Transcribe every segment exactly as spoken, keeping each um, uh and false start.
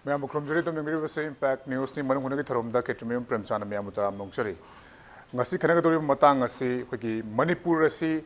ꯃꯌꯥꯝꯕꯨ ꯈꯨꯔꯨꯝꯖꯔꯤ꯫ ꯑꯗꯨꯝ ꯌꯦꯡꯕꯤꯔꯤꯕꯁꯤ ꯏꯝꯄꯦꯛ ꯅ꯭ꯌꯨꯁꯅꯤ꯫ ꯃꯅꯨꯡ ꯍꯨꯠꯅꯒꯤ ꯊꯧꯔꯝꯗ ꯀꯦꯇ꯭ꯔꯤꯃꯌꯨꯝ ꯄ꯭ꯔꯦꯝꯆꯥꯟꯅ ꯃꯌꯥꯝꯕꯨ ꯇꯔꯥꯝꯅ ꯑꯣꯛꯆꯔꯤ꯫ ꯉꯁꯤ ꯈꯟꯅꯒꯗꯧꯔꯤꯕ ꯃꯇꯥꯡ ꯑꯁꯤ ꯑꯩꯈꯣꯏꯒꯤ ꯃꯅꯤꯄꯨꯔ ꯑꯁꯤ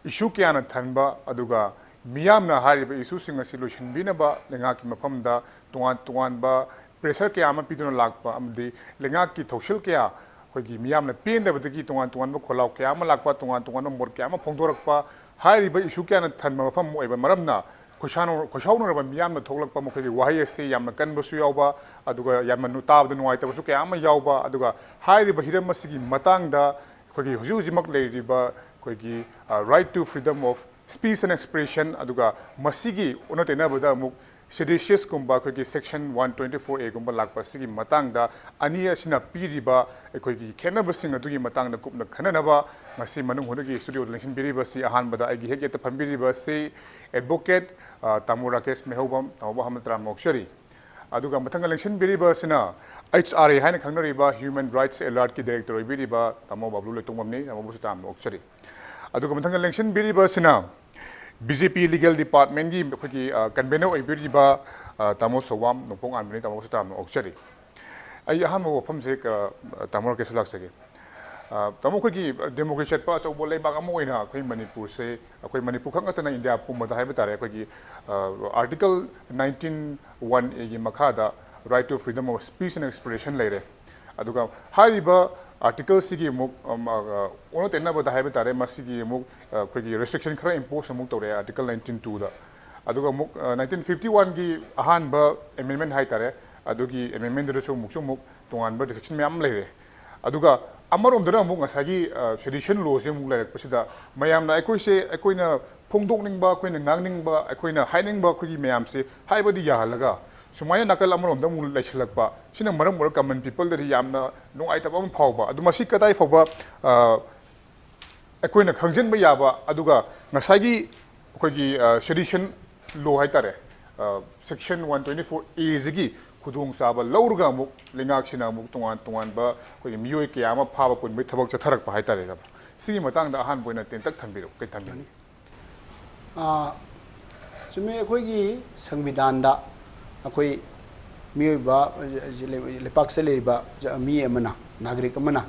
ꯏꯁꯨ ꯀꯌꯥꯅ ꯊꯟꯕ, ꯑꯗꯨꯒ ꯃꯤꯌꯥꯝꯅ ꯍꯥꯏꯔꯤꯕ ꯏꯁꯨꯁꯤꯡ ꯑꯁꯤ ꯂꯣꯏꯁꯤꯟꯕꯤꯅꯕ ꯂꯩꯉꯥꯛꯀꯤ ꯃꯐꯝꯗ ꯇꯣꯉꯥꯟ ꯇꯣꯉꯥꯟꯕ ꯄ꯭ꯔꯦꯁꯔ ꯀꯌꯥ ꯑꯃ ꯄꯤꯗꯨꯅ ꯂꯥꯛꯄ ꯑꯃꯗꯤ ꯂꯩꯉꯥꯛꯀꯤ ꯊꯧꯁꯤꯜ ꯀꯌꯥ ꯑꯩꯈꯣꯏꯒꯤ ꯃꯤꯌꯥꯝꯅ ꯄꯦꯟꯗꯕꯗꯒꯤ ꯇꯣꯉꯥꯟ ꯇꯣꯉꯥꯟꯕ ꯈꯣꯜꯂꯥꯎ ꯀꯌꯥ ꯑꯃ ꯂꯥꯛꯄ, ꯇꯣꯉꯥꯟ ꯇꯣꯉꯥꯟꯕ ꯃꯣꯠ ꯀꯌꯥ ꯑꯃ ꯐꯣꯡꯗꯣꯔꯛꯄ, ꯍꯥꯏꯔꯤꯕ ꯏꯁꯨ ꯀꯌꯥꯅ ꯊꯟꯕ ꯃꯐꯝ ꯑꯃ ꯑꯣꯏꯕ ꯃꯔꯝꯅ ꯈꯣꯏꯁꯥꯎꯅ-, ꯈꯣꯏꯁꯥꯎꯅꯔꯕ ꯃꯤꯌꯥꯝꯅ ꯊꯣꯛꯂꯛꯄ ꯃꯈꯣꯏꯒꯤ ꯋꯥꯍꯩ ꯑꯁꯤ ꯌꯥꯝꯅ ꯀꯟꯕꯁꯨ ꯌꯥꯎꯕ, ꯑꯗꯨꯒ ꯌꯥꯝꯅ ꯅꯨ-, ꯇꯥꯕꯗ ꯅꯨꯡꯉꯥꯏꯇꯕꯁꯨ ꯀꯌꯥ ꯑꯃ ꯌꯥꯎꯕ, ꯑꯗꯨꯒ ꯍꯥꯏꯔꯤꯕ ꯍꯤꯔꯝ ꯑꯁꯤꯒꯤ ꯃꯇꯥꯡꯗ ꯑꯩꯈꯣꯏꯒꯤ ꯍꯧꯖꯤꯛ ꯍꯧꯖꯤꯛꯃꯛ ꯂꯩꯔꯤꯕ ꯑꯩꯈꯣꯏꯒꯤ, ꯑ, right to freedom of speech and expression, ꯑꯗꯨꯒ ꯃꯁꯤꯒꯤ ꯑꯣꯟꯅ ꯇꯩꯅꯕꯗ ꯑꯃꯨꯛ seditiousꯀꯨꯝꯕ ꯑꯩꯈꯣꯏꯒꯤ section one twenty-four Aꯒꯨꯝꯕ ꯂꯥꯛꯄ ꯑꯁꯤꯒꯤ ꯃꯇꯥꯡꯗ ꯑꯅꯤ ꯑꯁꯤꯅ ꯄꯤꯔꯤꯕ ꯑꯩꯈꯣꯏꯒꯤ ꯈꯦꯠꯅꯕꯁꯤꯡ ꯑꯗꯨꯒꯤ ꯃꯇꯥꯡꯗ ꯀꯨꯞꯅ ꯈꯟꯅꯅꯕ ꯉꯁꯤ ꯃꯅꯨꯡ ꯍꯨꯠꯅꯒꯤ ꯁ꯭ꯇꯨꯗꯤꯑꯣꯗ ꯂꯦꯡꯁꯤꯟꯕꯤꯔꯤꯕꯁꯤ ꯑꯍꯥꯟꯕꯗ ꯑꯩꯒꯤ ꯍꯦꯛ ꯌꯦꯠꯇ ꯐꯝꯕꯤꯔꯤꯕꯁꯤ advocate, ꯑ, ꯇꯥꯃꯣ ꯔꯥꯀꯦꯁ ꯃꯩꯍꯧꯕꯝ, ꯇꯥꯃꯣꯕꯨ ꯑꯍꯥꯟꯕ ꯇꯔꯥꯝꯅ ꯑꯣꯛꯆꯔꯤ꯫ ꯑꯗꯨꯒ ꯃꯊꯪꯗ ꯂꯦꯡꯁꯤꯟꯕꯤꯔꯤꯕꯁꯤꯅ H R A ꯍꯥꯏꯅ ꯈꯪꯅꯔꯤꯕ Human Rights Alertꯀꯤ director ꯑꯣꯏꯕꯤꯔꯤꯕ ꯇꯥꯃꯣ ꯕꯥꯕꯂꯨ ꯂꯩꯇꯣꯡꯕꯝꯅꯤ꯫ ꯇꯥꯃꯣꯕꯨꯁꯨ ꯇꯔꯥꯝꯅ ꯑꯣꯛꯆꯔꯤ꯫ ꯑꯗꯨꯒ ꯃꯊꯪꯗ ꯂꯦꯡꯁꯤꯟꯕꯤꯔꯤꯕꯁꯤꯅ B J P Legal Departmentꯀꯤ ꯑꯩꯈꯣꯏꯒꯤ, ꯑ, convener ꯑꯣꯏꯕꯤꯔꯤꯕ, ꯑ, ꯇꯥꯃꯣ ꯁꯧꯕꯥꯝ ꯅꯣꯡꯄꯣꯛ ꯉꯥꯟꯕꯅꯤ꯫ ꯇꯥꯃꯣꯕꯨꯁꯨ ꯇꯔꯥꯝꯅ ꯑꯣꯛꯆꯔꯤ꯫ ꯑꯩ ꯑꯍꯥꯟꯕ ꯋꯥꯐꯝꯁꯦ, ꯑ, ꯇꯥꯃꯣ ꯔꯥꯀꯦꯁꯇ ꯂꯥꯛꯆꯒꯦ꯫ ꯑ, ꯇꯥꯃꯣ, ꯑꯩꯈꯣꯏꯒꯤ democracy ꯆꯠꯄ ꯑꯆꯧꯕ ꯂꯩꯕꯥꯛ ꯑꯃ ꯑꯣꯏꯅ ꯑꯩꯈꯣꯏ ꯃꯅꯤꯄꯨꯔꯁꯦ, ꯑꯩꯈꯣꯏ ꯃꯅꯤꯄꯨꯔ ꯈꯛ ꯅꯠꯇꯅ ꯏꯟꯗꯤꯌꯥ ꯄꯨꯝꯕꯗ ꯍꯥꯏꯕ ꯇꯥꯔꯦ, ꯑꯩꯈꯣꯏꯒꯤ, ꯑ, Article nineteen one Aꯒꯤ ꯃꯈꯥꯗ right to freedom of speech and expression ꯂꯩꯔꯦ꯫ ꯑꯗꯨꯒ ꯍꯥꯏꯔꯤꯕ articleꯁꯤꯒꯤ ꯑꯃꯨꯛ, ꯑꯝ, ꯑ, ꯑꯣꯟꯅ ꯇꯩꯅꯕꯗ ꯍꯥꯏꯕ ꯇꯥꯔꯦ, ꯃꯁꯤꯒꯤ ꯑꯃꯨꯛ, ꯑ, ꯑꯩꯈꯣꯏꯒꯤ restriction ꯈꯔ impose ꯑꯃꯨꯛ ꯇꯧꯔꯦ Article nineteen twoꯗ꯫ ꯑꯗꯨꯒ ꯑꯃꯨꯛ, ꯑ, nineteen fifty oneꯒꯤ ꯑꯍꯥꯟꯕ amendment ꯍꯥꯏ ꯇꯥꯔꯦ, ꯑꯗꯨꯒꯤ amendmentꯗꯨꯗꯁꯨ ꯑꯃꯨꯛꯁꯨ ꯑꯃꯨꯛ ꯇꯣꯉꯥꯟꯕ restriction ꯃꯌꯥꯝ ꯑꯃ ꯂꯩꯔꯦ꯫ ꯑꯗꯨꯒ ꯑꯃꯔꯣꯝꯗꯅ ꯑꯃꯨꯛ ꯉꯁꯥꯏꯒꯤ, ꯑ, sedition lawꯁꯦ ꯑꯃꯨꯛ ꯂꯩꯔꯛꯄꯁꯤꯗ ꯃꯌꯥꯝꯅ ꯑꯩꯈꯣꯏꯁꯦ, ꯑꯩꯈꯣꯏꯅ ꯐꯣꯡꯗꯣꯛꯅꯤꯡꯕ, ꯑꯩꯈꯣꯏꯅ ꯉꯥꯡꯅꯤꯡꯕ, ꯑꯩꯈꯣꯏꯅ ꯍꯥꯏꯅꯤꯡꯕ ꯑꯩꯈꯣꯏꯒꯤ ꯃꯌꯥꯝꯁꯦ ꯍꯥꯏꯕꯗꯤ ꯌꯥꯍꯜꯂꯒ, ꯁꯨꯃꯥꯏꯅ ꯅꯥꯀꯜ ꯑꯃꯔꯣꯝꯗ ꯑꯃꯨꯛ ꯂꯩꯁꯤꯜꯂꯛꯄ, ꯁꯤꯅ ꯃꯔꯝ ꯑꯣꯏꯔꯒ common peopleꯗꯗꯤ ꯌꯥꯝꯅ ꯅꯨꯡꯉꯥꯏꯇꯕ ꯑꯃ ꯐꯥꯎꯕ꯫ ꯑꯗꯨ ꯃꯁꯤ ꯀꯗꯥꯏ ꯐꯥꯎꯕ, ꯑ, ꯑꯩꯈꯣꯏꯅ ꯈꯪꯖꯤꯟꯕ ꯌꯥꯕ, ꯑꯗꯨꯒ ꯉꯁꯥꯏꯒꯤ ꯑꯩꯈꯣꯏꯒꯤ, ꯑ, sedition law ꯍꯥꯏ ꯇꯥꯔꯦ, ꯑ, section one twenty-four Aꯁꯤꯒꯤ ꯈꯨꯗꯣꯡꯆꯥꯕ ꯂꯧꯔꯒ ꯑꯃꯨꯛ ꯂꯩꯉꯥꯛꯁꯤꯅ ꯑꯃꯨꯛ ꯇꯣꯉꯥꯟ ꯇꯣꯉꯥꯟꯕ ꯑꯩꯈꯣꯏꯒꯤ ꯃꯤꯑꯣꯏ ꯀꯌꯥ ꯑꯃ ꯐꯥꯕ ꯄꯨꯟꯕꯒꯤ ꯊꯕꯛ ꯆꯠꯊꯔꯛꯄ ꯍꯥꯏ ꯇꯥꯔꯦ꯫ ꯁꯤꯒꯤ ꯃꯇꯥꯡꯗ ꯑꯍꯥꯟꯕ ꯑꯣꯏꯅ ꯇꯦꯟꯇꯛ ꯊꯝꯕꯤꯔꯛꯎ, ꯀꯩ ꯊꯝꯕꯤꯅꯤ? ꯑꯥ, ꯆꯨꯝꯃꯦ, ꯑꯩꯈꯣꯏꯒꯤ ꯁꯪꯕꯤꯙꯥꯟꯗ ꯑꯩꯈꯣꯏ ꯃꯤꯑꯣꯏꯕ, ꯂꯩꯄꯥꯛꯁꯤꯗ ꯂꯩꯔꯤꯕ ꯃꯤ ꯑꯃꯅ, ꯅꯥꯒꯔꯤꯛ ꯑꯃꯅ,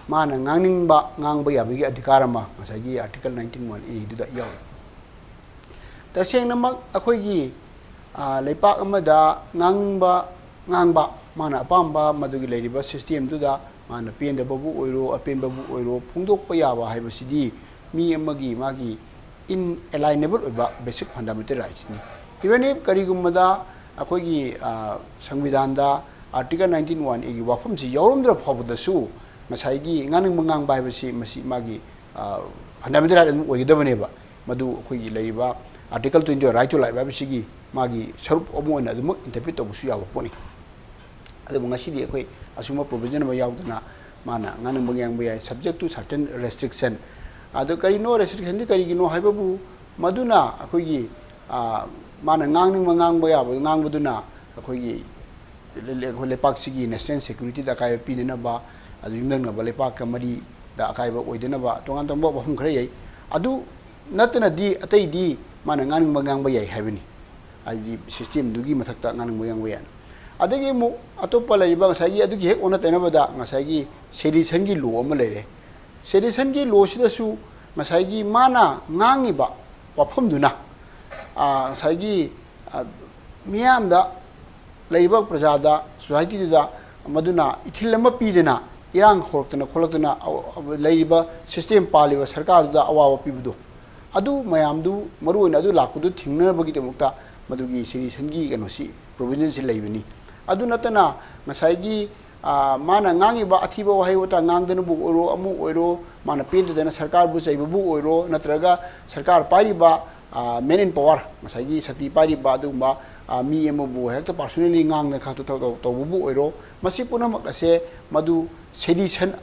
ꯃꯥꯅ ꯉꯥꯡꯅꯤꯡꯕ ꯉꯥꯡꯕ ꯌꯥꯕꯒꯤ ꯑꯙꯤꯀꯥꯔ ꯑꯃ ꯉꯁꯥꯏꯒꯤ Article nineteen one A ꯗꯨꯗ ꯌꯥꯎꯔꯤ꯫ ꯇꯁꯦꯡꯅꯃꯛ ꯑꯩꯈꯣꯏꯒꯤ, ꯑ, ꯂꯩꯄꯥꯛ ꯑꯃꯗ ꯉꯥꯡꯕ, ꯉꯥꯡꯕ, ꯃꯥꯅ ꯑꯄꯥꯝꯕ ꯃꯗꯨꯒꯤ ꯂꯩꯔꯤꯕ system ꯗꯨꯗ ꯃꯥꯅ ꯄꯦꯟꯗꯕꯕꯨ ꯑꯣꯏꯔꯣ, ꯑꯄꯦꯟꯕꯕꯨ ꯑꯣꯏꯔꯣ, ꯐꯣꯡꯗꯣꯛꯄ ꯌꯥꯕ ꯍꯥꯏꯕꯁꯤꯗꯤ ꯃꯤ ꯑꯃꯒꯤ, ꯃꯥꯒꯤ inalienable ꯑꯣꯏꯕ basic fundamental rights ꯅꯤ꯫ Even if ꯀꯔꯤꯒꯨꯝꯕꯗ ꯑꯩꯈꯣꯏꯒꯤ, ꯑ, ꯁꯪꯕꯤꯙꯥꯟꯗ Article nineteen one A ꯒꯤ ꯋꯥꯐꯝꯁꯤ ꯌꯥꯎꯔꯝꯗ꯭ꯔ ꯐꯥꯎꯕꯗꯁꯨ, ꯉꯁꯥꯏꯒꯤ ꯉꯥꯡꯅꯤꯡꯕ ꯉꯥꯡꯕ ꯍꯥꯏꯕꯁꯤ ꯃꯁꯤ ꯃꯥꯒꯤ, ꯑ, fundamental right ꯑꯗꯨꯝ ꯑꯣꯏꯒꯗꯕꯅꯦꯕ꯫ ꯃꯗꯨ ꯑꯩꯈꯣꯏꯒꯤ ꯂꯩꯔꯤꯕ Article twenty right to life ꯍꯥꯏꯕꯁꯤꯒꯤ ꯃꯥꯒꯤ ꯁꯔꯨꯛ ꯑꯃ ꯑꯣꯏꯅ ꯑꯗꯨꯃꯛ interpret ꯇꯧꯕꯁꯨ ꯌꯥꯕ ꯄꯣꯠꯅꯤ꯫ ꯑꯗꯨꯕꯨ ꯉꯁꯤꯗꯤ ꯑꯩꯈꯣꯏ ꯑꯁꯨꯝꯕ provision ꯑꯃ ꯌꯥꯎꯗꯅ ꯃꯥꯅ ꯉꯥꯡꯅꯤꯡꯕ ꯉꯥꯡꯕ ꯌꯥꯏ, subject to certain restriction꯫ ꯑꯗꯨ ꯀꯔꯤꯅꯣ restriction ꯗꯤ, ꯀꯔꯤꯒꯤꯅꯣ ꯍꯥꯏꯕꯕꯨ, ꯃꯗꯨꯅ ꯑꯩꯈꯣꯏꯒꯤ, ꯑ, ꯃꯥꯅ ꯉꯥꯡꯅꯤꯡꯕ ꯉꯥꯡꯕ ꯌꯥꯕ, ꯉꯥꯡꯕꯗꯨꯅ ꯑꯩꯈꯣꯏꯒꯤ ꯂꯩ-, ꯂꯩ-, ꯑꯩꯈꯣꯏ ꯂꯩꯄꯥꯛꯁꯤꯒꯤ national security ꯗ ꯑꯀꯥꯏꯕ ꯄꯤꯗꯅꯕ, ꯑꯗꯨ ꯌꯨꯝꯊꯪꯅꯕ ꯂꯩꯄꯥꯛꯀ ꯃꯔꯤꯗ ꯑꯀꯥꯏꯕ ꯑꯣꯏꯗꯅꯕ ꯇꯣꯉꯥꯟ ꯇꯣꯉꯥꯟꯕ ꯋꯥꯐꯝ ꯈꯔ ꯂꯩ꯫ ꯑꯗꯨ ꯅꯠꯇꯅꯗꯤ ꯑꯇꯩꯗꯤ ꯃꯥꯅ ꯉꯥꯡꯅꯤꯡꯕ ꯉꯥꯡꯕ ꯌꯥꯏ ꯍꯥꯏꯕꯅꯤ꯫ ꯍꯥꯏꯕꯗꯤ system ꯗꯨꯒꯤ ꯃꯊꯛꯇ ꯉꯥꯡꯅꯤꯡꯕ ꯉꯥꯡꯕ ꯌꯥꯏꯅ꯫ ꯑꯗꯒꯤ ꯑꯃꯨꯛ ꯑꯇꯣꯞꯄ ꯂꯩꯔꯤꯕ ꯉꯁꯥꯏꯒꯤ ꯑꯗꯨꯒꯤ ꯍꯦꯛ ꯑꯣꯟꯅ ꯇꯩꯅꯕꯗ ꯉꯁꯥꯏꯒꯤ sedition ꯒꯤ law ꯑꯃ ꯂꯩꯔꯦ꯫ Sedition ꯒꯤ law ꯁꯤꯗꯁꯨ ꯉꯁꯥꯏꯒꯤ ꯃꯥꯅ ꯉꯥꯡꯉꯤꯕ ꯋꯥꯐꯝꯗꯨꯅ, ꯑ, ꯉꯁꯥꯏꯒꯤ, ꯑ, ꯃꯤꯌꯥꯝꯗ, ꯂꯩꯔꯤꯕ ꯄ꯭ꯔꯖꯥꯗ, society ꯗꯨꯗ ꯃꯗꯨꯅ ꯏꯊꯤꯜ ꯑꯃ ꯄꯤꯗꯅ, ꯏꯔꯥꯡ ꯍꯧꯔꯛꯇꯅ ꯈꯣꯠꯂꯛꯇꯅ, ꯑ-, ꯑ-, ꯂꯩꯔꯤꯕ system ꯄꯥꯜꯂꯤꯕ ꯁꯔꯀꯥꯔꯗꯨꯗ ꯑꯋꯥꯕ ꯄꯤꯕꯗꯣ, ꯑꯗꯨ ꯃꯌꯥꯝꯗꯨ, ꯃꯔꯨꯑꯣꯏꯅ ꯑꯗꯨ ꯂꯥꯛꯄꯗꯨ ꯊꯤꯡꯅꯅꯕꯒꯤꯗꯃꯛꯇ ꯃꯗꯨꯒꯤ sedition ꯒꯤ ꯀꯩꯅꯣꯁꯤ, provision ꯁꯤ ꯂꯩꯕꯅꯤ꯫ ꯑꯗꯨ ꯅꯠꯇꯅ ꯉꯁꯥꯏꯒꯤ, ꯑ, ꯃꯥꯅ ꯉꯥꯡꯉꯤꯕ ꯑꯊꯤꯕ ꯋꯥꯍꯩ ꯋꯥꯇꯥ ꯉꯥꯡꯗꯅꯕꯨ ꯑꯣꯏꯔꯣ, ꯑꯃ ꯑꯣꯏꯔꯣ, ꯃꯥꯅ ꯄꯦꯟꯗꯗꯅ ꯁꯔꯀꯥꯔꯕꯨ ꯆꯩꯕꯕꯨ ꯑꯣꯏꯔꯣ, ꯅꯠꯇ꯭ꯔꯒ ꯁꯔꯀꯥꯔ ꯄꯥꯏꯔꯤꯕ, ꯑ, man in power, ꯉꯁꯥꯏꯒꯤ ꯁꯛꯇꯤ ꯄꯥꯏꯔꯤꯕ ꯑꯗꯨꯒꯨꯝꯕ, ꯑ, ꯃꯤ ꯑꯃꯕꯨ ꯍꯦꯛꯇ personally ꯉꯥꯡꯗꯅ ꯈꯛꯇ ꯇꯧ-, ꯇꯧ-, ꯇꯧꯕꯕꯨ ꯑꯣꯏꯔꯣ, ꯃꯁꯤ ꯄꯨꯝꯅꯃꯛ ꯑꯁꯦ ꯃꯗꯨ sedition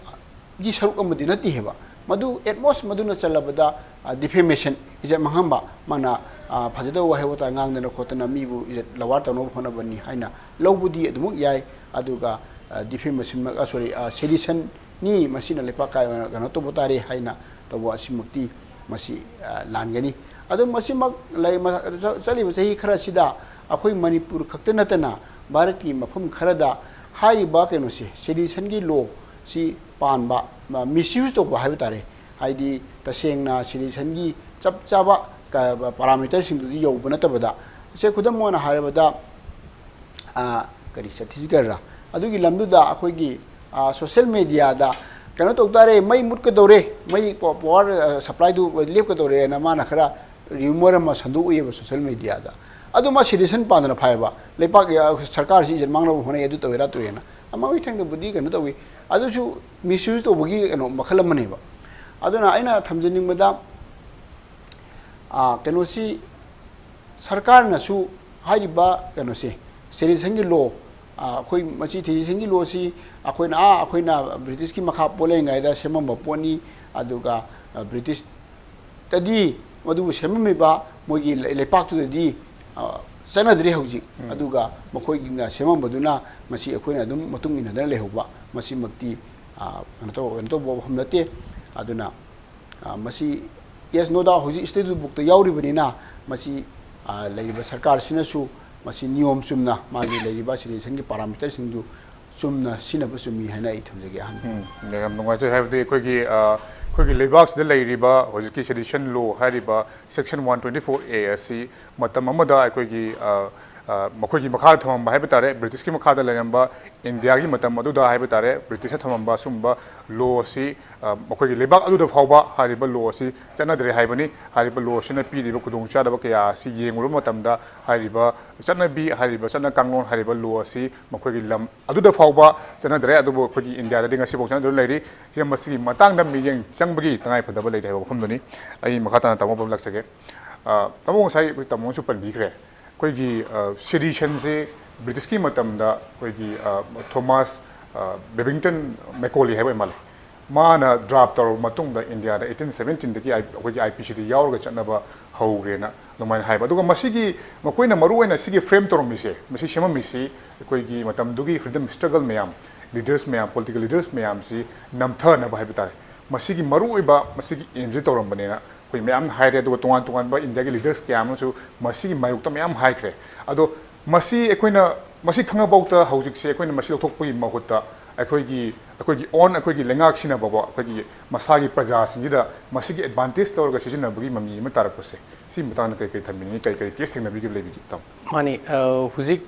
ꯒꯤ ꯁꯔꯨꯛ ꯑꯃꯗꯤ ꯅꯠꯇꯦ ꯍꯥꯏꯕ꯫ ꯃꯗꯨ at most ꯃꯗꯨꯅ ꯆꯜꯂꯕꯗ, ꯑ, defamation, ꯏꯖꯠ ꯃꯥꯡꯍꯟꯕ, ꯃꯥꯅ, ꯑ, ꯐꯖꯗꯕ ꯋꯥꯍꯩ ꯋꯥꯇꯥ ꯉꯥꯡꯗꯅ ꯈꯣꯠꯇꯅ ꯃꯤꯕꯨ ꯏꯖꯠ ꯂꯋꯥꯔ ꯇꯧꯅꯕ ꯍꯣꯠꯅꯕꯅꯤ ꯍꯥꯏꯅ ꯂꯧꯕꯗꯤ ꯑꯗꯨꯃꯛ ꯌꯥꯏ꯫ ꯑꯗꯨꯒ, ꯑ, defamation, ꯑ, sorry, ꯑ, sedition ꯅꯤ, ꯃꯁꯤꯅ ꯂꯩꯄꯥꯛ ꯀꯥꯏ ꯑꯣꯏꯅ ꯀꯩꯅꯣ ꯇꯧꯕ ꯇꯥꯔꯦ ꯍꯥꯏꯅ ꯇꯧꯕ ꯑꯁꯤꯃꯛꯇꯤ ꯃꯁꯤ, ꯑ, ꯂꯥꯟꯒꯅꯤ꯫ ꯑꯗꯨ ꯃꯁꯤꯃꯛ ꯂꯩ-, ꯃ-, ꯆ-, ꯆꯠꯂꯤꯕ ꯆꯍꯤ ꯈꯔꯁꯤꯗ ꯑꯩꯈꯣꯏ ꯃꯅꯤꯄꯨꯔ ꯈꯛꯇ ꯅꯠꯇꯅ ꯚꯥꯔꯠꯀꯤ ꯃꯐꯝ ꯈꯔꯗ ꯍꯥꯏꯔꯤꯕ ꯀꯩꯅꯣꯁꯦ, ꯁꯦꯗꯤꯁꯟꯒꯤ ꯂꯣꯁꯤ ꯄꯥꯟꯕ, ꯃꯤꯁꯌꯨꯁ ꯇꯧꯕ ꯍꯥꯏꯕ ꯇꯥꯔꯦ꯫ ꯍꯥꯏꯗꯤ ꯇꯁꯦꯡꯅ ꯁꯦꯗꯤꯁꯟꯒꯤ ꯆꯞ ꯆꯥꯕ ꯄꯦꯔꯥꯃꯤꯇꯔꯁꯤꯡꯗꯨꯗꯤ ꯌꯧꯕ ꯅꯠꯇꯕꯗ, ꯁꯦ ꯈꯨꯗꯝ ꯑꯣꯏꯅ ꯍꯥꯏꯔꯕꯗ, ꯑ, ꯀꯔꯤ, ꯆꯇꯤꯁꯒꯔꯔ, ꯑꯗꯨꯒꯤ ꯂꯝꯗꯨꯗ ꯑꯩꯈꯣꯏꯒꯤ ꯁꯣꯁꯦꯜ ꯃꯦꯗꯤꯌꯥꯗ ꯀꯩꯅꯣ ꯇꯧ ꯇꯥꯔꯦ, ꯃꯩ ꯃꯨꯠꯀꯗꯧꯔꯦ, ꯃꯩ ꯄꯥꯋꯔ ꯁꯄ꯭ꯂꯥꯏꯗꯨ ꯂꯦꯞꯀꯗꯧꯔꯦꯅ ꯃꯥꯅ ꯈꯔ ꯔꯤꯌꯨꯃꯔ ꯑꯃ ꯁꯟꯗꯣꯛꯎꯏꯌꯦꯕ ꯁꯣꯁꯦꯜ ꯃꯦꯗꯤꯌꯥꯗ꯫ ꯑꯗꯨ ꯃꯥ ꯁꯦꯗꯤꯁꯟ ꯄꯥꯟꯗꯅ ꯐꯥꯏꯕ, ꯂꯩꯄꯥꯛ, ꯑ, ꯁꯔꯀꯥꯔꯁꯤ ꯏꯖꯠ ꯃꯥꯡꯅꯕ ꯍꯣꯠꯅꯩ, ꯑꯗꯨ ꯇꯧꯋꯦ ꯑꯗꯥ ꯇꯧꯋꯦꯅ꯫ ꯑꯃ ꯃꯊꯪꯗꯕꯨꯗꯤ ꯀꯩꯅꯣ ꯇꯧꯋꯤ, ꯑꯗꯨꯁꯨ ꯃꯤꯁꯌꯨꯁ ꯇꯧꯕꯒꯤ ꯀꯩꯅꯣ ꯃꯈꯜ ꯑꯃꯅꯦꯕ꯫ ꯑꯗꯨꯅ ꯑꯩꯅ ꯊꯝꯖꯅꯤꯡꯕꯗ, ꯑ, ꯀꯩꯅꯣꯁꯤ ꯁꯔꯀꯥꯔꯅꯁꯨ ꯍꯥꯏꯔꯤꯕ ꯀꯩꯅꯣꯁꯦ, ꯁꯦꯗꯤꯁꯟꯒꯤ ꯂꯣ, ꯑ, ꯑꯩꯈꯣꯏ ꯃꯁꯤ ꯁꯦꯗꯤꯁꯟꯒꯤ ꯂꯣꯁꯤ ꯑꯩꯈꯣꯏꯅ, ꯑꯥ, ꯑꯩꯈꯣꯏꯅ ꯕ꯭ꯔꯤꯇꯤꯁꯀꯤ ꯃꯈꯥ ꯄꯣꯜꯂꯤꯉꯩꯗ ꯁꯦꯝꯃꯝꯕ ꯄꯣꯠꯅꯤ꯫ ꯑꯗꯨꯒ, ꯑ, ꯕ꯭ꯔꯤꯇꯤꯁꯇꯗꯤ ꯃꯗꯨꯕꯨ ꯁꯦꯝꯃꯝꯃꯤꯕ ꯃꯣꯏꯒꯤ ꯂꯩ-, ꯂꯩꯄꯥꯛꯇꯨꯗꯗꯤ, ꯑ, ꯆꯠꯅꯗ꯭ꯔꯦ ꯍꯧꯖꯤꯛ꯫ ꯎꯝ꯫ ꯑꯗꯨꯒ ꯃꯈꯣꯏꯅ ꯁꯦꯝꯃꯝꯕꯗꯨꯅ ꯃꯁꯤ ꯑꯩꯈꯣꯏꯅ ꯑꯗꯨꯝ ꯃꯇꯨꯡ ꯏꯟꯅꯗꯅ ꯂꯩꯍꯧꯕ, ꯃꯁꯤꯃꯛꯇꯤ, ꯑ, ꯀꯩꯅꯣ ꯇꯧ-, ꯀꯩꯅꯣ ꯇꯧꯕ ꯋꯥꯐꯝ ꯅꯠꯇꯦ꯫ ꯑꯗꯨꯅ, ꯑ, ꯃꯁꯤ, yes, no doubt, ꯍꯧꯖꯤꯛ ꯁ꯭ꯇꯦꯠꯇꯨꯕꯨꯛꯇ ꯌꯥꯎꯔꯤꯕꯅꯤꯅ, ꯃꯁꯤ, ꯑ, ꯂꯩꯔꯤꯕ ꯁꯔꯀꯥꯔꯁꯤꯅꯁꯨ ꯃꯁꯤ ꯅꯤꯌꯣꯝ ꯆꯨꯝꯅ ꯃꯥꯒꯤ ꯂꯩꯔꯤꯕ ꯁꯦꯗꯤꯁꯟꯒꯤ ꯄꯦꯔꯥꯃꯤꯇꯔꯁꯤꯡꯗꯨ ꯆꯨꯝꯅ ꯁꯤꯖꯤꯟꯅꯕ ꯆꯨꯝꯃꯤ ꯍꯥꯏꯅ ꯑꯩ ꯊꯝꯖꯒꯦ ꯑꯍꯥꯟꯕꯗ꯫ ꯎꯝ, ꯌꯥꯝ ꯅꯨꯡꯉꯥꯏꯖꯩ꯫ ꯍꯥꯏꯕꯗꯤ ꯑꯩꯈꯣꯏꯒꯤ, ꯑ, ꯑꯩꯈꯣꯏꯒꯤ ꯂꯩꯕꯥꯛꯁꯤꯗ ꯂꯩꯔꯤꯕ ꯍꯧꯖꯤꯛꯀꯤ ꯁꯦꯗꯤꯁꯟ ꯂꯣ ꯍꯥꯏꯔꯤꯕ ꯁꯦꯛꯁꯟ ꯋꯥꯟ ꯇ꯭ꯋꯦꯟꯇꯤ ꯐꯣꯔ ꯑꯦ ꯑꯁꯤ ꯃꯇꯝ ꯑꯃꯗ ꯑꯩꯈꯣꯏꯒꯤ, ꯑ, ꯑ, ꯃꯈꯣꯏꯒꯤ ꯃꯈꯥꯗ ꯊꯝꯃꯝꯕ ꯍꯥꯏꯕ ꯇꯥꯔꯦ, ꯕ꯭ꯔꯤꯇꯤꯁꯀꯤ ꯃꯈꯥꯗ ꯂꯩꯔꯝꯕ ꯏꯟꯗꯤꯌꯥꯒꯤ ꯃꯇꯝ ꯑꯗꯨꯗ ꯍꯥꯏꯕ ꯇꯥꯔꯦ, ꯕ꯭ꯔꯤꯇꯤꯁꯅ ꯊꯝꯃꯝꯕ ꯁꯨꯝꯕ ꯂꯣ ꯑꯁꯤ, ꯑ, ꯃꯈꯣꯏꯒꯤ ꯂꯩꯕꯥꯛ ꯑꯗꯨꯗ ꯐꯥꯎꯕ ꯍꯥꯏꯔꯤꯕ ꯂꯣ ꯑꯁꯤ ꯆꯠꯅꯗ꯭ꯔꯦ ꯍꯥꯏꯕꯅꯤ꯫ ꯍꯥꯏꯔꯤꯕ ꯂꯣ ꯑꯁꯤꯅ ꯄꯤꯔꯤꯕ ꯈꯨꯗꯣꯡꯆꯥꯗꯕ ꯀꯌꯥ ꯑꯁꯤ ꯌꯦꯡꯂꯨꯕ ꯃꯇꯝꯗ, ꯍꯥꯏꯔꯤꯕ ꯆꯠꯅꯕꯤ, ꯍꯥꯏꯔꯤꯕ ꯆꯠꯅ ꯀꯥꯡꯂꯣꯟ, ꯍꯥꯏꯔꯤꯕ ꯂꯣ ꯑꯁꯤ ꯃꯈꯣꯏꯒꯤ ꯂꯝ ꯑꯗꯨꯗ ꯐꯥꯎꯕ ꯆꯠꯅꯗ꯭ꯔꯦ, ꯑꯗꯨꯕꯨ ꯑꯩꯈꯣꯏꯒꯤ ꯏꯟꯗꯤꯌꯥꯗꯗꯤ ꯉꯁꯤꯐꯥꯎ ꯆꯠꯅꯗꯨꯅ ꯂꯩꯔꯤ꯫ ꯍꯤꯔꯝ ꯑꯁꯤꯒꯤ ꯃꯇꯥꯡꯗ ꯃꯤꯠꯌꯦꯡ ꯆꯪꯕꯒꯤ ꯇꯉꯥꯏ ꯐꯗꯕ ꯂꯩꯔꯦ ꯍꯥꯏꯕ ꯋꯥꯐꯝꯗꯨꯅꯤ꯫ ꯑꯩ ꯃꯈꯥ ꯇꯥꯅ ꯇꯥꯃꯣ ꯄꯝꯂꯛꯆꯒꯦ꯫ ꯑ, ꯇꯥꯃꯣ, ꯉꯁꯥꯏ ꯑꯩꯈꯣꯏ ꯇꯥꯃꯣꯅꯁꯨ ꯄꯟꯕꯤꯈ꯭ꯔꯦ, ꯑꯩꯈꯣꯏꯒꯤ, ꯑ, ꯁꯦꯗꯤꯁꯟꯁꯦ ꯕ꯭ꯔꯤꯇꯤꯁꯀꯤ ꯃꯇꯝꯗ ꯑꯩꯈꯣꯏꯒꯤ, ꯑ, ꯊꯣꯃꯥꯁ, ꯑ, ꯕꯦꯕꯤꯡꯇꯟ ꯃꯦꯀꯣꯂꯤ ꯍꯥꯏꯕ ꯑꯣꯏ ꯃꯥꯜꯂꯦ, ꯃꯥꯅ ꯗ꯭ꯔꯥꯐ ꯇꯧꯔꯕ ꯃꯇꯨꯡꯗ ꯏꯟꯗꯤꯌꯥꯗ ꯑꯩꯠꯇꯤꯟ ꯁꯕꯦꯟꯇꯤꯟꯗꯒꯤ ꯑꯩꯈꯣꯏꯒꯤ ꯑꯥꯏ ꯄꯤ ꯁꯤꯗ ꯌꯥꯎꯔꯒ ꯆꯠꯅꯕ ꯍꯧꯈ꯭ꯔꯦꯅ ꯑꯗꯨꯃꯥꯏꯅ ꯍꯥꯏꯕ꯫ ꯑꯗꯨꯒ ꯃꯁꯤꯒꯤ, ꯃꯈꯣꯏꯅ ꯃꯔꯨꯑꯣꯏꯅ ꯁꯤꯒꯤ ꯐ꯭ꯔꯦꯝ ꯇꯧꯔꯝꯃꯤꯁꯦ, ꯃꯁꯤ ꯁꯦꯝꯃꯝꯃꯤꯁꯤ ꯑꯩꯈꯣꯏꯒꯤ ꯃꯇꯝꯗꯨꯒꯤ ꯐ꯭ꯔꯤꯗꯝ ꯁ꯭ꯇ꯭ꯔꯒꯜ ꯃꯌꯥꯝ, ꯂꯤꯗꯔꯁ ꯃꯌꯥꯝ, ꯄꯣꯂꯤꯇꯤꯀꯦꯜ ꯂꯤꯗꯔꯁ ꯃꯌꯥꯝꯁꯤ ꯅꯝꯊꯅꯕ ꯍꯥꯏꯕ ꯇꯥꯔꯦ, ꯃꯁꯤꯒꯤ ꯃꯔꯨꯑꯣꯏꯕ ꯃꯁꯤꯒꯤ ꯑꯦꯝꯁꯤ ꯇꯧꯔꯝꯕꯅꯦꯅ ꯑꯩꯈꯣꯏ ꯃꯌꯥꯝꯅ ꯍꯥꯏꯔꯦ꯫ ꯑꯗꯨꯒ ꯇꯣꯉꯥꯟ ꯇꯣꯉꯥꯟꯕ ꯏꯟꯗꯤꯌꯥꯒꯤ ꯂꯤꯗꯔꯁ ꯀꯌꯥ ꯑꯃꯁꯨ ꯃꯁꯤꯒꯤ ꯃꯥꯌꯣꯛꯇ ꯃꯌꯥꯝ ꯍꯥꯏꯈ꯭ꯔꯦ꯫ ꯑꯗꯣ ꯃꯁꯤ ꯑꯩꯈꯣꯏꯅ ꯃꯁꯤ ꯈꯪꯉꯐꯥꯎꯗ ꯍꯧꯖꯤꯛꯁꯦ ꯑꯩꯈꯣꯏꯅ ꯃꯁꯤ ꯂꯧꯊꯣꯛꯄꯒꯤ ꯃꯍꯨꯠꯇ ꯑꯩꯈꯣꯏꯒꯤ ꯑꯩꯈꯣꯏꯒꯤ ꯑꯣꯟ ꯑꯩꯈꯣꯏꯒꯤ ꯂꯩꯉꯥꯛꯁꯤꯅ ꯐꯥꯎꯕ ꯑꯩꯈꯣꯏꯒꯤ ꯃꯁꯥꯒꯤ ꯄ꯭ꯔꯖꯥꯁꯤꯡꯁꯤꯗ ꯃꯁꯤꯒꯤ ꯑꯦꯗꯚꯥꯟꯇꯦꯖ ꯂꯧꯔꯒ ꯁꯤꯖꯤꯟꯅꯕꯒꯤ ꯃꯃꯤ ꯑꯃ ꯇꯥꯔꯛꯄꯁꯦ, ꯁꯤ ꯃꯇꯥꯡꯗ ꯀꯔꯤ ꯀꯔꯤ ꯊꯝꯕꯤꯅꯤꯡꯉꯤ? ꯀꯔꯤ ꯀꯔꯤ ꯀꯦꯁ ꯊꯦꯡꯅꯕꯤꯕ ꯂꯩꯕꯤꯒꯦ, ꯏꯇꯥꯎ? ꯃꯥꯅꯤ꯫ ꯑ, ꯍꯧꯖꯤꯛ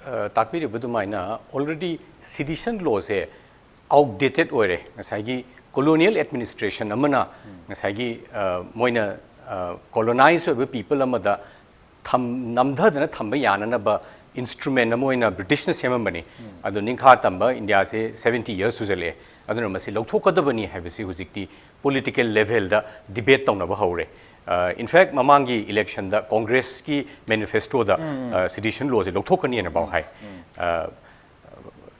ꯑ, ꯇꯥꯛꯄꯤꯔꯤꯕ ꯑꯗꯨꯃꯥꯏꯅ already sedition law ꯁꯦ outdated ꯑꯣꯏꯔꯦ꯫ ꯉꯁꯥꯏꯒꯤ colonial administration ꯑꯃꯅ ꯉꯁꯥꯏꯒꯤ ꯑ, ꯃꯣꯏꯅ colonize ꯑꯣꯏꯕ people ꯑꯃꯗ ꯊꯝ ꯅꯝꯊꯗꯅ ꯊꯝꯕ ꯌꯥꯅꯅꯕ instrument ꯑꯃ ꯑꯣꯏꯅ ꯕ꯭ꯔꯤꯇꯤꯁꯅ ꯁꯦꯝꯃꯝꯕꯅꯤ꯫ ꯑꯗꯣ ꯅꯤꯡꯈꯥ ꯇꯝꯕ ꯏꯟꯗꯤꯌꯥꯁꯦ seventy years ꯁꯨꯖꯜꯂꯛꯑꯦ꯫ ꯑꯗꯨꯅ ꯃꯁꯤ ꯂꯧꯊꯣꯛꯀꯗꯕꯅꯤ ꯍꯥꯏꯕꯁꯤ ꯍꯧꯖꯤꯛꯇꯤ political level ꯗ debate ꯇꯧꯅꯕ ꯍꯧꯔꯦ꯫ ꯏꯟꯐꯦꯛ ꯃꯃꯥꯡꯒꯤ election ꯗ ꯀꯣꯡꯒ꯭ꯔꯦꯁꯀꯤ manifesto ꯗ sedition law ꯁꯦ ꯂꯧꯊꯣꯛꯀꯅꯤꯅ ꯐꯥꯎ ꯍꯥꯏ꯫ ꯑ,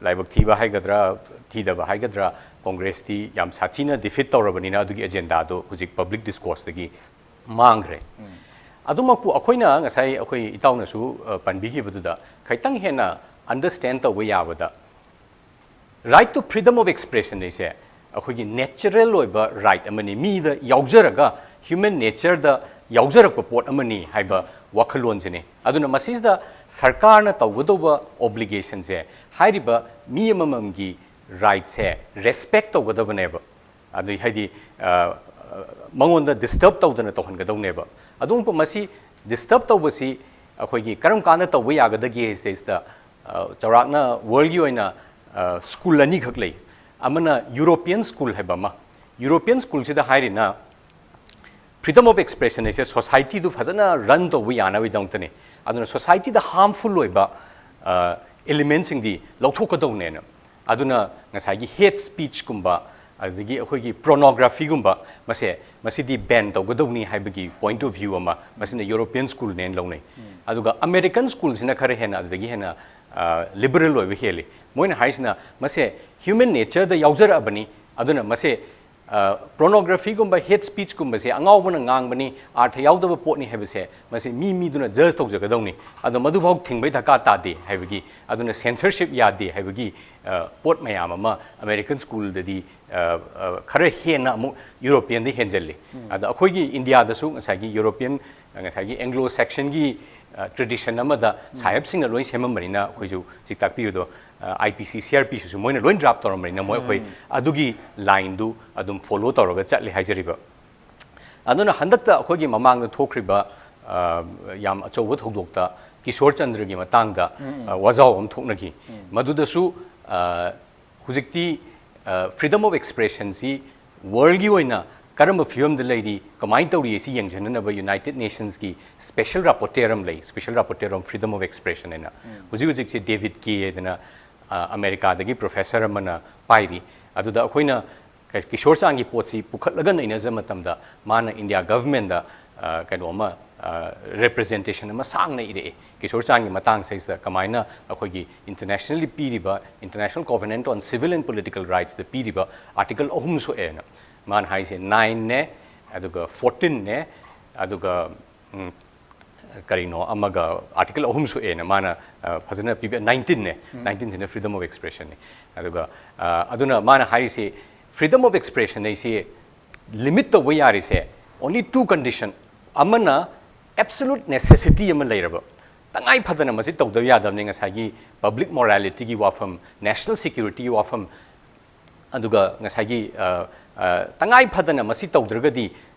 ꯂꯥꯏꯕꯛ ꯊꯤꯕ ꯍꯥꯏꯒꯗ꯭ꯔꯥ, ꯊꯤꯗꯕ ꯍꯥꯏꯒꯗ꯭ꯔꯥ, ꯀꯣꯡꯒ꯭ꯔꯦꯁꯇꯤ ꯌꯥꯝ ꯁꯥꯊꯤꯅ defeat ꯇꯧꯔꯕꯅꯤꯅ ꯑꯗꯨꯒꯤ agenda ꯗꯣ ꯍꯧꯖꯤꯛ public discourse ꯇꯒꯤ ꯃꯥꯡꯈ꯭ꯔꯦ꯫ ꯑꯗꯨꯃꯛꯄꯨ ꯑꯩꯈꯣꯏꯅ ꯉꯁꯥꯏ ꯑꯩꯈꯣꯏ ꯏꯇꯥꯎꯅꯁꯨ ꯑ, ꯄꯟꯕꯤꯈꯤꯕꯗꯨꯗ ꯈꯤꯇꯪ ꯍꯦꯟꯅ understand ꯇꯧꯕ ꯌꯥꯕꯗ, right to freedom of expression ꯍꯥꯏꯁꯦ ꯑꯩꯈꯣꯏꯒꯤ natural ꯑꯣꯏꯕ right ꯑꯃꯅꯤ, ꯃꯤꯗ ꯌꯥꯎꯖꯔꯒ, human nature ꯗ ꯌꯥꯎꯖꯔꯛꯄ ꯄꯣꯠ ꯑꯃꯅꯤ ꯍꯥꯏꯕ ꯋꯥꯈꯜꯂꯣꯟꯁꯤꯅꯤ꯫ ꯑꯗꯨꯅ ꯃꯁꯤꯁꯤꯗ ꯁꯔꯀꯥꯔꯅ ꯇꯧꯒꯗꯧꯕ obligation ꯁꯦ ꯍꯥꯏꯔꯤꯕ ꯃꯤ ꯑꯃꯃꯝꯒꯤ right ꯁꯦ respect ꯇꯧꯒꯗꯕꯅꯦꯕ꯫ ꯑꯗꯩ ꯍꯥꯏꯗꯤ, ꯑ, ꯃꯉꯣꯟꯗ disturb ꯇꯧꯗꯅ ꯇꯧꯍꯟꯒꯗꯧꯅꯦꯕ꯫ ꯑꯗꯨꯒꯨꯝꯕ ꯃꯁꯤ disturb ꯇꯧꯕꯁꯤ ꯑꯩꯈꯣꯏꯒꯤ ꯀꯔꯝ ꯀꯥꯟꯗ ꯇꯧꯕ ꯌꯥꯒꯗꯒꯦ ꯁꯤꯗꯩꯁꯤꯗ, ꯑ, ꯆꯥꯎꯔꯥꯛꯅ world ꯒꯤ ꯑꯣꯏꯅ, ꯑ, school ꯑꯅꯤꯈꯛ ꯂꯩ꯫ ꯑꯃꯅ European school ꯍꯥꯏꯕ ꯑꯃ꯫ European school ꯁꯤꯗ ꯍꯥꯏꯔꯤꯅ freedom of expression ꯍꯥꯏꯁꯦ society ꯗꯨ ꯐꯖꯅ run ꯇꯧꯕ ꯌꯥꯅꯕꯒꯤꯗꯃꯛꯇꯅꯤ꯫ ꯑꯗꯨꯅ society ꯗ harmful ꯑꯣꯏꯕ, ꯑ, element ꯁꯤꯡꯗꯤ ꯂꯧꯊꯣꯛꯀꯗꯧꯅꯦꯅ꯫ ꯑꯗꯨꯅ ꯉꯁꯥꯏꯒꯤ hate speech ꯀꯨꯝꯕ, ꯑꯗꯨꯗꯒꯤ ꯑꯩꯈꯣꯏꯒꯤ pornography ꯒꯨꯝꯕ, ꯃꯁꯦ, ꯃꯁꯤꯗꯤ ban ꯇꯧꯒꯗꯧꯅꯤ ꯍꯥꯏꯕꯒꯤ point of view ꯑꯃ, ꯃꯁꯤꯅ European school ꯅꯦꯅ ꯂꯧꯅꯩ꯫ ꯑꯗꯨꯒ American school ꯁꯤꯅ ꯈꯔ ꯍꯦꯟꯅ ꯑꯗꯨꯗꯒꯤ ꯍꯦꯟꯅ, ꯑ, liberal ꯑꯣꯏꯕ ꯍꯦꯜꯂꯤ꯫ ꯃꯣꯏꯅ ꯍꯥꯏꯁꯤꯅ ꯃꯁꯦ human nature ꯗ ꯌꯥꯎꯖꯔꯛꯑꯕꯅꯤ, ꯑꯗꯨꯅ ꯃꯁꯦ ꯄꯣꯔꯅꯣꯒ꯭ꯔꯥꯐꯤꯒꯨꯝꯕ ꯍꯦꯠ ꯁ꯭ꯄꯤꯆꯀꯨꯝꯕꯁꯦ ꯑꯉꯥꯎꯕꯅ ꯉꯥꯡꯕꯅꯤ, ꯑꯥꯔꯊ ꯌꯥꯎꯗꯕ ꯄꯣꯠꯅꯤ ꯍꯥꯏꯕꯁꯦ ꯃꯁꯤ ꯃꯤ ꯃꯤꯗꯨꯅ ꯖꯖ ꯇꯧꯖꯒꯗꯧꯅꯤ꯫ ꯑꯗꯣ ꯃꯗꯨꯐꯥꯎ ꯊꯤꯡꯕꯩ ꯗꯔꯀꯥꯔ ꯇꯥꯗꯦ ꯍꯥꯏꯕꯒꯤ, ꯑꯗꯨꯅ ꯁꯦꯟꯁꯔꯁꯤꯞ ꯌꯥꯗꯦ ꯍꯥꯏꯕꯒꯤ ꯄꯣꯠ ꯃꯌꯥꯝ ꯑꯃ ꯑꯃꯦꯔꯤꯀꯟ ꯁ꯭ꯀꯨꯜꯗꯗꯤ ꯈꯔ ꯍꯦꯟꯅ ꯑꯃꯨꯛ ꯌꯨꯔꯣꯄꯤꯌꯟꯗ ꯍꯦꯟꯖꯜꯂꯤ꯫ ꯑꯗꯣ ꯑꯩꯈꯣꯏꯒꯤ ꯏꯟꯗꯤꯌꯥꯗꯁꯨ ꯉꯁꯥꯏꯒꯤ ꯌꯨꯔꯣꯄꯤꯌꯟ, ꯉꯁꯥꯏꯒꯤ ꯑꯦꯡꯒ꯭ꯂꯣ ꯁꯦꯛꯁꯟꯒꯤ ꯇ꯭ꯔꯦꯗꯤꯁꯟ ꯑꯃꯗ ꯁꯥꯍꯦꯕꯁꯤꯡꯅ ꯂꯣꯏ ꯁꯦꯝꯃꯝꯕꯅꯤꯅ, ꯑꯩꯈꯣꯏꯁꯨ ꯍꯧꯖꯤꯛ ꯇꯥꯛꯄꯤꯕꯗꯣ, ꯑꯥꯏ ꯄꯤ ꯁꯤ, ꯁꯤ ꯑꯥꯔ ꯄꯤ ꯁꯤꯁꯨ ꯃꯣꯏꯅ ꯂꯣꯏ ꯗ꯭ꯔꯥꯐ ꯇꯧꯔꯝꯕꯅꯤꯅ, ꯃꯣꯏ ꯑꯩꯈꯣꯏ ꯑꯗꯨꯒꯤ ꯂꯥꯏꯟꯗꯨ ꯑꯗꯨꯝ ꯐꯣꯂꯣ ꯇꯧꯔꯒ ꯆꯠꯂꯦ ꯍꯥꯏꯖꯔꯤꯕ꯫ ꯑꯗꯨꯅ ꯍꯟꯗꯛꯇ ꯑꯩꯈꯣꯏꯒꯤ ꯃꯃꯥꯡꯗ ꯊꯣꯛꯈ꯭ꯔꯤꯕ ꯌꯥꯝ ꯑꯆꯧꯕ ꯊꯧꯗꯣꯛꯇ ꯀꯤꯁꯣꯔ ꯆꯟꯗ꯭ꯔꯒꯤ ꯃꯇꯥꯡꯗ ꯋꯥꯖꯥꯎ ꯑꯃ ꯊꯣꯛꯅꯈꯤ꯫ ꯃꯗꯨꯗꯁꯨ ꯍꯧꯖꯤꯛꯇꯤ ꯐ꯭ꯔꯤꯗꯝ ꯑꯣꯐ ꯑꯦꯛꯁꯄ꯭ꯔꯦꯁꯟꯁꯤ ꯋꯥꯔꯜꯒꯤ ꯑꯣꯏꯅ ꯀꯔꯝꯕ ꯐꯤꯕꯝꯗ ꯂꯩꯔꯤ, ꯀꯃꯥꯏꯅ ꯇꯧꯔꯤ ꯁꯤ ꯌꯦꯡꯁꯤꯟꯅꯅꯕ ꯌꯨꯅꯥꯏꯇꯦꯗ ꯅꯦꯁꯟꯁꯀꯤ ꯁ꯭ꯄꯦꯁꯦꯜ ꯔꯥꯄꯣꯔꯇꯦꯔ ꯑꯃ ꯂꯩ, special rapporteur on freedom of expression ꯍꯥꯏꯅ꯫ ꯍꯧꯖꯤꯛ ꯍꯧꯖꯤꯛꯁꯦ ꯗꯦꯕꯤꯗ ꯀꯦ ꯍꯥꯏꯗꯅ ꯑꯃꯦꯔꯤꯀꯥꯗꯒꯤ ꯄ꯭ꯔꯣꯐꯦꯁꯔ ꯑꯃꯅ ꯄꯥꯏꯔꯤ꯫ ꯑꯗꯨꯗ ꯑꯩꯈꯣꯏꯅ ꯀꯤꯁꯣꯔ ꯆꯥꯟꯒꯤ ꯄꯣꯠꯁꯤ ꯄꯨꯈꯠꯂꯒ ꯅꯩꯅꯖ ꯃꯇꯝꯗ, ꯃꯥꯅ ꯏꯟꯗꯤꯌꯥ ꯒꯚꯔꯟꯃꯦꯟꯗ ꯀꯩꯅꯣ ꯑꯃ, ꯔꯤꯄ꯭ꯔꯖꯦꯟꯇꯦꯁꯟ ꯑꯃ ꯁꯥꯡꯅ ꯏꯔꯛꯑꯦ ꯀꯤꯁꯣꯔ ꯆꯥꯟꯒꯤ ꯃꯇꯥꯡꯁꯤꯗꯩꯁꯤꯗ, ꯀꯃꯥꯏꯅ ꯑꯩꯈꯣꯏꯒꯤ ꯏꯟꯇꯔꯅꯦꯁꯅꯦꯜꯂꯤ ꯄꯤꯔꯤꯕ International Covenant on Civil and Political Rightsꯇ ꯄꯤꯔꯤꯕ ꯑꯥꯔꯇꯤꯀꯜ ꯑꯍꯨꯝ ꯁꯣꯛꯑꯦꯅ꯫ ꯃꯥꯅ ꯍꯥꯏꯁꯦ ꯅꯥꯏꯟꯅꯦ, ꯑꯗꯨꯒ ꯐꯣꯔꯇꯤꯟꯅꯦ, ꯑꯗꯨꯒ ꯀꯔꯤꯅꯣ ꯑꯃꯒ, ꯑꯥꯔꯇꯤꯀꯜ ꯑꯍꯨꯝ ꯁꯣꯛꯑꯦꯅ ꯃꯥꯅ ꯐꯖꯅ ꯄꯤꯕ, ꯅꯥꯏꯟꯇꯤꯟꯅꯦ꯫ ꯅꯥꯏꯟꯇꯤꯟꯁꯤꯅ ꯐ꯭ꯔꯤꯗꯝ ꯑꯣꯐ ꯑꯦꯛꯁꯄ꯭ꯔꯦꯁꯟꯅꯤ꯫ ꯑꯗꯨꯒ ꯑꯗꯨꯅ ꯃꯥꯅ ꯍꯥꯏꯔꯤꯁꯤ, ꯐ꯭ꯔꯤꯗꯝ ꯑꯣꯐ ꯑꯦꯛꯁꯄ꯭ꯔꯦꯁꯟ ꯍꯥꯏꯁꯤ ꯂꯤꯃꯤꯠ ꯇꯧꯕ ꯌꯥꯔꯤꯁꯦ only two condition꯫ ꯑꯃꯅ ꯑꯦꯕꯁꯣꯂꯨꯠ ꯅꯦꯁꯦꯁꯤꯇꯤ ꯑꯃ ꯂꯩꯔꯕ, ꯇꯉꯥꯏ ꯐꯗꯅ ꯃꯁꯤ ꯇꯧꯗꯕ ꯌꯥꯗꯕꯅꯤ, ꯉꯁꯥꯏꯒꯤ ꯄꯕ꯭ꯂꯤꯛ ꯃꯣꯔꯥꯂꯤꯇꯤꯒꯤ ꯋꯥꯐꯝ, ꯅꯦꯁꯅꯦꯜ ꯁꯦꯀ꯭ꯌꯨꯔꯤꯇꯤꯒꯤ ꯋꯥꯐꯝ, ꯑꯗꯨꯒ ꯉꯁꯥꯏꯒꯤ ꯇꯉꯥꯏ ꯐꯗꯅ ꯃꯁꯤ ꯇꯧꯗ꯭ꯔꯒꯗꯤ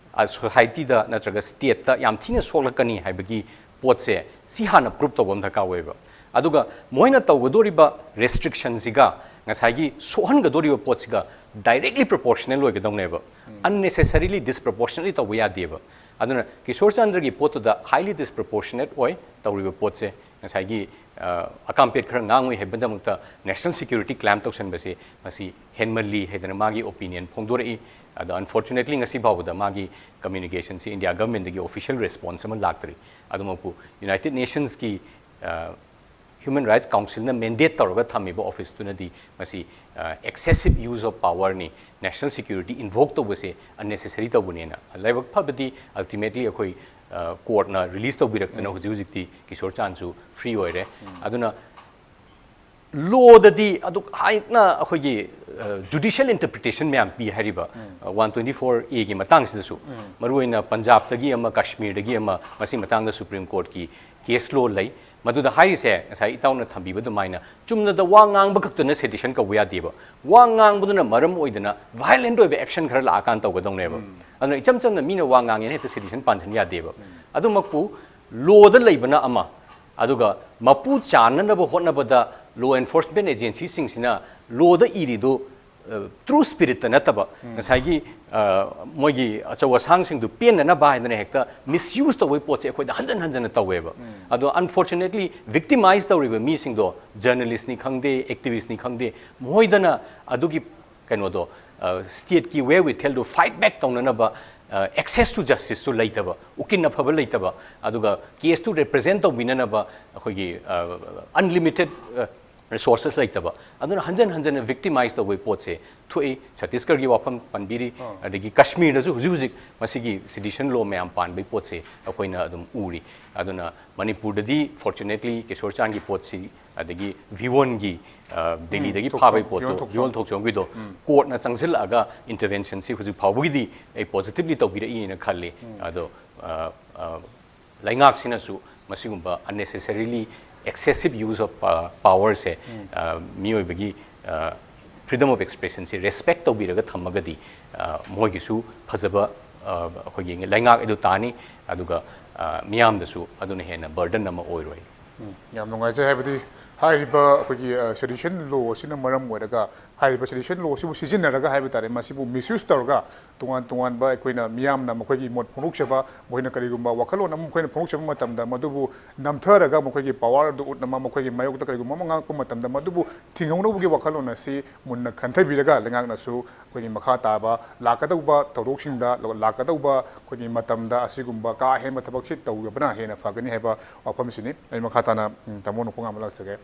ꯁꯣꯁꯥꯏꯇꯤꯗ ꯅꯠꯇ꯭ꯔꯒ ꯁ꯭ꯇꯦꯠꯇ ꯌꯥꯝ ꯊꯤꯅ ꯁꯣꯛꯂꯛꯀꯅꯤ ꯍꯥꯏꯕꯒꯤ ꯄꯣꯠꯁꯦ, ꯁꯤ ꯍꯥꯟꯅ ꯄ꯭ꯔꯨꯞ ꯇꯧꯕ ꯑꯃ ꯗꯔꯀꯥꯔ ꯑꯣꯏꯌꯦꯕ꯫ ꯑꯗꯨꯒ ꯃꯣꯏꯅ ꯇꯧꯒꯗꯣꯔꯤꯕ ꯔꯦꯁꯇ꯭ꯔꯤꯛꯁꯟꯁꯤꯒ ꯉꯁꯥꯏꯒꯤ ꯁꯣꯛꯍꯟꯒꯗꯣꯔꯤꯕ ꯄꯣꯠꯁꯤꯒ ꯗꯥꯏꯔꯦꯛꯂꯤ ꯄ꯭ꯔꯣꯄꯣꯔꯁꯅꯦꯜ ꯑꯣꯏꯒꯗꯧꯅꯦꯕ꯫ ꯑꯟꯅꯦꯁꯦꯁꯔꯤꯂꯤ ꯗꯤꯁꯄ꯭ꯔꯣꯄꯣꯔꯁꯅꯦꯠꯂꯤ ꯇꯧꯕ ꯌꯥꯗꯦꯕ꯫ ꯑꯗꯨꯅ ꯀꯤꯁꯣꯔ ꯆꯟꯗ꯭ꯔꯒꯤ ꯄꯣꯠꯇꯨꯗ ꯍꯥꯏꯂꯤ ꯗꯤꯁꯄ꯭ꯔꯣꯄꯣꯔꯁꯅꯦꯠ ꯑꯣꯏ ꯇꯧꯔꯤꯕ ꯄꯣꯠꯁꯦ꯫ ꯉꯁꯥꯏꯒꯤ ꯑꯀꯥꯝꯄꯦꯠ ꯈꯔ ꯉꯥꯡꯉꯨꯏ ꯍꯥꯏꯕꯒꯤꯗꯃꯛꯇ ꯅꯦꯁꯅꯦꯜ ꯁꯦꯀ꯭ꯌꯨꯔꯤꯇꯤ ꯀ꯭ꯂꯦꯝ ꯇꯧꯁꯟꯕꯁꯤ, ꯃꯁꯤ ꯍꯦꯟꯃꯜꯂꯤ ꯍꯥꯏꯗꯅ ꯃꯥꯒꯤ ꯑꯣꯄꯤꯅꯤꯌꯟ ꯐꯣꯡꯗꯣꯔꯛꯏ꯫ ꯑꯗꯣ ꯑꯟꯐꯣꯔꯆꯨꯅꯦꯠꯂꯤ ꯉꯁꯤ ꯐꯥꯎꯕꯗ ꯃꯥꯒꯤ ꯀꯝꯃ꯭ꯌꯨꯅꯤꯀꯦꯁꯟꯁꯤ ꯏꯟꯗꯤꯌꯥ ꯒꯚꯔꯟꯃꯦꯟꯗꯒꯤ ꯑꯣꯐꯤꯁꯤꯌꯦꯜ ꯔꯦꯁꯄꯣꯟꯁ ꯑꯃ ꯂꯥꯛꯇ꯭ꯔꯤ꯫ ꯑꯗꯨꯃꯛꯄꯨ ꯌꯨꯅꯥꯏꯇꯦꯗ ꯅꯦꯁꯟꯁꯀꯤ Human Rights Councilꯅ mandate ꯇꯧꯔꯒ ꯊꯝꯃꯤꯕ officeꯇꯨꯅꯗꯤ ꯃꯁꯤ excessive use of powerꯅꯤ, national security invoke ꯇꯧꯕꯁꯦ unnecessary ꯇꯧꯕꯅꯦꯅ꯫ ꯂꯥꯏꯕꯛ ꯐꯕꯗꯤ ultimately ꯑꯩꯈꯣꯏ courtꯅ release ꯇꯧꯕꯤꯔꯛꯇꯅ ꯍꯧꯖꯤꯛ ꯍꯧꯖꯤꯛꯇꯤ ꯀꯤꯁꯣꯔ ꯆꯥꯟꯁꯨ free ꯑꯣꯏꯔꯦ꯫ ꯑꯗꯨꯅ lawꯗꯗꯤ ꯑꯗꯨꯛ ꯍꯥꯏꯅ ꯑꯩꯈꯣꯏꯒꯤ judicial interpretation ꯃꯌꯥꯝ ꯄꯤ ꯍꯥꯏꯔꯤꯕ one twenty four Aꯒꯤ ꯃꯇꯥꯡꯁꯤꯗꯁꯨ, ꯃꯔꯨꯑꯣꯏꯅ ꯄꯟꯖꯥꯕꯇꯒꯤ ꯑꯃ, ꯀꯥꯁꯃꯤꯔꯗꯒꯤ ꯑꯃ, ꯃꯁꯤ ꯃꯇꯥꯡꯗ Supreme Courtꯀꯤ case law ꯂꯩ꯫ ꯃꯗꯨꯗ ꯍꯥꯏꯔꯤꯁꯦ ꯉꯁꯥꯏ ꯏꯇꯥꯎꯅ ꯊꯝꯕꯤꯕ ꯑꯗꯨꯃꯥꯏꯅ ꯆꯨꯝꯅꯗ ꯋꯥ ꯉꯥꯡꯕ ꯈꯛꯇꯅ sedition ꯀꯧꯕ ꯌꯥꯗꯦꯕ꯫ ꯋꯥ ꯉꯥꯡꯕꯗꯨꯅ ꯃꯔꯝ ꯑꯣꯏꯗꯅ violent ꯑꯣꯏꯕ action ꯈꯔ ꯂꯥꯛꯑꯀꯥꯟꯗ ꯇꯧꯒꯗꯧꯅꯦꯕ꯫ ꯑꯗꯨꯅ ꯏꯆꯝ ꯆꯝꯅ ꯃꯤꯅ ꯋꯥ ꯉꯥꯡꯉꯦꯅ ꯍꯦꯛꯇ sedition ꯄꯥꯟꯁꯤꯟ ꯌꯥꯗꯦꯕ꯫ ꯑꯗꯨꯃꯛꯄꯨ lawꯗ ꯂꯩꯕꯅ ꯑꯃ, ꯑꯗꯨꯒ ꯃꯄꯨ ꯆꯥꯅꯅꯕ ꯍꯣꯠꯅꯕꯗ law enforcement agencyꯁꯤꯡꯁꯤꯅ lawꯗ ꯏꯔꯤꯗꯨ true spiritꯇ ꯅꯠꯇꯕ, ꯉꯁꯥꯏꯒꯤ ꯃꯣꯏꯒꯤ ꯑꯆꯧ ꯑꯁꯥꯡꯁꯤꯡꯗꯨ ꯄꯦꯟꯅꯅꯕ ꯍꯥꯏꯗꯅ ꯍꯦꯛꯇ misuse ꯇꯧꯕꯒꯤ ꯄꯣꯠꯁꯦ ꯑꯩꯈꯣꯏꯗ ꯍꯟꯖꯟ ꯍꯟꯖꯟꯅ ꯇꯧꯋꯦꯕ꯫ ꯑꯗꯣ unfortunately victimize ꯇꯧꯔꯤꯕ ꯃꯤꯁꯤꯡꯗꯣ, journalistꯅꯤ ꯈꯪꯗꯦ, activistꯅꯤ ꯈꯪꯗꯦ, ꯃꯈꯣꯏꯗꯅ ꯑꯗꯨꯒꯤ ꯀꯩꯅꯣꯗꯣ, stateꯀꯤ way with hellꯗꯨ fight back ꯇꯧꯅꯅꯕ access to justiceꯁꯨ ꯂꯩꯇꯕ, ꯎꯀꯤꯜ ꯑꯐꯕ ꯂꯩꯇꯕ, ꯑꯗꯨꯒ caseꯇꯨ represent ꯇꯧꯕꯤꯅꯅꯕ ꯑꯩꯈꯣꯏꯒꯤ unlimited resources ꯂꯩꯇꯕ, ꯑꯗꯨꯅ ꯍꯟꯖꯟ ꯍꯟꯖꯟꯅ victimize ꯇꯧꯕꯒꯤ ꯄꯣꯠꯁꯦ ꯊꯣꯛꯏ꯫ ꯆꯇꯤꯁꯒꯔꯒꯤ ꯋꯥꯐꯝ ꯄꯟꯕꯤꯔꯤ, ꯑꯗꯒꯤ ꯀꯥꯁꯃꯤꯔꯗꯁꯨ ꯍꯧꯖꯤꯛ ꯍꯧꯖꯤꯛ ꯃꯁꯤꯒꯤ sedition law ꯃꯌꯥꯝ ꯄꯥꯟꯕꯒꯤ ꯄꯣꯠꯁꯦ ꯑꯩꯈꯣꯏꯅ ꯑꯗꯨꯝ ꯎꯔꯤ꯫ ꯑꯗꯨꯅ ꯃꯅꯤꯄꯨꯔꯗꯗꯤ fortunately ꯀꯤꯁꯣꯔ ꯆꯥꯟꯒꯤ ꯄꯣꯠꯁꯤ, ꯑꯗꯒꯤ ꯚꯤꯌꯣꯟꯒꯤ ꯗꯦꯜꯂꯤꯗꯒꯤ ꯊꯣꯛꯆꯣꯝ-, ꯐꯥꯕꯒꯤ ꯄꯣꯠꯇꯣ, ꯚꯤꯌꯣꯟ ꯊꯣꯛꯆꯣꯝ꯫ ꯚꯤꯌꯣꯟ ꯊꯣꯛꯆꯣꯝꯒꯤꯗꯣ courtꯅ ꯆꯪꯁꯤꯜꯂꯛꯑꯒ interventionꯁꯤ ꯍꯧꯖꯤꯛ ꯐꯥꯎꯕꯒꯤꯗꯤ ꯑꯩ positively ꯇꯧꯕꯤꯔꯛꯏꯅ ꯈꯜꯂꯤ꯫ ꯑꯗꯣ ꯂꯩꯉꯥꯛꯁꯤꯅꯁꯨ ꯃꯁꯤꯒꯨꯝꯕ unnecessarily excessive use of powerꯁꯦ, ꯃꯤꯑꯣꯏꯕꯒꯤ freedom of expressionꯁꯦ respect ꯇꯧꯕꯤꯔꯒ ꯊꯝꯃꯒꯗꯤ ꯃꯣꯏꯒꯤꯁꯨ ꯐꯖꯕ ꯑꯩꯈꯣꯏꯒꯤ ꯂꯩꯉꯥꯛ ꯑꯗꯨ ꯇꯥꯅꯤ, ꯑꯗꯨꯒ ꯃꯤꯌꯥꯝꯗꯁꯨ ꯑꯗꯨꯅ ꯍꯦꯟꯅ burden ꯑꯃ ꯑꯣꯏꯔꯣꯏ꯫ ꯎꯝ, ꯌꯥꯝ ꯅꯨꯡꯉꯥꯏꯖꯩ꯫ ꯍꯥꯏꯕꯗꯤ ꯍꯥꯏꯔꯤꯕ ꯑꯩꯈꯣꯏꯒꯤ ꯁꯦꯗꯤꯁꯟ ꯂꯣ ꯑꯁꯤꯅ ꯃꯔꯝ ꯑꯣꯏꯔꯒ, ꯍꯥꯏꯔꯤꯕ ꯁꯦꯗꯤꯁꯟ ꯂꯣ ꯑꯁꯤꯕꯨ ꯁꯤꯖꯤꯟꯅꯔꯒ ꯍꯥꯏꯕ ꯇꯥꯔꯦ, ꯃꯁꯤꯕꯨ ꯃꯤꯁꯌꯨꯁ ꯇꯧꯔꯒ ꯇꯣꯉꯥꯟ ꯇꯣꯉꯥꯟꯕ ꯑꯩꯈꯣꯏꯅ ꯃꯤꯌꯥꯝꯅ ꯃꯈꯣꯏꯒꯤ ꯃꯣꯠ ꯐꯣꯡꯗꯣꯛꯆꯕ, ꯃꯈꯣꯏꯅ ꯀꯔꯤꯒꯨꯝꯕ ꯋꯥꯈꯜꯂꯣꯟ ꯑꯃ ꯃꯈꯣꯏꯅ ꯐꯣꯡꯗꯣꯛꯆꯕ ꯃꯇꯝꯗ ꯃꯗꯨꯕꯨ ꯅꯝꯊꯔꯒ ꯃꯈꯣꯏꯒꯤ ꯄꯋꯥꯔ ꯑꯗꯨ ꯎꯠꯅꯕ, ꯃꯈꯣꯏꯒꯤ ꯃꯥꯌꯣꯛꯇ ꯀꯔꯤꯒꯨꯝꯕ ꯑꯃ ꯉꯥꯡꯉꯛꯄ ꯃꯇꯝꯗ ꯃꯗꯨꯕꯨ ꯊꯤꯡꯍꯧꯅꯕꯒꯤ ꯋꯥꯈꯜꯂꯣꯟ ꯑꯁꯤ ꯃꯨꯟꯅ ꯈꯟꯊꯕꯤꯔꯒ ꯂꯩꯉꯥꯛꯅꯁꯨ ꯑꯩꯈꯣꯏꯒꯤ ꯃꯈꯥ ꯇꯥꯕ ꯂꯥꯛꯀꯗꯧꯕ ꯊꯧꯗꯣꯛꯁꯤꯡꯗ, ꯂꯥꯛꯀꯗꯧꯕ ꯑꯩꯈꯣꯏꯒꯤ ꯃꯇꯝꯗ ꯑꯁꯤꯒꯨꯝꯕ ꯀꯥ ꯍꯦꯟꯕ ꯊꯕꯛꯁꯤ ꯇꯧꯗꯕꯅ ꯍꯦꯟꯅ ꯐꯒꯅꯤ ꯍꯥꯏꯕ ꯋꯥꯐꯝꯁꯤꯅꯤ꯫ ꯑꯩ ꯃꯈꯥ ꯇꯥꯅ, ꯎꯝ, ꯇꯥꯃꯣ ꯅꯣꯡꯄꯣꯛꯉꯥꯟꯕ ꯂꯥꯛꯆꯒꯦ꯫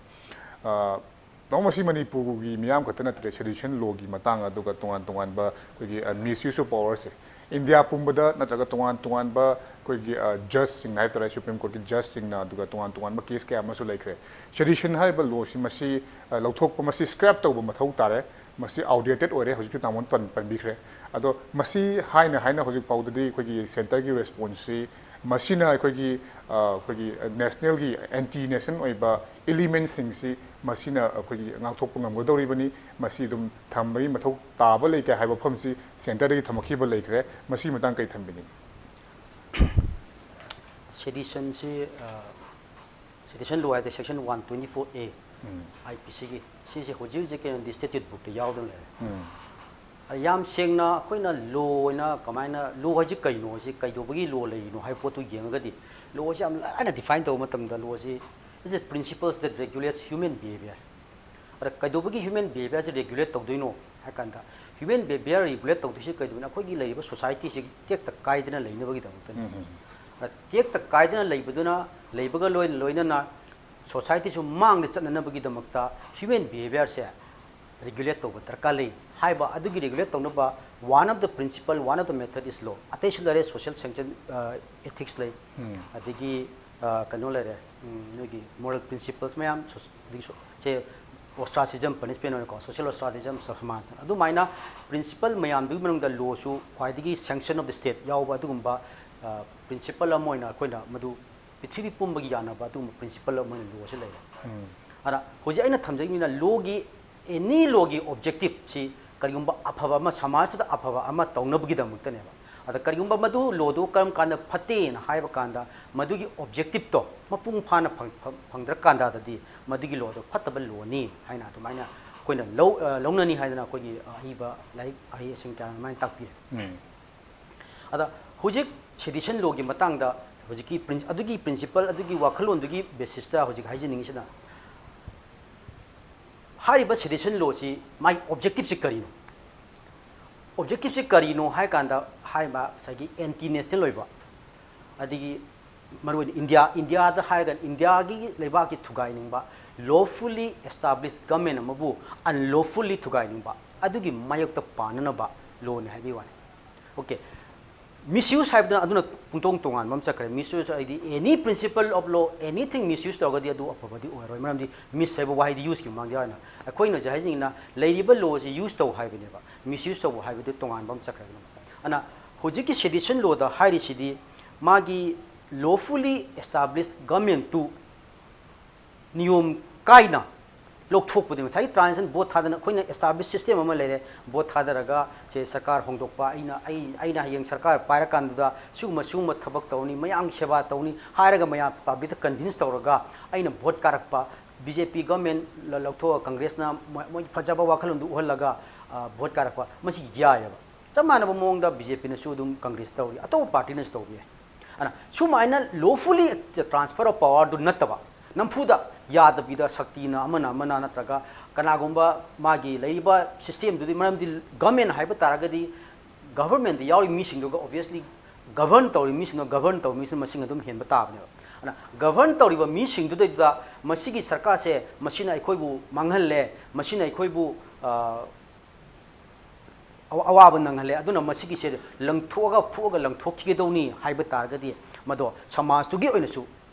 ꯑ, ꯇꯥꯃꯣ, ꯃꯁꯤ ꯃꯅꯤꯄꯨꯔꯒꯤ ꯃꯤꯌꯥꯝ ꯈꯛꯇ ꯅꯠꯇ꯭ꯔꯦ, ꯁꯦꯗꯤꯁꯟ ꯂꯣꯒꯤ ꯃꯇꯥꯡ ꯑꯗꯨꯒ ꯇꯣꯉꯥꯟ ꯇꯣꯉꯥꯟꯕ ꯑꯩꯈꯣꯏꯒꯤ, ꯑ, ꯃꯤꯁꯌꯨꯁ ꯑꯣꯐ ꯄꯋꯥꯔꯁꯦ ꯏꯟꯗꯤꯌꯥ ꯄꯨꯝꯕꯗ ꯅꯠꯇ꯭ꯔꯒ ꯇꯣꯉꯥꯟ ꯇꯣꯉꯥꯟꯕ ꯑꯩꯈꯣꯏꯒꯤ, ꯑ, ꯖꯖꯁꯤꯡ ꯍꯥꯏꯕ ꯇꯥꯔꯦ, ꯁꯨꯄ꯭ꯔꯤꯝ ꯀꯣꯔꯠꯀꯤ ꯖꯖꯁꯤꯡꯅ, ꯑꯗꯨꯒ ꯇꯣꯉꯥꯟ ꯇꯣꯉꯥꯟꯕ ꯀꯦꯁ ꯀꯌꯥ ꯑꯃꯁꯨ ꯂꯩꯈ꯭ꯔꯦ꯫ ꯁꯦꯗꯤꯁꯟ ꯍꯥꯏꯔꯤꯕ ꯂꯣꯁꯤ ꯃꯁꯤ, ꯑ, ꯂꯧꯊꯣꯛꯄ, ꯃꯁꯤ ꯁ꯭ꯀ꯭ꯔꯦꯞ ꯇꯧꯕ ꯃꯊꯧ ꯇꯥꯔꯦ꯫ ꯃꯁꯤ ꯑꯥꯎꯠꯗꯦꯇꯦꯠ ꯑꯣꯏꯔꯦ, ꯍꯧꯖꯤꯛꯁꯨ ꯇꯥꯃꯣꯅ ꯄꯟ-, ꯄꯟꯕꯤꯈ꯭ꯔꯦ꯫ ꯑꯗꯣ ꯃꯁꯤ ꯍꯥꯏꯅ ꯍꯥꯏꯅ ꯍꯧꯖꯤꯛ ꯐꯥꯎꯗꯗꯤ ꯑꯩꯈꯣꯏꯒꯤ ꯁꯦꯟꯇꯔꯒꯤ ꯔꯦꯁꯄꯣꯟꯁꯁꯤ ꯃꯁꯤꯅ ꯑꯩꯈꯣꯏꯒꯤ, ꯑ, ꯑꯩꯈꯣꯏꯒꯤ ꯅꯦꯁꯅꯦꯜꯒꯤ ꯑꯦꯟꯇꯤ ꯅꯦꯁꯟ ꯑꯣꯏꯕ ꯏꯂꯤꯃꯦꯟꯁꯤꯡꯁꯤ ꯃꯁꯤꯅ ꯑꯩꯈꯣꯏꯒꯤ ꯉꯥꯛꯊꯣꯛꯄ ꯉꯝꯒꯗꯧꯔꯤꯕꯅꯤ, ꯃꯁꯤ ꯑꯗꯨꯝ ꯊꯝꯕꯒꯤ ꯃꯊꯧ ꯇꯥꯕ ꯂꯩꯇꯦ ꯍꯥꯏꯕ ꯋꯥꯐꯝꯁꯤ ꯁꯦꯟꯇꯔꯗꯒꯤ ꯊꯝꯃꯛꯈꯤꯕ ꯂꯩꯈ꯭ꯔꯦ꯫ ꯃꯁꯤꯒꯤ ꯃꯇꯥꯡ ꯀꯔꯤ ꯊꯝꯕꯤꯅꯤꯡꯏ? ꯁꯦꯗꯤꯁꯟꯁꯤ, ꯑ, ꯁꯦꯗꯤꯁꯟ ꯂꯣ ꯍꯥꯏꯗꯤ section one twenty four A, ꯎꯝ, IPCꯒꯤ, ꯁꯤꯁꯦ ꯍꯧꯖꯤꯛ ꯍꯧꯖꯤꯛꯀꯤ ꯑꯣꯏꯅꯗꯤ ꯁ꯭ꯇꯦꯇ꯭ꯌꯨꯠ ꯕꯨꯛꯇ ꯌꯥꯎꯗꯅ ꯂꯩꯔꯦ꯫ ꯎꯝ꯫ ꯑ, ꯌꯥꯝ ꯁꯦꯡꯅ ꯑꯩꯈꯣꯏꯅ ꯂꯣ ꯑꯣꯏꯅ ꯀꯃꯥꯏꯅ, ꯂꯣ ꯍꯥꯏꯁꯤ ꯀꯩꯅꯣ, ꯁꯤ ꯀꯩꯗꯧꯕꯒꯤ ꯂꯣ ꯂꯩꯔꯤꯅꯣ ꯍꯥꯏꯕ ꯄꯣꯠꯇꯨ ꯌꯦꯡꯉꯒꯗꯤ, ꯂꯣꯁꯤ ꯌꯥꯝ ꯂꯥꯏꯅ ꯗꯤꯐꯥꯏꯟ ꯇꯧꯕ ꯃꯇꯝꯗ, ꯂꯣꯁꯤ is a principles that regulates human behavior꯫ ꯑꯗ ꯀꯩꯗꯧꯕꯒꯤ human behaviorꯁꯦ regulate ꯇꯧꯗꯣꯏꯅꯣ ꯍꯥꯏ ꯀꯥꯟꯗ, human behavior regulate ꯇꯧꯗꯣꯏꯁꯤ ꯀꯩꯗꯧꯕꯅꯣ? ꯑꯩꯈꯣꯏꯒꯤ ꯂꯩꯔꯤꯕ societyꯁꯤ ꯇꯦꯛꯇ ꯀꯥꯏꯗꯅ ꯂꯩꯅꯕꯒꯤꯗꯃꯛꯇꯅꯤ꯫ ꯎꯝ, ꯎꯝ꯫ ꯑꯗ ꯇꯦꯛꯇ ꯀꯥꯏꯗꯅ ꯂꯩꯕꯗꯨꯅ, ꯂꯩꯕꯒ ꯂꯣꯏ-, ꯂꯣꯏꯅꯅ societyꯁꯨ ꯃꯥꯡꯗ ꯆꯠꯅꯅꯕꯒꯤꯗꯃꯛꯇ human behaviorꯁꯦ regulate ꯇꯧꯕ ꯗꯔꯀꯥꯔ ꯂꯩ ꯍꯥꯏꯕ꯫ ꯑꯗꯨꯒꯤ regulate ꯇꯧꯅꯕ one of the principle, one of the method is law꯫ ꯑꯇꯩꯁꯨ ꯂꯩꯔꯦ, social sanction, ꯑ, ethics ꯂꯩ, ꯎꯝ꯫ ꯑꯗꯒꯤ, ꯑ, ꯀꯩꯅꯣ ꯂꯩꯔꯦ, ꯎꯝ, ꯅꯣꯏꯒꯤ moral principles ꯃꯌꯥꯝ, ꯁꯣ-, ꯑꯗꯒꯤ ꯁꯣ-, ꯁꯦ ostracism punishment ꯑꯣꯏꯅꯀꯣ, social ostracism, self-mask, ꯑꯗꯨꯃꯥꯏꯅ principle ꯃꯌꯥꯝꯗꯨꯒꯤ ꯃꯅꯨꯡꯗ ꯂꯣꯁꯨ ꯈ꯭ꯋꯥꯏꯗꯒꯤ sanction of the state ꯌꯥꯎꯕ ꯑꯗꯨꯒꯨꯝꯕ, ꯑ, principle ꯑꯃ ꯑꯣꯏꯅ ꯑꯩꯈꯣꯏꯅ ꯃꯗꯨ ꯄ꯭ꯔꯤꯊꯤꯕꯤ ꯄꯨꯝꯕꯒꯤ ꯌꯥꯅꯕ ꯑꯗꯨꯒꯨꯝꯕ principle ꯑꯃ ꯑꯣꯏꯅ ꯂꯣꯁꯤ ꯂꯩꯔꯦ꯫ ꯎꯝ꯫ ꯑꯗ ꯍꯧꯖꯤꯛ ꯑꯩꯅ ꯊꯝꯖꯅꯤꯡꯉꯤꯅ ꯂꯣꯒꯤ, any ꯂꯣꯒꯤ objectiveꯁꯤ ꯀꯔꯤꯒꯨꯝꯕ ꯑꯐꯕ ꯑꯃ, ꯁꯃꯥꯖꯇꯨꯗ ꯑꯐꯕ ꯑꯃ ꯇꯧꯅꯕꯒꯤꯗꯃꯛꯇꯅꯦꯕ꯫ ꯑꯗ ꯀꯔꯤꯒꯨꯝꯕ ꯃꯗꯨ ꯂꯣꯗꯨ ꯀꯔꯝ ꯀꯥꯟꯗ ꯐꯠꯇꯦꯅ ꯍꯥꯏꯕ ꯀꯥꯟꯗ, ꯃꯗꯨꯒꯤ ꯑꯣꯕꯖꯦꯛꯇꯤꯞꯇꯣ ꯃꯄꯨꯡ ꯐꯥꯅ ꯐꯪ- ꯐꯪ- ꯐꯪꯗ꯭ꯔꯀꯥꯟꯗꯗꯤ ꯃꯗꯨꯒꯤ ꯂꯣꯗꯣ ꯐꯠꯇꯕ ꯂꯣꯅꯤ ꯍꯥꯏꯅ ꯑꯗꯨꯃꯥꯏꯅ ꯑꯩꯈꯣꯏꯅ ꯂꯧ ꯑ, ꯂꯧꯅꯅꯤ ꯍꯥꯏꯗꯅ ꯑꯩꯈꯣꯏꯒꯤ ꯑꯍꯩꯕ ꯂꯥꯏꯔꯤꯛ ꯑꯍꯩ ꯑꯁꯤꯡ ꯀꯌꯥꯅ ꯑꯗꯨꯃꯥꯏꯅ ꯇꯥꯛꯄꯤꯔꯦ꯫ ꯎꯝ꯫ ꯑꯗ ꯍꯧꯖꯤꯛ ꯁꯦꯗꯤꯁꯟ ꯂꯣꯒꯤ ꯃꯇꯥꯡꯗ ꯍꯧꯖꯤꯛꯀꯤ ꯄ꯭ꯔꯤꯟ ꯑꯗꯨꯒꯤ ꯄ꯭ꯔꯤꯟꯁꯤꯄꯜ ꯑꯗꯨꯒꯤ ꯋꯥꯈꯜꯂꯣꯟꯗꯨꯒꯤ ꯕꯦꯁꯤꯁꯇ ꯍꯧꯖꯤꯛ ꯍꯥꯏꯖꯅꯤꯡꯉꯤꯁꯤꯅ, ꯍꯥꯏꯔꯤꯕ ꯁꯦꯗꯤꯁꯟ ꯂꯣꯁꯤ ꯃꯥꯒꯤ ꯑꯣꯕꯖꯦꯛꯇꯤꯞꯁꯤ ꯀꯔꯤꯅꯣ? ꯑꯣꯕꯖꯦꯛꯇꯤꯞꯁꯤ ꯀꯔꯤꯅꯣ ꯍꯥꯏ ꯀꯥꯟꯗ, ꯍꯥꯏꯔꯤꯕ ꯉꯁꯥꯏꯒꯤ ꯑꯦꯟꯇꯤ ꯅꯦꯁꯅꯦꯜ ꯑꯣꯏꯕ, ꯑꯗꯒꯤ ꯃꯔꯨꯑꯣꯏꯅ ꯏꯟꯗꯤꯌꯥ ꯏꯟꯗꯤꯌꯥꯗ ꯍꯥꯏꯔꯒ ꯏꯟꯗꯤꯌꯥꯒꯤ ꯂꯩꯕꯥꯛꯀꯤ ꯊꯨꯒꯥꯏꯅꯤꯡꯕ, ꯂꯣꯐꯨꯜꯂꯤ ꯑꯦꯁꯇꯥꯕ꯭ꯂꯤꯁ ꯒꯃꯦꯟ ꯑꯃꯕꯨ ꯑꯟꯂꯣꯐꯨꯜꯂꯤ ꯊꯨꯒꯥꯏꯅꯤꯡꯕ, ꯑꯗꯨꯒꯤ ꯃꯥꯌꯣꯛꯇ ꯄꯥꯟꯅꯅꯕ ꯂꯣꯅꯤ ꯍꯥꯏꯕꯒꯤ ꯋꯥꯅꯤ꯫ ꯑꯣꯀꯦ, ꯃꯤꯁꯌꯨꯁ ꯍꯥꯏꯕꯗꯨꯅ ꯑꯗꯨꯅ ꯄꯨꯡꯇꯣꯡ ꯇꯣꯉꯥꯟꯕ ꯑꯃ ꯆꯠꯈ꯭ꯔꯦ꯫ ꯃꯤꯁꯌꯨꯁ ꯍꯥꯏꯗꯤ any principle of law, anything misuse ꯇꯧꯔꯒꯗꯤ ꯑꯗꯨ ꯑꯐꯕꯗꯤ ꯑꯣꯏꯔꯣꯏ꯫ ꯃꯔꯝꯗꯤ ꯃꯤꯁ ꯍꯥꯏꯕ ꯋꯥꯍꯩꯗꯤ ꯌꯨꯁꯀꯤ ꯃꯃꯥꯡꯗ ꯌꯥꯎꯔꯤꯅ, ꯑꯩꯈꯣꯏꯅ ꯍꯧꯖꯤꯛ ꯍꯥꯏꯖꯅꯤꯡꯉꯤꯅ ꯂꯩꯔꯤꯕ ꯂꯣꯁꯤ ꯌꯨꯁ ꯇꯧ ꯍꯥꯏꯕꯅꯦꯕ, ꯃꯤꯁꯌꯨꯁ ꯇꯧꯕ ꯍꯥꯏꯕꯗꯨ ꯇꯣꯉꯥꯟꯕ ꯑꯃ ꯆꯠꯈ꯭ꯔꯦ꯫ ꯑꯗꯨꯅ ꯍꯧꯖꯤꯛꯀꯤ ꯁꯦꯗꯤꯁꯟ ꯂꯣꯗ ꯍꯥꯏꯔꯤꯁꯤꯗꯤ ꯃꯥꯒꯤ ꯂꯣꯐꯨꯜꯂꯤ ꯑꯦꯁꯇꯥꯕ꯭ꯂꯤꯁ ꯒꯃꯦꯟꯇꯨ ꯅꯤꯌꯣꯝ ꯀꯥꯏꯅ ꯂꯧꯊꯣꯛꯄꯗꯤ, ꯉꯁꯥꯏꯒꯤ ꯇ꯭ꯔꯥꯟꯖꯤꯁꯟ ꯚꯣꯠ ꯊꯥꯗꯅ ꯑꯩꯈꯣꯏꯅ ꯑꯦꯁꯇꯥꯕ꯭ꯂꯤꯁ ꯁꯤꯁꯇꯦꯝ ꯑꯃ ꯂꯩꯔꯦ꯫ ꯚꯣꯠ ꯊꯥꯗꯔꯒ ꯁꯦ ꯁꯔꯀꯥꯔ ꯍꯣꯡꯗꯣꯛꯄ, ꯑꯩꯅ ꯑꯩ ꯑꯩꯅ ꯍꯌꯦꯡ ꯁꯔꯀꯥꯔ ꯄꯥꯏꯔꯀꯥꯟꯗꯨꯗ ꯁꯤꯒꯨꯝꯕ ꯁꯤꯒꯨꯝꯕ ꯊꯕꯛ ꯇꯧꯅꯤ, ꯃꯌꯥꯝꯒꯤ ꯁꯦꯕꯥ ꯇꯧꯅꯤ ꯍꯥꯏꯔꯒ ꯃꯌꯥꯝ ꯄꯕ꯭ꯂꯤꯛꯇ ꯀꯟꯚꯤꯟꯁ ꯇꯧꯔꯒ ꯑꯩꯅ ꯚꯣꯠ ꯀꯥꯔꯛꯄ, ꯕꯤ ꯖꯦ ꯄꯤ ꯒꯚꯔꯟꯃꯦꯟ ꯂꯧꯊꯣꯛꯑꯒ ꯀꯪꯒ꯭ꯔꯦꯁꯅ ꯃꯣꯏ ꯃꯣꯏꯒꯤ ꯐꯖꯕ ꯋꯥꯈꯜꯂꯣꯟꯗꯨ ꯎꯍꯜꯂꯒ ꯚꯣꯠ ꯀꯥꯔꯛꯄ, ꯃꯁꯤ ꯌꯥꯏꯑꯕ꯫ ꯆꯞ ꯃꯥꯟꯅꯕ ꯃꯑꯣꯡꯗ ꯕꯤ ꯖꯦ ꯄꯤꯅꯁꯨ ꯑꯗꯨꯝ ꯀꯪꯒ꯭ꯔꯦꯁ ꯇꯧꯔꯤ, ꯑꯇꯣꯞꯄ ꯄꯥꯔꯇꯤꯅꯁꯨ ꯇꯧꯕ ꯌꯥꯏ꯫ ꯑꯗꯨꯅ ꯁꯨꯃꯥꯏꯅ ꯂꯣꯐꯨꯜꯂꯤ ꯇ꯭ꯔꯥꯟꯁꯐꯔ ꯑꯣꯐ ꯄꯋꯥꯔꯗꯨ ꯅꯠꯇꯕ, ꯅꯝꯐꯨꯗ ꯌꯥꯗꯕꯤꯗ ꯁꯛꯇꯤꯅ ꯑꯃꯅ ꯑꯃꯅ ꯅꯠꯇ꯭ꯔꯒ ꯀꯅꯥꯒꯨꯝꯕ ꯃꯥꯒꯤ ꯂꯩꯔꯤꯕ ꯁꯤꯁꯇꯦꯝꯗꯨꯗꯤ, ꯃꯔꯝꯗꯤ ꯒꯚꯔꯟꯃꯦꯟ ꯍꯥꯏꯕ ꯇꯥꯔꯒꯗꯤ ꯒꯚꯔꯟꯃꯦꯟꯗ ꯌꯥꯎꯔꯤꯕ ꯃꯤꯁꯤꯡꯗꯨꯒ ꯑꯣꯕꯤꯌꯁꯂꯤ ꯒꯚꯔꯟ ꯇꯧꯔꯤꯕ ꯃꯤꯁꯤꯡꯗꯣ ꯒꯚꯔꯟ ꯇꯧꯔꯤꯕ ꯃꯤꯁꯤꯡꯗꯨ ꯃꯁꯤꯡ ꯑꯗꯨꯝ ꯍꯦꯟꯕ ꯇꯥꯕꯅꯦꯕ꯫ ꯑꯗꯨꯅ ꯒꯚꯔꯟ ꯇꯧꯔꯤꯕ ꯃꯤꯁꯤꯡꯗꯨꯗꯩꯗꯨꯗ ꯃꯁꯤꯒꯤ ꯁꯔꯀꯥꯔꯁꯦ ꯃꯁꯤꯅ ꯑꯩꯈꯣꯏꯕꯨ ꯃꯥꯡꯍꯜꯂꯦ, ꯃꯁꯤꯅ ꯑꯩꯈꯣꯏꯕꯨ ꯑ, ꯑꯋꯥ- ꯑꯋꯥꯕ ꯅꯪꯍꯜꯂꯦ, ꯑꯗꯨꯅ ꯃꯁꯤꯒꯤꯁꯦ ꯂꯪꯊꯣꯛꯑꯒ ꯐꯨꯛꯑꯒ ꯂꯪꯊꯣꯛꯈꯤꯒꯗꯧꯅꯤ ꯍꯥꯏꯕ ꯇꯥꯔꯒꯗꯤ ꯃꯗꯣ ꯁꯃꯥꯖꯇꯨꯒꯤ ꯑꯣꯏꯅꯁꯨ,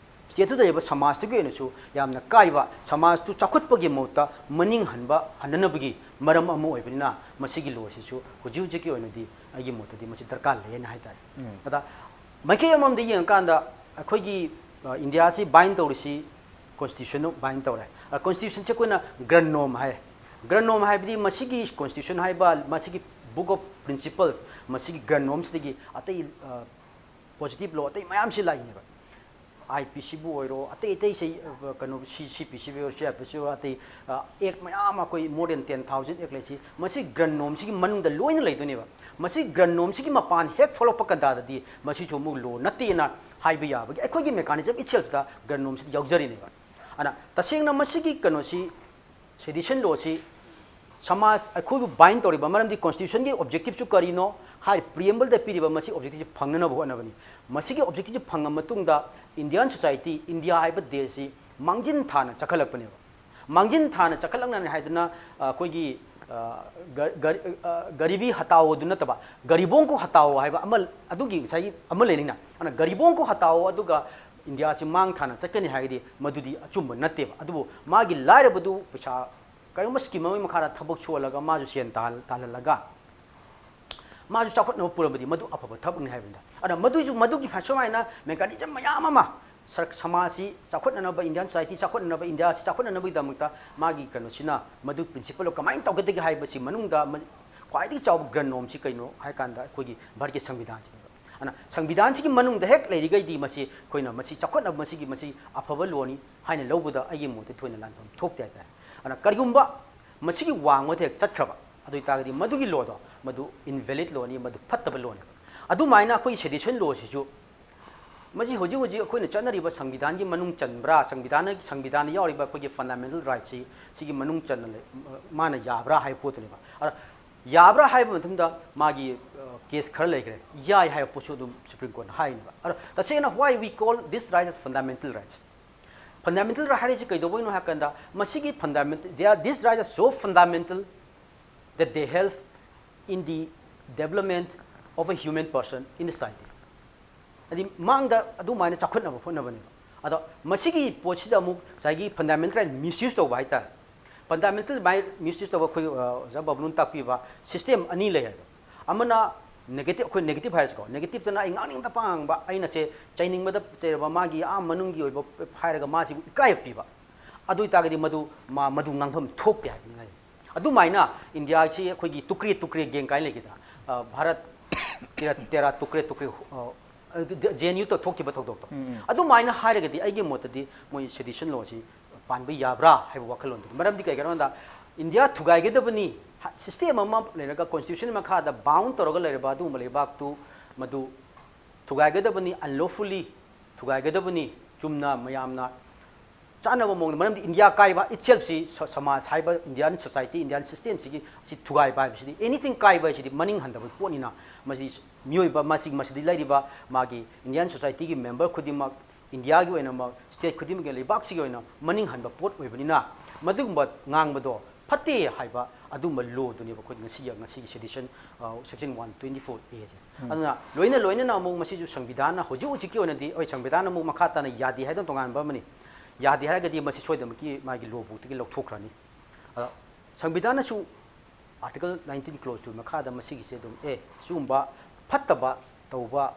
ꯁ꯭ꯇꯦꯠꯇꯨꯗ ꯂꯩꯕ ꯁꯃꯥꯖꯇꯨꯒꯤ ꯑꯣꯏꯅꯁꯨ ꯌꯥꯝꯅ ꯀꯥꯏꯕ, ꯁꯃꯥꯖꯇꯨ ꯆꯥꯎꯈꯠꯄꯒꯤ ꯃꯍꯨꯠꯇ ꯃꯅꯤꯡ ꯍꯟꯕ ꯍꯟꯅꯅꯕꯒꯤ ꯃꯔꯝ ꯑꯃ ꯑꯣꯏꯕꯅꯤꯅ ꯃꯁꯤꯒꯤ ꯂꯣꯁꯤꯁꯨ ꯍꯧꯖꯤꯛ ꯍꯧꯖꯤꯛꯀꯤ ꯑꯣꯏꯅꯗꯤ ꯑꯩꯒꯤ ꯃꯣꯠꯇꯗꯤ ꯃꯁꯤ ꯗꯔꯀꯥꯔ ꯂꯩ ꯍꯥꯏꯅ ꯍꯥꯏꯇꯥꯔꯦ꯫ ꯎꯝ꯫ ꯑꯗ ꯃꯥꯏꯀꯩ ꯑꯃꯃꯝꯗ ꯌꯦꯡꯉꯀꯥꯟꯗ ꯑꯩꯈꯣꯏꯒꯤ ꯑ, ꯏꯟꯗꯤꯌꯥꯁꯤ ꯕꯥꯏꯟ ꯇꯧꯔꯤꯁꯤ ꯀꯣꯟꯁꯇꯤꯇ꯭ꯌꯨꯁꯟꯅ ꯕꯥꯏꯟ ꯇꯧꯔꯦ꯫ ꯀꯣꯟꯁꯇꯤꯇ꯭ꯌꯨꯁꯟꯁꯦ ꯑꯩꯈꯣꯏꯅ ꯒ꯭ꯔꯟ ꯅꯣꯝ ꯍꯥꯏ꯫ ꯒ꯭ꯔꯟ ꯅꯣꯝ ꯍꯥꯏꯕꯗꯤ ꯃꯁꯤꯒꯤ ꯀꯣꯟꯁꯇꯤꯇ꯭ꯌꯨꯁꯟ ꯍꯥꯏꯕ ꯃꯁꯤꯒꯤ Book of Principles, ꯃꯁꯤꯒꯤ ꯒ꯭ꯔꯟ ꯅꯣꯝꯁꯤꯗꯒꯤ ꯑꯇꯩ ꯄꯣꯖꯤꯇꯤꯚ ꯂꯣ ꯑꯇꯩ ꯃꯌꯥꯝꯁꯤ ꯂꯥꯛꯏꯅꯦꯕ꯫ ꯑꯥꯏ ꯄꯤ ꯁꯤꯕꯨ ꯑꯣꯏꯔꯣ, ꯑꯇꯩ ꯑꯇꯩꯁꯦ, ꯑ, ꯀꯩꯅꯣ, ꯁꯤ, ꯁꯤ ꯄꯤ ꯁꯤꯕꯨ ꯑꯣꯏꯔꯣ, ꯁꯤ ꯑꯥꯏ ꯄꯤ ꯁꯤ ꯑꯣꯏꯔꯣ, ꯑꯇꯩ, ꯑ, ꯑꯦꯛ ꯃꯌꯥꯝ ꯑꯃ, ꯑꯩꯈꯣꯏ more than ten thousand act ꯂꯩꯁꯤ, ꯃꯁꯤ ꯒ꯭ꯔꯟ ꯅꯣꯝꯁꯤꯒꯤ ꯃꯅꯨꯡꯗ ꯂꯣꯏꯅ ꯂꯩꯗꯣꯏꯅꯦꯕ꯫ ꯃꯁꯤ ꯒ꯭ꯔꯟ ꯅꯣꯝꯁꯤꯒꯤ ꯃꯄꯥꯟ ꯍꯦꯛ ꯊꯣꯛꯂꯛꯄ ꯀꯟꯗꯥꯗꯗꯤ ꯃꯁꯤꯁꯨ ꯑꯃꯨꯛ ꯂꯣ ꯅꯠꯇꯦꯅ ꯍꯥꯏꯕ ꯌꯥꯕꯒꯤ ꯑꯩꯈꯣꯏꯒꯤ mechanism itself ꯇ ꯒ꯭ꯔꯟ ꯅꯣꯝꯁꯤꯗ ꯌꯥꯎꯖꯔꯤꯅꯦꯕ꯫ ꯑꯗꯨꯅ ꯇꯁꯦꯡꯅ ꯃꯁꯤꯒꯤ ꯀꯩꯅꯣꯁꯤ, sedition ꯂꯣꯁꯤ ꯁꯃꯥꯖ ꯑꯩꯈꯣꯏꯕꯨ ꯕꯥꯏꯟ ꯇꯧꯔꯤꯕ, ꯃꯔꯝꯗꯤ constitution ꯒꯤ objective ꯁꯨ ꯀꯔꯤꯅꯣ ꯍꯥꯏ, preamble ꯗ ꯄꯤꯔꯤꯕ ꯃꯁꯤ objective ꯁꯤ ꯐꯪꯅꯅꯕ ꯍꯣꯠꯅꯕꯅꯤ꯫ ꯃꯁꯤꯒꯤ objective ꯁꯤ ꯐꯪꯉ ꯃꯇꯨꯡꯗ Indian society, ꯏꯟꯗꯤꯌꯥ ꯍꯥꯏꯕ ꯗꯦꯁꯁꯤ ꯃꯥꯡꯖꯤꯟ ꯊꯥꯅ ꯆꯈꯠꯂꯛꯄꯅꯦꯕ꯫ ꯃꯥꯡꯖꯤꯟ ꯊꯥꯅ ꯆꯈꯠꯂꯛꯅꯅꯤ ꯍꯥꯏꯗꯅ, ꯑ, ꯑꯩꯈꯣꯏꯒꯤ, ꯑ, ꯒ-, ꯒ-, ꯑ, ꯒꯔꯤꯕꯤ ꯍꯇꯥꯎ ꯑꯗꯨ ꯅꯠꯇꯕ, ꯒꯔꯤꯕꯣꯡ ꯀꯣ ꯍꯇꯥꯎ ꯍꯥꯏꯕ ꯑꯃ, ꯑꯗꯨꯒꯤ ꯉꯁꯥꯏꯒꯤ ꯑꯃ ꯂꯩꯅꯤꯅ, ꯑꯗꯨꯅ ꯒꯔꯤꯕꯣꯡ ꯀꯣ ꯍꯇꯥꯎ ꯑꯗꯨꯒ ꯏꯟꯗꯤꯌꯥꯁꯤ ꯃꯥꯡ ꯊꯥꯅ ꯆꯠꯀꯅꯤ ꯍꯥꯏꯔꯒꯗꯤ ꯃꯗꯨꯗꯤ ꯑꯆꯨꯝꯕ ꯅꯠꯇꯦꯕ꯫ ꯑꯗꯨꯕꯨ ꯃꯥꯒꯤ ꯂꯥꯏꯔꯕꯗꯨ ꯄꯩꯁꯥ ꯀꯔꯤꯒꯨꯝꯕ scheme ꯑꯃꯒꯤ ꯃꯈꯥꯗ ꯊꯕꯛ ꯁꯨꯍꯜꯂꯒ ꯃꯥꯁꯨ ꯁꯦꯟ ꯇꯥꯍꯜ-, ꯇꯥꯜꯍꯜꯂꯒ ꯃꯥꯁꯨ ꯆꯥꯎꯈꯠꯅꯕ ꯄꯨꯔꯝꯕꯗꯤ ꯃꯗꯨ ꯑꯐꯕ ꯊꯕꯛꯅꯤ ꯍꯥꯏꯕꯅꯤꯗ꯫ ꯑꯗ ꯃꯗꯨꯏꯁꯨ, ꯃꯗꯨꯒꯤ ꯐ-, ꯁꯨꯃꯥꯏꯅ mechanism ꯃꯌꯥꯝ ꯑꯃ ꯁꯔ-, ꯁꯃꯥꯖꯁꯤ ꯆꯥꯎꯈꯠꯅꯅꯕ, Indian society ꯆꯥꯎꯈꯠꯅꯅꯕ, ꯏꯟꯗꯤꯌꯥꯁꯤ ꯆꯥꯎꯈꯠꯅꯅꯕꯒꯤꯗꯃꯛꯇ ꯃꯥꯒꯤ ꯀꯩꯅꯣꯁꯤꯅ ꯃꯗꯨ principle ꯀꯃꯥꯏꯅ ꯇꯧꯒꯗꯒꯦ ꯍꯥꯏꯕꯁꯤ ꯃꯅꯨꯡꯗ ꯃ-, ꯈ꯭ꯋꯥꯏꯗꯒꯤ ꯆꯥꯎꯕ ꯒ꯭ꯔꯟ ꯅꯣꯝꯁꯤ ꯀꯩꯅꯣ ꯍꯥꯏ ꯀꯥꯟꯗ ꯑꯩꯈꯣꯏꯒꯤ ꯚꯥꯔꯠꯀꯤ ꯁꯪꯕꯤꯙꯥꯟꯁꯤꯅꯦꯕ꯫ ꯑꯗꯨꯅ ꯁꯪꯕꯤꯙꯥꯟꯁꯤꯒꯤ ꯃꯅꯨꯡꯗ ꯍꯦꯛ ꯂꯩꯔꯤꯈꯩꯗꯤ ꯃꯁꯤ ꯑꯩꯈꯣꯏꯅ ꯃꯁꯤ ꯆꯥꯎꯈꯠꯅꯕ, ꯃꯁꯤꯒꯤ, ꯃꯁꯤ ꯑꯐꯕ ꯂꯣꯅꯤ ꯍꯥꯏꯅ ꯂꯧꯕꯗ ꯑꯩꯒꯤ ꯃꯣꯠꯇ ꯊꯣꯏꯅ ꯂꯥꯟꯐꯝ ꯊꯣꯛꯇꯦ ꯍꯥꯏꯇꯥꯔꯦ꯫ ꯑꯗꯨꯅ ꯀꯔꯤꯒꯨꯝꯕ ꯃꯁꯤꯒꯤ ꯋꯥꯡꯃꯗ ꯍꯦꯛ ꯆꯠꯈ꯭ꯔꯕ ꯑꯗꯨ ꯑꯣꯏꯇꯥꯔꯒꯗꯤ ꯃꯗꯨꯒꯤ ꯂꯣꯗꯣ ꯃꯗꯨ invalid ꯂꯣꯅꯤ, ꯃꯗꯨ ꯐꯠꯇꯕ ꯂꯣꯅꯦꯕ꯫ ꯑꯗꯨꯃꯥꯏꯅ ꯑꯩꯈꯣꯏꯒꯤ sedition ꯂꯣꯁꯤꯁꯨ ꯃꯁꯤ ꯍꯧꯖꯤꯛ ꯍꯧꯖꯤꯛ ꯑꯩꯈꯣꯏꯅ ꯆꯠꯅꯔꯤꯕ ꯁꯪꯕꯤꯙꯥꯟꯒꯤ ꯃꯅꯨꯡ ꯆꯟꯕ꯭ꯔꯥ, ꯁꯪꯕꯤꯙꯥꯟꯅ, ꯁꯪꯕꯤꯙꯥꯟꯗ ꯌꯥꯎꯔꯤꯕ ꯑꯩꯈꯣꯏꯒꯤ fundamental rightꯁꯤ ꯁꯤꯒꯤ ꯃꯅꯨꯡ ꯆꯟꯅ ꯂꯩ, ꯃꯥꯅ ꯌꯥꯕ꯭ꯔꯥ ꯍꯥꯏꯕ ꯄꯣꯠꯇꯨꯅꯦꯕ꯫ ꯑꯗ ꯌꯥꯕ꯭ꯔꯥ ꯍꯥꯏꯕ ꯃꯇꯝꯗ ꯃꯥꯒꯤ, ꯑ, case ꯈꯔ ꯂꯩꯈ꯭ꯔꯦ, ꯌꯥꯏ ꯍꯥꯏꯕ ꯄꯣꯠꯁꯨ ꯑꯗꯨꯝ Supreme Courtꯅ ꯍꯥꯏꯅꯦꯕ꯫ ꯑꯗꯣ ꯇꯁꯦꯡꯅ why we call this right as fundamental rights? Fundamental right ꯍꯥꯏꯔꯤꯁꯤ ꯀꯩꯗꯧꯕꯩꯅꯣ ꯍꯥꯏ ꯀꯥꯟꯗ ꯃꯁꯤꯒꯤ fundamental, they are, these rights are so fundamental that they help in the development of a human person in the society. ꯍꯥꯏꯗꯤ ꯃꯥꯡꯗ ꯑꯗꯨꯃꯥꯏꯅ ꯆꯥꯎꯈꯠꯅꯕ ꯍꯣꯠꯅꯕꯅꯦꯕ꯫ ꯑꯗꯣ ꯃꯁꯤꯒꯤ ꯄꯣꯠꯁꯤꯗ ꯑꯃꯨꯛ ꯉꯁꯥꯏꯒꯤ fundamental right misuse ꯇꯧꯕ ꯍꯥꯏꯇꯥꯔꯦ꯫ Fundamental right misuse ꯇꯧꯕ ꯑꯩꯈꯣꯏ, ꯑ, ꯑꯣꯖꯥ ꯕꯕꯂꯨꯅ ꯇꯥꯛꯄꯤꯕ system ꯑꯅꯤ ꯂꯩ ꯍꯥꯏꯕ꯫ ꯑꯃꯅ negative, ꯑꯩꯈꯣꯏ negative ꯍꯥꯏꯔꯁꯤꯀꯣ, negative ꯇꯅ ꯑꯩ ꯉꯥꯡꯅꯤꯡꯗ ꯄꯉꯥꯡꯕ, ꯑꯩꯅ ꯁꯦ ꯆꯩꯅꯤꯡꯕꯗ ꯆꯩꯔꯕ ꯃꯥꯒꯤ ꯑꯥ ꯃꯅꯨꯡꯒꯤ ꯑꯣꯏꯕ ꯍꯥꯏꯔꯒ ꯃꯥꯁꯤꯕꯨ ꯏꯀꯥꯏꯕ ꯄꯤꯕ꯫ ꯑꯗꯨ ꯑꯣꯏꯇꯥꯔꯒꯗꯤ ꯃꯗꯨ, ꯃꯥ, ꯃꯗꯨ ꯉꯥꯡꯐꯝ ꯊꯣꯛꯇꯦ ꯍꯥꯏꯕꯅꯤ ꯍꯥꯏ꯫ ꯑꯗꯨꯃꯥꯏꯅ ꯏꯟꯗꯤꯌꯥꯁꯤ ꯑꯩꯈꯣꯏꯒꯤ ꯇꯨꯀ꯭ꯔꯦ ꯇꯨꯀ꯭ꯔꯦ ꯒꯦꯡ ꯀꯥꯏꯅ ꯂꯩꯈꯤꯗ, ꯚꯥꯔꯠ ꯇꯦꯔꯥ ꯇꯦꯔꯥ ꯇꯨꯀ꯭ꯔꯦ ꯇꯨꯀ꯭ꯔꯦ, ꯖꯦ ꯑꯦꯟ ꯌꯨꯗ ꯊꯣꯛꯈꯤꯕ ꯊꯧꯗꯣꯛꯇꯣ꯫ ꯎꯝ, ꯎꯝ꯫ ꯑꯗꯨꯃꯥꯏꯅ ꯍꯥꯏꯔꯒꯗꯤ ꯑꯩꯒꯤ ꯃꯣꯠꯇꯗꯤ ꯃꯣꯏ ꯁꯦꯗꯤꯁꯟ ꯂꯣꯁꯤ ꯄꯥꯟꯕ ꯌꯥꯕ꯭ꯔꯥ ꯍꯥꯏꯕ ꯋꯥꯈꯜꯂꯣꯟꯗꯨꯅꯤ꯫ ꯃꯔꯝꯗꯤ ꯀꯩꯒꯤꯅꯣ ꯍꯥꯏꯕꯗ ꯏꯟꯗꯤꯌꯥ ꯊꯨꯒꯥꯏꯒꯗꯕꯅꯤ, ꯁꯤꯁꯇꯦꯝ ꯑꯃ ꯂꯩꯔꯒ ꯀꯣꯟꯁꯇꯤꯇ꯭ꯌꯨꯁꯟ ꯃꯈꯥꯗ ꯕꯥꯎꯟ ꯇꯧꯔꯒ ꯂꯩꯔꯕ ꯑꯗꯨꯒꯨꯝꯕ ꯂꯩꯕꯥꯛꯇꯨ ꯃꯗꯨ ꯊꯨꯒꯥꯏꯒꯗꯕꯅꯤ, ꯑꯟꯂꯣꯐꯨꯜꯂꯤ ꯊꯨꯒꯥꯏꯒꯗꯕꯅꯤ, ꯆꯨꯝꯅ ꯃꯌꯥꯝꯅ ꯆꯥꯅꯕ ꯃꯑꯣꯡꯗ꯫ ꯃꯔꯝꯗꯤ ꯏꯟꯗꯤꯌꯥ ꯀꯥꯏꯕ ꯏꯠꯁꯦꯜꯐꯁꯤ ꯁꯃꯥꯖ ꯍꯥꯏꯕ, ꯏꯟꯗꯤꯌꯥꯟ ꯁꯣꯁꯥꯏꯇꯤ, ꯏꯟꯗꯤꯌꯥꯟ ꯁꯤꯁꯇꯦꯝꯁꯤꯒꯤ ꯑꯁꯤ ꯊꯨꯒꯥꯏꯕ ꯍꯥꯏꯕꯁꯤꯗꯤ, ꯑꯦꯅꯤꯊꯤꯡ ꯀꯥꯏꯕ ꯍꯥꯏꯁꯤꯗꯤ ꯃꯅꯤꯡ ꯍꯟꯗꯕ ꯄꯣꯠꯅꯤꯅ, ꯃꯁꯤꯗꯤ ꯃꯤꯑꯣꯏꯕ ꯃꯁꯤ, ꯃꯁꯤꯗ ꯂꯩꯔꯤꯕ ꯃꯥꯒꯤ ꯏꯟꯗꯤꯌꯥꯟ ꯁꯣꯁꯥꯏꯇꯤꯒꯤ ꯃꯦꯝꯕꯔ ꯈꯨꯗꯤꯡꯃꯛ, ꯏꯟꯗꯤꯌꯥꯒꯤ ꯑꯣꯏꯅꯃꯛ, ꯁ꯭ꯇꯦꯠ ꯈꯨꯗꯤꯡꯃꯛꯀꯤ, ꯂꯩꯕꯥꯛꯁꯤꯒꯤ ꯑꯣꯏꯅ ꯃꯅꯤꯡ ꯍꯟꯕ ꯄꯣꯠ ꯑꯣꯏꯕꯅꯤꯅ, ꯃꯗꯨꯒꯨꯝꯕ ꯉꯥꯡꯕꯗꯣ ꯐꯠꯇꯦ ꯍꯥꯏꯕ ꯑꯗꯨꯒꯨꯝꯕ ꯂꯣꯗꯨꯅꯦꯕ ꯑꯩꯈꯣꯏ ꯉꯁꯤꯒꯤ, ꯉꯁꯤꯒꯤ ꯁꯦꯗꯤꯁꯟ, ꯁꯦꯛꯁꯟ ꯋꯥꯟ ꯇ꯭ꯋꯦꯟꯇꯤ ꯐꯣꯔ ꯑꯦꯁꯦ꯫ ꯑꯗꯨꯅ ꯂꯣꯏꯅ ꯂꯣꯏꯅꯅ ꯑꯃꯨꯛ ꯃꯁꯤꯁꯨ ꯁꯪꯕꯤꯙꯥꯟꯅ ꯍꯧꯖꯤꯛ ꯍꯧꯖꯤꯛꯀꯤ ꯑꯣꯏꯅꯗꯤ, ꯍꯣꯏ, ꯁꯪꯕꯤꯙꯥꯟꯅ ꯑꯃꯨꯛ ꯃꯈꯥ ꯇꯥꯅ ꯌꯥꯗꯦ ꯍꯥꯏꯗꯅ ꯇꯣꯉꯥꯟꯕ ꯑꯃꯅꯤ꯫ ꯌꯥꯗꯦ ꯍꯥꯏꯔꯒꯗꯤ ꯃꯁꯤ ꯁꯣꯏꯗꯅꯃꯛꯀꯤ ꯃꯥꯒꯤ ꯂꯣ ꯕꯨꯛꯇꯒꯤ ꯂꯧꯊꯣꯛꯈ꯭ꯔꯅꯤ꯫ ꯑꯗ ꯁꯪꯕꯤꯙꯥꯟꯅꯁꯨ ꯑꯥꯔꯇꯤꯀꯜ ꯅꯥꯏꯟꯇꯤꯟ ꯀ꯭ꯂꯣꯁ ꯇꯨ ꯃꯈꯥꯗ ꯃꯁꯤꯒꯤꯁꯦ ꯑꯗꯨꯝ, ꯑꯦ, ꯁꯤꯒꯨꯝꯕ ꯐꯠꯇꯕ ꯇꯧꯕ,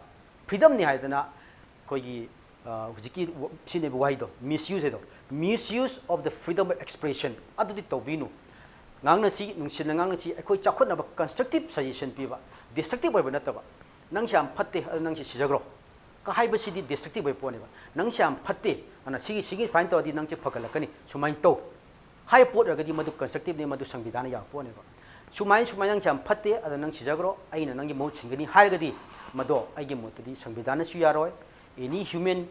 ꯐ꯭ꯔꯤꯗꯝꯅꯤ ꯍꯥꯏꯗꯅ ꯑꯩꯈꯣꯏꯒꯤ, ꯑ, ꯍꯧꯖꯤꯛꯀꯤ ꯋ-, ꯁꯤꯅꯦꯕ ꯋꯥꯍꯩꯗꯣ, ꯃꯤꯁꯌꯨꯁ ꯍꯥꯏꯗꯣ, misuse of the freedom of expression, ꯑꯗꯨꯗꯤ ꯇꯧꯕꯤꯅꯨ꯫ ꯉꯥꯡꯅꯁꯤ, ꯅꯨꯡꯁꯤꯅ ꯉꯥꯡꯅꯁꯤ, ꯑꯩꯈꯣꯏ ꯆꯥꯎꯈꯠꯅꯕ ꯀꯟꯁꯇ꯭ꯔꯛꯇꯤꯞ ꯁꯖꯦꯁꯟ ꯄꯤꯕ, ꯗꯤꯁꯇ꯭ꯔꯛꯇꯤꯞ ꯑꯣꯏꯕ ꯅꯠꯇꯕ꯫ "ꯅꯪꯁꯦ ꯌꯥꯝ ꯐꯠꯇꯦ, ꯑꯗꯨ ꯅꯪꯁꯦ ꯁꯤꯖꯈ꯭ꯔꯣ" ꯀ ꯍꯥꯏꯕꯁꯤꯗꯤ ꯗꯤꯁꯇ꯭ꯔꯛꯇꯤꯞ ꯑꯣꯏꯕ ꯄꯣꯠꯅꯦꯕ꯫ "ꯅꯪꯁꯦ ꯌꯥꯝ ꯐꯠꯇꯦ, ꯑꯗꯨꯅ ꯁꯤꯒꯤ, ꯁꯤꯒꯤ ꯁꯨꯃꯥꯏꯅ ꯇꯧꯔꯗꯤ ꯅꯪꯁꯦ ꯐꯒꯠꯂꯛꯀꯅꯤ, ꯁꯨꯃꯥꯏꯅ ꯇꯧ" ꯍꯥꯏꯕ ꯄꯣꯠ ꯑꯣꯏꯔꯒꯗꯤ ꯃꯗꯨ ꯀꯟꯁꯇ꯭ꯔꯛꯇꯤꯞꯅꯤ, ꯃꯗꯨ ꯁꯪꯕꯤꯙꯥꯟꯅ ꯌꯥꯕ ꯄꯣꯠꯅꯦꯕ꯫ "ꯁꯨꯃꯥꯏꯅ, ꯁꯨꯃꯥꯏꯅ ꯅꯪꯁꯦ ꯌꯥꯝ ꯐꯠꯇꯦ, ꯑꯗ ꯅꯪ ꯁꯤꯖꯈ꯭ꯔꯣ, ꯑꯩꯅ ꯅꯪꯒꯤ ꯃꯍꯨꯠ ꯁꯤꯟꯒꯅꯤ" ꯍꯥꯏꯔꯒꯗꯤ, ꯃꯗꯣ ꯑꯩꯒꯤ ꯃꯣꯠꯇꯗꯤ ꯁꯪꯕꯤꯙꯥꯟꯅꯁꯨ ꯌꯥꯔꯣꯏ, ꯑꯦꯅꯤ ꯍ꯭ꯌꯨꯃꯦꯟ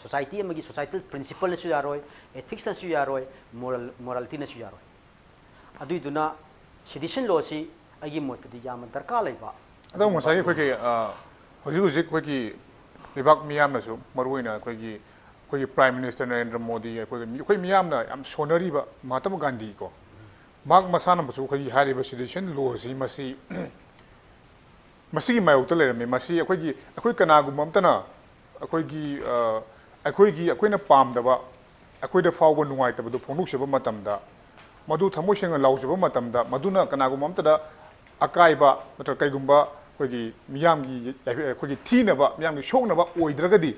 ꯁꯣꯁꯥꯏꯇꯤ ꯑꯃꯒꯤ ꯁꯣꯁꯥꯏꯇꯜ ꯄ꯭ꯔꯤꯟꯁꯤꯄꯜꯅꯁꯨ ꯌꯥꯔꯣꯏ, ꯏꯊꯤꯛꯁꯅꯁꯨ ꯌꯥꯔꯣꯏ, ꯃꯣꯔꯦꯜ, ꯃꯣꯔꯥꯂꯤꯇꯤꯅꯁꯨ ꯌꯥꯔꯣꯏ꯫ ꯑꯗꯨꯏꯗꯨꯅ ꯁꯦꯗꯤꯁꯟ ꯂꯣꯁꯤ ꯑꯩꯒꯤ ꯃꯣꯠꯇꯗꯤ ꯌꯥꯝꯅ ꯗꯔꯀꯥꯔ ꯂꯩꯕ꯫ ꯑꯗꯣ ꯉꯁꯥꯏꯒꯤ ꯑꯩꯈꯣꯏꯒꯤ, ꯑ, ꯍꯧꯖꯤꯛ ꯍꯧꯖꯤꯛ ꯑꯩꯈꯣꯏꯒꯤ ꯂꯩꯕꯥꯛ ꯃꯤꯌꯥꯝꯅꯁꯨ, ꯃꯔꯨꯑꯣꯏꯅ ꯑꯩꯈꯣꯏꯒꯤ, ꯑꯩꯈꯣꯏꯒꯤ ꯄ꯭ꯔꯥꯏꯝ ꯃꯤꯅꯤꯁꯇꯔ ꯅꯔꯦꯟꯗ꯭ꯔ ꯃꯣꯗꯤ, ꯑꯩꯈꯣꯏꯒꯤ ꯃꯤ-, ꯑꯩꯈꯣꯏ ꯃꯤꯌꯥꯝꯅ ꯌꯥꯝ ꯁꯣꯟꯅꯔꯤꯕ ꯃꯍꯥꯇꯃ ꯒꯥꯟꯙꯤ ꯀꯣ, ꯃꯍꯥꯛ ꯃꯁꯥꯅꯃꯛꯁꯨ ꯑꯩꯈꯣꯏꯒꯤ ꯍꯥꯏꯔꯤꯕ ꯁꯦꯗꯤꯁꯟ ꯂꯣꯁꯤ ꯃꯁꯤ, ꯃꯁꯤꯒꯤ ꯃꯥꯌꯣꯛꯇ ꯂꯩꯔꯝꯃꯤ꯫ ꯃꯁꯤ ꯑꯩꯈꯣꯏꯒꯤ, ꯑꯩꯈꯣꯏ ꯀꯅꯥꯒꯨꯝꯕ ꯑꯃꯠꯇꯅ ꯑꯩꯈꯣꯏꯒꯤ, ꯑ, ꯑꯩꯈꯣꯏꯒꯤ, ꯑꯩꯈꯣꯏꯅ ꯄꯥꯝꯗꯕ, ꯑꯩꯈꯣꯏꯗ ꯐꯥꯎꯕ ꯅꯨꯡꯉꯥꯏꯇꯕꯗꯨ ꯐꯣꯡꯗꯣꯛꯆꯕ ꯃꯇꯝꯗ, ꯃꯗꯨ ꯊꯃꯣꯏ ꯁꯦꯡꯅ ꯂꯥꯎꯖꯕ ꯃꯇꯝꯗ, ꯃꯗꯨꯅ ꯀꯅꯥꯒꯨꯝꯕ ꯑꯃꯠꯇꯗ ꯑꯀꯥꯏꯕ ꯅꯠꯇ꯭ꯔꯒ ꯀꯩꯒꯨꯝꯕ ꯑꯩꯈꯣꯏꯒꯤ ꯃꯤꯌꯥꯝꯒꯤ, ꯑꯩꯈꯣꯏꯒꯤ ꯊꯤꯅꯕ, ꯃꯤꯌꯥꯝꯒꯤ ꯁꯣꯛꯅꯕ ꯑꯣꯏꯗ꯭ꯔꯒꯗꯤ,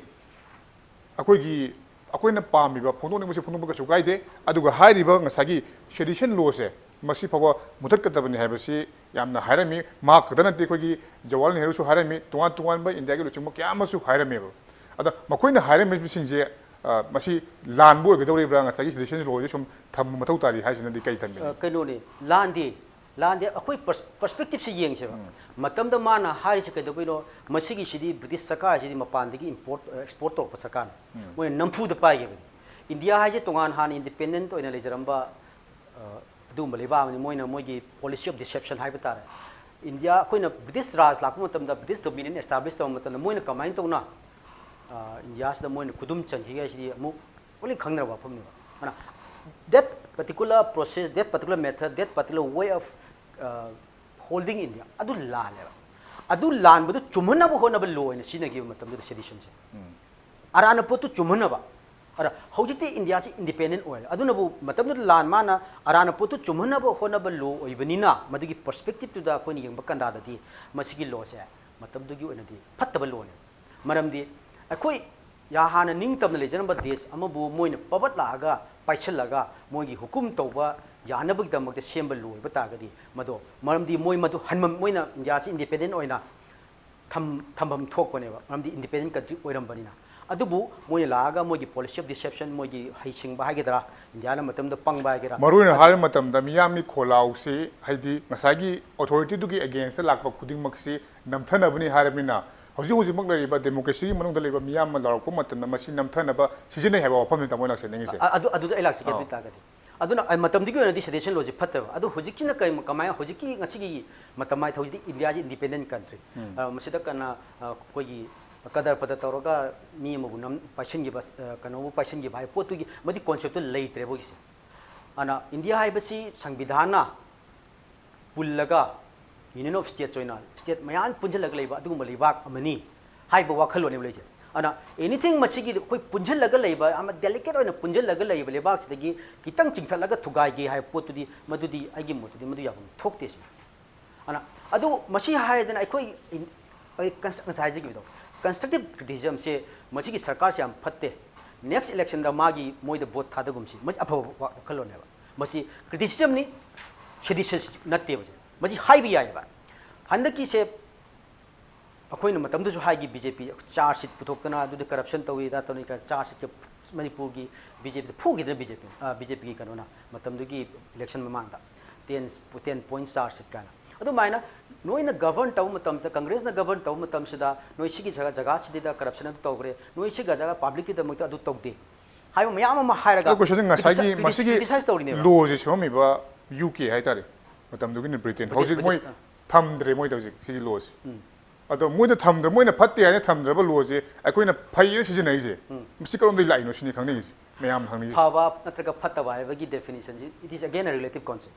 ꯑꯩꯈꯣꯏꯒꯤ, ꯑꯩꯈꯣꯏꯅ ꯄꯥꯝꯃꯤꯕ ꯐꯣꯡꯗꯣꯛꯅꯤꯡꯕꯁꯤ ꯐꯣꯡꯗꯣꯛꯄ ꯀꯩꯁꯨ ꯀꯥꯏꯗꯦ꯫ ꯑꯗꯨꯒ ꯍꯥꯏꯔꯤꯕ ꯉꯁꯥꯏꯒꯤ ꯁꯦꯗꯤꯁꯟ ꯂꯣꯁꯦ ꯃꯁꯤ ꯐꯥꯎꯕ ꯃꯨꯊꯠꯀꯗꯕꯅꯤ ꯍꯥꯏꯕꯁꯤ ꯌꯥꯝꯅ ꯍꯥꯏꯔꯝꯃꯤ꯫ ꯃꯍꯥꯛ ꯈꯛꯇ ꯅꯠꯇꯦ, ꯑꯩꯈꯣꯏꯒꯤ ꯖꯋꯥꯍꯔꯂꯥꯜ ꯅꯦꯍꯔꯨꯁꯨ ꯍꯥꯏꯔꯝꯃꯤ, ꯇꯣꯉꯥꯟ ꯇꯣꯉꯥꯟꯕ ꯏꯟꯗꯤꯌꯥꯒꯤ ꯂꯨꯆꯤꯡꯕ ꯀꯌꯥ ꯑꯃꯁꯨ ꯍꯥꯏꯔꯝꯃꯦꯕ꯫ ꯑꯗ ꯃꯈꯣꯏꯅ ꯍꯥꯏꯔꯝꯃꯤꯕꯁꯤꯡꯁꯦ, ꯑ, ꯃꯁꯤ ꯂꯥꯟꯕ ꯑꯣꯏꯒꯗꯧꯔꯤꯕ꯭ꯔꯥ? ꯉꯁꯥꯏꯒꯤ citizens law ꯁꯦ ꯁꯨꯝ ꯊꯝꯕ ꯃꯊꯧ ꯇꯥꯔꯤ ꯍꯥꯏꯁꯤꯅꯗꯤ ꯀꯩ ꯊꯝꯕꯤꯅꯤ? ꯑ, ꯀꯩꯅꯣꯅꯤ, ꯂꯥꯟꯗꯦ꯫ ꯂꯥꯟꯗꯦ꯫ ꯑꯩꯈꯣꯏ ꯄꯔꯁ-, perspective ꯁꯦ ꯌꯦꯡꯁꯦꯕ꯫ ꯎꯝ꯫ ꯃꯇꯝꯗ ꯃꯥꯅ ꯍꯥꯏꯔꯤꯁꯦ ꯀꯩꯗꯧꯕꯩꯅꯣ? ꯃꯁꯤꯒꯤꯁꯤꯗꯤ ꯕ꯭ꯔꯤꯇꯤꯁ ꯁꯔꯀꯥꯔꯁꯤꯗꯤ ꯃꯄꯥꯟꯗꯒꯤ import, ꯑ, export ꯇꯧꯔꯛꯄ ꯁꯔꯀꯥꯔꯅꯤ꯫ ꯎꯝ꯫ ꯃꯣꯏꯅ ꯅꯝꯐꯨꯗ ꯄꯥꯏꯈꯤꯕꯅꯤ꯫ ꯏꯟꯗꯤꯌꯥ ꯍꯥꯏꯁꯦ ꯇꯣꯉꯥꯟ ꯍꯥꯟꯅ independent ꯑꯣꯏꯅ ꯂꯩꯖꯔꯝꯕ, ꯑ, ꯑꯗꯨꯒꯨꯝꯕ ꯂꯩꯕꯥꯛ ꯑꯃꯅꯤ꯫ ꯃꯣꯏꯅ ꯃꯣꯏꯒꯤ policy of deception ꯍꯥꯏꯕ ꯇꯥꯔꯦ꯫ ꯏꯟꯗꯤꯌꯥ, ꯑꯩꯈꯣꯏꯅ ꯕ꯭ꯔꯤꯇꯤꯁ ꯔꯥꯖ ꯂꯥꯛꯄ ꯃꯇꯝꯗ, ꯕ꯭ꯔꯤꯇꯤꯁ dominion establish ꯇꯧꯕ ꯃꯇꯝꯗ ꯃꯣꯏꯅ ꯀꯃꯥꯏꯅ ꯇꯧꯅ, ꯑ, ꯏꯟꯗꯤꯌꯥꯁꯤꯗ ꯃꯣꯏꯅ ꯈꯨꯗꯨꯝ ꯆꯟꯈꯤꯒꯦ ꯍꯥꯏꯁꯤꯗꯤ ꯑꯃꯨꯛ ꯂꯣꯏꯅ ꯈꯪꯅꯔꯕ ꯋꯥꯐꯝꯅꯦꯕ꯫ ꯑꯗꯨꯅ that particular process, that particular method, that particular way of, ꯑ, holding India ꯑꯗꯨ ꯂꯥꯜꯂꯦꯕ꯫ ꯑꯗꯨ ꯂꯥꯟꯕꯗꯨ ꯆꯨꯝꯍꯟꯅꯕ ꯍꯣꯠꯅꯕ law ꯑꯣꯏꯅ ꯁꯤꯖꯤꯟꯅꯈꯤꯕ ꯃꯇꯝꯗꯨꯗ citizenship ꯁꯦ꯫ ꯎꯝ꯫ ꯑꯔꯥꯟꯕ ꯄꯣꯠꯇꯨ ꯆꯨꯝꯍꯟꯅꯕ꯫ ꯑꯗ ꯍꯧꯖꯤꯛꯇꯤ ꯏꯟꯗꯤꯌꯥꯁꯤ independent ꯑꯣꯏꯔꯦ꯫ ꯑꯗꯨꯅꯕꯨ ꯃꯇꯝꯗꯨꯗ ꯂꯥꯟ ꯃꯥꯅ ꯑꯔꯥꯟꯕ ꯄꯣꯠꯇꯨ ꯆꯨꯝꯍꯟꯅꯕ ꯍꯣꯠꯅꯕ law ꯑꯣꯏꯕꯅꯤꯅ, ꯃꯗꯨꯒꯤ perspective ꯇꯨꯗ ꯑꯩꯈꯣꯏꯅ ꯌꯦꯡꯕ ꯀꯟꯗꯥꯗꯗꯤ ꯃꯁꯤꯒꯤ law ꯁꯦ ꯃꯇꯝꯗꯨꯒꯤ ꯑꯣꯏꯅꯗꯤ ꯐꯠꯇꯕ law ꯅꯦ꯫ ꯃꯔꯝꯗꯤ ꯑꯩꯈꯣꯏ ꯌꯥ-, ꯍꯥꯟꯅ ꯅꯤꯡꯇꯝꯅ ꯂꯩꯖꯔꯝꯕ ꯗꯦꯁ ꯑꯃꯕꯨ ꯃꯣꯏꯅ ꯄꯕꯠ ꯂꯥꯛꯑꯒ ꯄꯥꯏꯁꯤꯜꯂꯒ ꯃꯣꯏꯒꯤ ꯍꯨꯀꯨꯝ ꯇꯧꯕ ꯌꯥꯅꯕꯒꯤꯗꯃꯛꯇ ꯁꯦꯝꯕ law ꯑꯣꯏꯕ ꯇꯥꯔꯒꯗꯤ, ꯃꯗꯣ, ꯃꯔꯝꯗꯤ ꯃꯣꯏ ꯃꯗꯨ ꯍꯟꯃꯝ-, ꯃꯣꯏꯅ ꯏꯟꯗꯤꯌꯥꯁꯤ independent ꯑꯣꯏꯅ ꯊꯝ-, ꯊꯝꯐꯝ ꯊꯣꯛꯄꯅꯦꯕ, ꯃꯔꯝꯗꯤ independent country ꯑꯣꯏꯔꯝꯕꯅꯤꯅ꯫ ꯑꯗꯨꯕꯨ ꯃꯣꯏꯅ ꯂꯥꯛꯑꯒ ꯃꯣꯏꯒꯤ policy of deception, ꯃꯣꯏꯒꯤ ꯍꯩꯁꯤꯡꯕ ꯍꯥꯏꯒꯗ꯭ꯔꯥ, ꯏꯟꯗꯤꯌꯥꯅ ꯃꯇꯝꯗ ꯄꯪꯕ ꯍꯥꯏꯒꯦꯔꯥ, ꯃꯔꯨꯑꯣꯏꯅ ꯍꯥꯏꯕ ꯃꯇꯝꯗ ꯃꯤꯌꯥꯝꯒꯤ ꯈꯣꯜꯂꯥꯎꯁꯤ, ꯍꯥꯏꯗꯤ ꯉꯁꯥꯏꯒꯤ authority ꯗꯨꯒꯤ against ꯇ ꯂꯥꯛꯄ ꯈꯨꯗꯤꯡꯃꯛꯁꯤ ꯅꯝꯊꯅꯕꯅꯤ ꯍꯥꯏꯔꯕꯅꯤꯅ, ꯍꯧꯖꯤꯛ ꯍꯧꯖꯤꯛꯃꯛ ꯂꯩꯔꯤꯕ democracy ꯒꯤ ꯃꯅꯨꯡꯗ ꯂꯩꯕ ꯃꯤꯌꯥꯝꯅ ꯂꯥꯎꯔꯛꯄ ꯃꯇꯝꯗ ꯃꯁꯤ ꯅꯝꯊꯅꯕ ꯁꯤꯖꯤꯟꯅꯩ ꯍꯥꯏꯕ ꯋꯥꯐꯝꯅꯤ ꯇꯥꯃꯣ ꯂꯥꯛꯆꯅꯤꯡꯉꯤꯁꯦ꯫ ꯑ-, ꯑꯗꯨ, ꯑꯗꯨꯗ ꯑꯩ ꯂꯥꯛꯆꯒꯦ꯫ ꯑꯧ꯫ ꯑꯗꯨ ꯑꯣꯏꯇꯥꯔꯒꯗꯤ, ꯑꯗꯨꯅ, ꯑ, ꯃꯇꯝꯗꯨꯒꯤ ꯑꯣꯏꯅꯗꯤ citizen law ꯁꯤ ꯐꯠꯇꯕ꯫ ꯑꯗꯨ ꯍꯧꯖꯤꯛꯀꯤꯅ ꯀꯩ, ꯀꯃꯥꯏꯅ, ꯍꯧꯖꯤꯛꯀꯤ ꯉꯁꯤꯒꯤ ꯃꯇꯝ ꯍꯥꯏ, ꯍꯧꯖꯤꯛꯇꯤ ꯏꯟꯗꯤꯌꯥꯁꯤ independent country꯫ ꯎꯝ꯫ ꯑ, ꯃꯁꯤꯗ ꯀꯅꯥ, ꯑ, ꯑꯩꯈꯣꯏꯒꯤ ꯀꯗꯔ ꯐꯗꯔ ꯇꯧꯔꯒ ꯃꯤ ꯑꯃꯕꯨ ꯅꯝ-, ꯄꯥꯏꯁꯤꯟꯈꯤꯕ, ꯑ, ꯀꯩꯅꯣꯕꯨ ꯄꯥꯏꯁꯤꯟꯈꯤꯕ ꯍꯥꯏꯕ ꯄꯣꯠꯇꯨꯒꯤ ꯃꯗꯨꯒꯤ concept ꯇꯨ ꯂꯩꯇ꯭ꯔꯦꯕ ꯍꯧꯖꯤꯛꯁꯦ꯫ ꯑꯗꯨꯅ ꯏꯟꯗꯤꯌꯥ ꯍꯥꯏꯕꯁꯤ ꯁꯪꯕꯤꯙꯥꯟꯅ ꯄꯨꯜꯂꯒ Union of States ꯑꯣꯏꯅ state ꯃꯌꯥꯝ ꯄꯨꯟꯁꯤꯜꯂꯒ ꯂꯩꯕ ꯑꯗꯨꯒꯨꯝꯕ ꯂꯩꯕꯥꯛ ꯑꯃꯅꯤ ꯍꯥꯏꯕ ꯋꯥꯈꯜꯂꯣꯟꯅꯦꯕ ꯂꯩꯁꯦ꯫ ꯑꯗꯨꯅ anything ꯃꯁꯤꯒꯤ ꯑꯩꯈꯣꯏ ꯄꯨꯟꯁꯤꯜꯂꯒ ꯂꯩꯕ ꯑꯃ delicate ꯑꯣꯏꯅ ꯄꯨꯟꯁꯤꯜꯂꯒ ꯂꯩꯕ ꯂꯩꯕꯥꯛꯁꯤꯗꯒꯤ ꯈꯤꯇꯪ ꯆꯤꯡꯊꯠꯂꯒ ꯊꯨꯒꯥꯏꯒꯦ ꯍꯥꯏꯕ ꯄꯣꯠꯇꯨꯗꯤ, ꯃꯗꯨꯗꯤ ꯑꯩꯒꯤ ꯃꯣꯠꯇꯗꯤ ꯃꯗꯨ ꯌꯥꯐꯝ ꯊꯣꯛꯇꯦ ꯁꯤꯅꯤ꯫ ꯑꯗꯨꯅ ꯑꯗꯨ ꯃꯁꯤ ꯍꯥꯏꯗꯅ ꯑꯩꯈꯣꯏ ꯏꯟ-, ꯑꯩ ꯀꯟꯁ-, ꯉꯁꯥꯏ ꯍꯥꯏꯖꯈꯤꯕꯗꯣ, constructive criticism ꯁꯦ ꯃꯁꯤꯒꯤ ꯁꯔꯀꯥꯔꯁꯦ ꯌꯥꯝ ꯐꯠꯇꯦ꯫ Next election ꯗ ꯃꯥꯒꯤ ꯃꯣꯏꯗ vote ꯊꯥꯗꯒꯨꯝꯁꯤ, ꯃꯁꯤ ꯑꯐꯕ ꯋꯥ-, ꯋꯥꯈꯜꯂꯣꯟꯅꯦꯕ꯫ ꯃꯁꯤ ꯀ꯭ꯔꯤꯇꯤꯁꯤꯖꯝꯅꯤ, ꯁꯦꯗꯤꯁꯟ ꯅꯠꯇꯦꯕ꯫ ꯃꯁꯤ ꯍꯥꯏꯕ ꯌꯥꯏꯑꯕ꯫ ꯍꯟꯗꯛꯀꯤꯁꯦ ꯑꯩꯈꯣꯏꯅ ꯃꯇꯝꯗꯨꯁꯨ ꯍꯥꯏꯈꯤ, ꯕꯤ ꯖꯦ ꯄꯤ ꯆꯥꯔꯖ ꯁꯤꯠ ꯄꯨꯊꯣꯛꯇꯅ ꯑꯗꯨꯗ ꯀꯔꯞꯁꯟ ꯇꯧꯏ ꯑꯗꯥ ꯇꯧꯏ ꯀꯥꯏꯅ ꯆꯥꯔꯖ ꯁꯤꯠꯀ ꯃꯅꯤꯄꯨꯔꯒꯤ ꯕꯤ ꯖꯦ ꯄꯤꯗ ꯐꯨꯈꯤꯗꯅ, ꯕꯤ ꯖꯦ ꯄꯤ, ꯕꯤ ꯖꯦ ꯄꯤꯒꯤ ꯀꯩꯅꯣꯅ ꯃꯇꯝꯗꯨꯒꯤ ꯏꯂꯦꯛꯁꯟ ꯃꯃꯥꯡꯗ ꯇꯦꯟ ꯇꯦꯟ ꯄꯣꯏꯟꯠ ꯆꯥꯔꯖ ꯁꯤꯠ ꯀꯥꯏꯅ꯫ ꯑꯗꯨꯃꯥꯏꯅ ꯅꯣꯏꯅ ꯒꯕꯔꯟ ꯇꯧꯕ ꯃꯇꯝꯁꯤꯗ, ꯀꯪꯒ꯭ꯔꯦꯁꯅ ꯒꯕꯔꯟ ꯇꯧꯕ ꯃꯇꯝꯁꯤꯗ ꯅꯣꯏ ꯁꯤꯒꯤ ꯖꯒꯥ ꯖꯒꯥꯁꯤꯗ ꯀꯔꯞꯁꯟ ꯑꯗꯨ ꯇꯧꯈ꯭ꯔꯦ, ꯅꯣꯏ ꯁꯤꯒꯤ ꯖꯒꯥ ꯄꯕ꯭ꯂꯤꯛꯀꯤꯗꯃꯛꯇ ꯑꯗꯨ ꯇꯧꯗꯦ ꯍꯥꯏꯕ ꯃꯌꯥꯝ ꯑꯃ ꯍꯥꯏꯔꯒ ꯑꯗꯣ question ꯉꯁꯥꯏꯒꯤ criticize- ꯃꯁꯤꯒꯤ criticize ꯇꯧꯔꯤꯅꯦꯕ꯫ ꯂꯣꯁꯦ ꯁꯦꯝꯃꯝꯃꯤꯕ ꯌꯨ ꯀꯦ ꯍꯥꯏꯇꯥꯔꯦ, ꯃꯇꯝꯗꯨꯒꯤꯅ ꯕ꯭ꯔꯤꯇꯦꯟ꯫ ꯕ꯭ꯔꯤꯇꯦꯟ- ꯍꯧꯖꯤꯛ ꯃꯣꯏ ꯕ꯭ꯔꯤꯇꯤꯁꯅ꯫ ꯊꯝꯗ꯭ꯔꯦ ꯃꯣꯏꯗ ꯍꯧꯖꯤꯛ ꯁꯤꯒꯤ ꯂꯣꯁꯦ꯫ ꯎꯝ꯫ ꯑꯗꯣ ꯃꯣꯏꯗ ꯊꯝꯗ꯭ꯔ ꯃꯣꯏꯅ ꯐꯠꯇꯦ ꯍꯥꯏꯅ ꯊꯝꯗ꯭ꯔꯕ ꯂꯣꯁꯦ ꯑꯩꯈꯣꯏꯅ ꯐꯩꯌꯦꯅ ꯁꯤꯖꯤꯟꯅꯔꯤꯁꯦ꯫ ꯎꯝ꯫ ꯃꯁꯤ ꯀꯔꯣꯝꯗꯒꯤ ꯂꯥꯛꯏꯅꯣ ꯁꯤꯅꯤ ꯈꯪꯅꯤꯡꯉꯤꯁꯦ, ꯃꯌꯥꯝꯅ ꯈꯪꯅꯤꯡꯉꯤꯁꯦ꯫ ꯐꯕ ꯅꯠꯇ꯭ꯔꯒ ꯐꯠꯇꯕ ꯍꯥꯏꯕꯒꯤ definition ꯁꯤ, it is again a relative concept꯫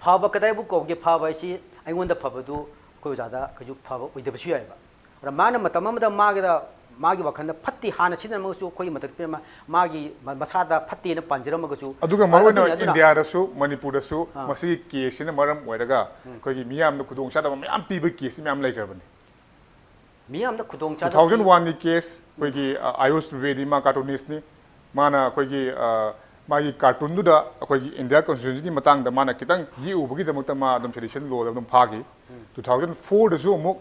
ꯐꯕ ꯀꯗꯥꯏꯕꯨ ꯀꯧꯒꯦ? ꯐꯕ ꯍꯥꯏꯁꯤ ꯑꯩꯉꯣꯟꯗ ꯐꯕꯗꯨ ꯑꯩꯈꯣꯏ ꯑꯣꯖꯥꯗ ꯀꯩꯁꯨ ꯐꯕ ꯑꯣꯏꯗꯕꯁꯨ ꯌꯥꯏꯑꯕ꯫ ꯑꯗ ꯃꯥꯅ ꯃꯇꯝ ꯑꯃꯗ ꯃꯥꯒꯤꯗ, ꯃꯥꯒꯤ ꯋꯥꯈꯜꯗ ꯐꯠꯇꯦ ꯍꯥꯟꯅ ꯁꯤꯖꯤꯟꯅꯔꯝꯃꯒꯁꯨ, ꯑꯩꯈꯣꯏꯒꯤ ꯃꯊꯛꯇ ꯃꯥ-, ꯃꯥꯒꯤ ꯃ-, ꯃꯁꯥꯗ ꯐꯠꯇꯦꯅ ꯄꯥꯟꯖꯔꯝꯃꯒꯁꯨ, ꯑꯗꯨꯒ ꯃꯔꯨꯑꯣꯏꯅ ꯑꯗꯨꯅꯤ, ꯑꯗꯨꯅ ꯏꯟꯗꯤꯌꯥꯗꯁꯨ, ꯃꯅꯤꯄꯨꯔꯗꯁꯨ ꯑꯥ꯫ ꯃꯁꯤꯒꯤ ꯀꯦꯁꯁꯤꯅ ꯃꯔꯝ ꯑꯣꯏꯔꯒ ꯑꯩꯈꯣꯏꯒꯤ ꯃꯤꯌꯥꯝꯗ ꯈꯨꯗꯣꯡꯆꯥꯗꯕ ꯃꯌꯥꯝ ꯄꯤꯕ ꯀꯦꯁꯁꯤ ꯃꯌꯥꯝ ꯂꯩꯈ꯭ꯔꯕꯅꯤ꯫ ꯃꯤꯌꯥꯝꯗ ꯈꯨꯗꯣꯡ ꯇꯨ ꯊꯥꯎꯖꯟ ꯋꯥꯟꯒꯤ ꯀꯦꯁ ꯑꯩꯈꯣꯏꯒꯤ, ꯑ, ꯑꯌꯨꯁ ꯗ꯭ꯋꯤꯕꯦꯗꯤ, ꯃꯥ ꯀꯥꯔꯇꯨꯅꯤꯁꯅꯤ꯫ ꯃꯥꯅ ꯑꯩꯈꯣꯏꯒꯤ, ꯑ, ꯃꯥꯒꯤ ꯀꯥꯔꯇꯨꯟꯗꯨꯗ ꯑꯩꯈꯣꯏꯒꯤ ꯏꯟꯗꯤꯌꯥ ꯀꯣꯟꯁꯇꯤꯇ꯭ꯌꯨꯁꯟꯒꯤ ꯃꯇꯥꯡꯗ ꯃꯥꯅ ꯈꯤꯇꯪ ꯌꯦꯛꯎꯕꯒꯤꯗꯃꯛꯇ ꯃꯥ ꯑꯗꯨꯝ ꯁꯦꯗꯤꯁꯟ ꯂꯣꯗ ꯑꯗꯨꯝ ꯐꯥꯈꯤ꯫ ꯇꯨ ꯊꯥꯎꯖꯟ ꯐꯣꯔꯗꯁꯨ ꯑꯃꯨꯛ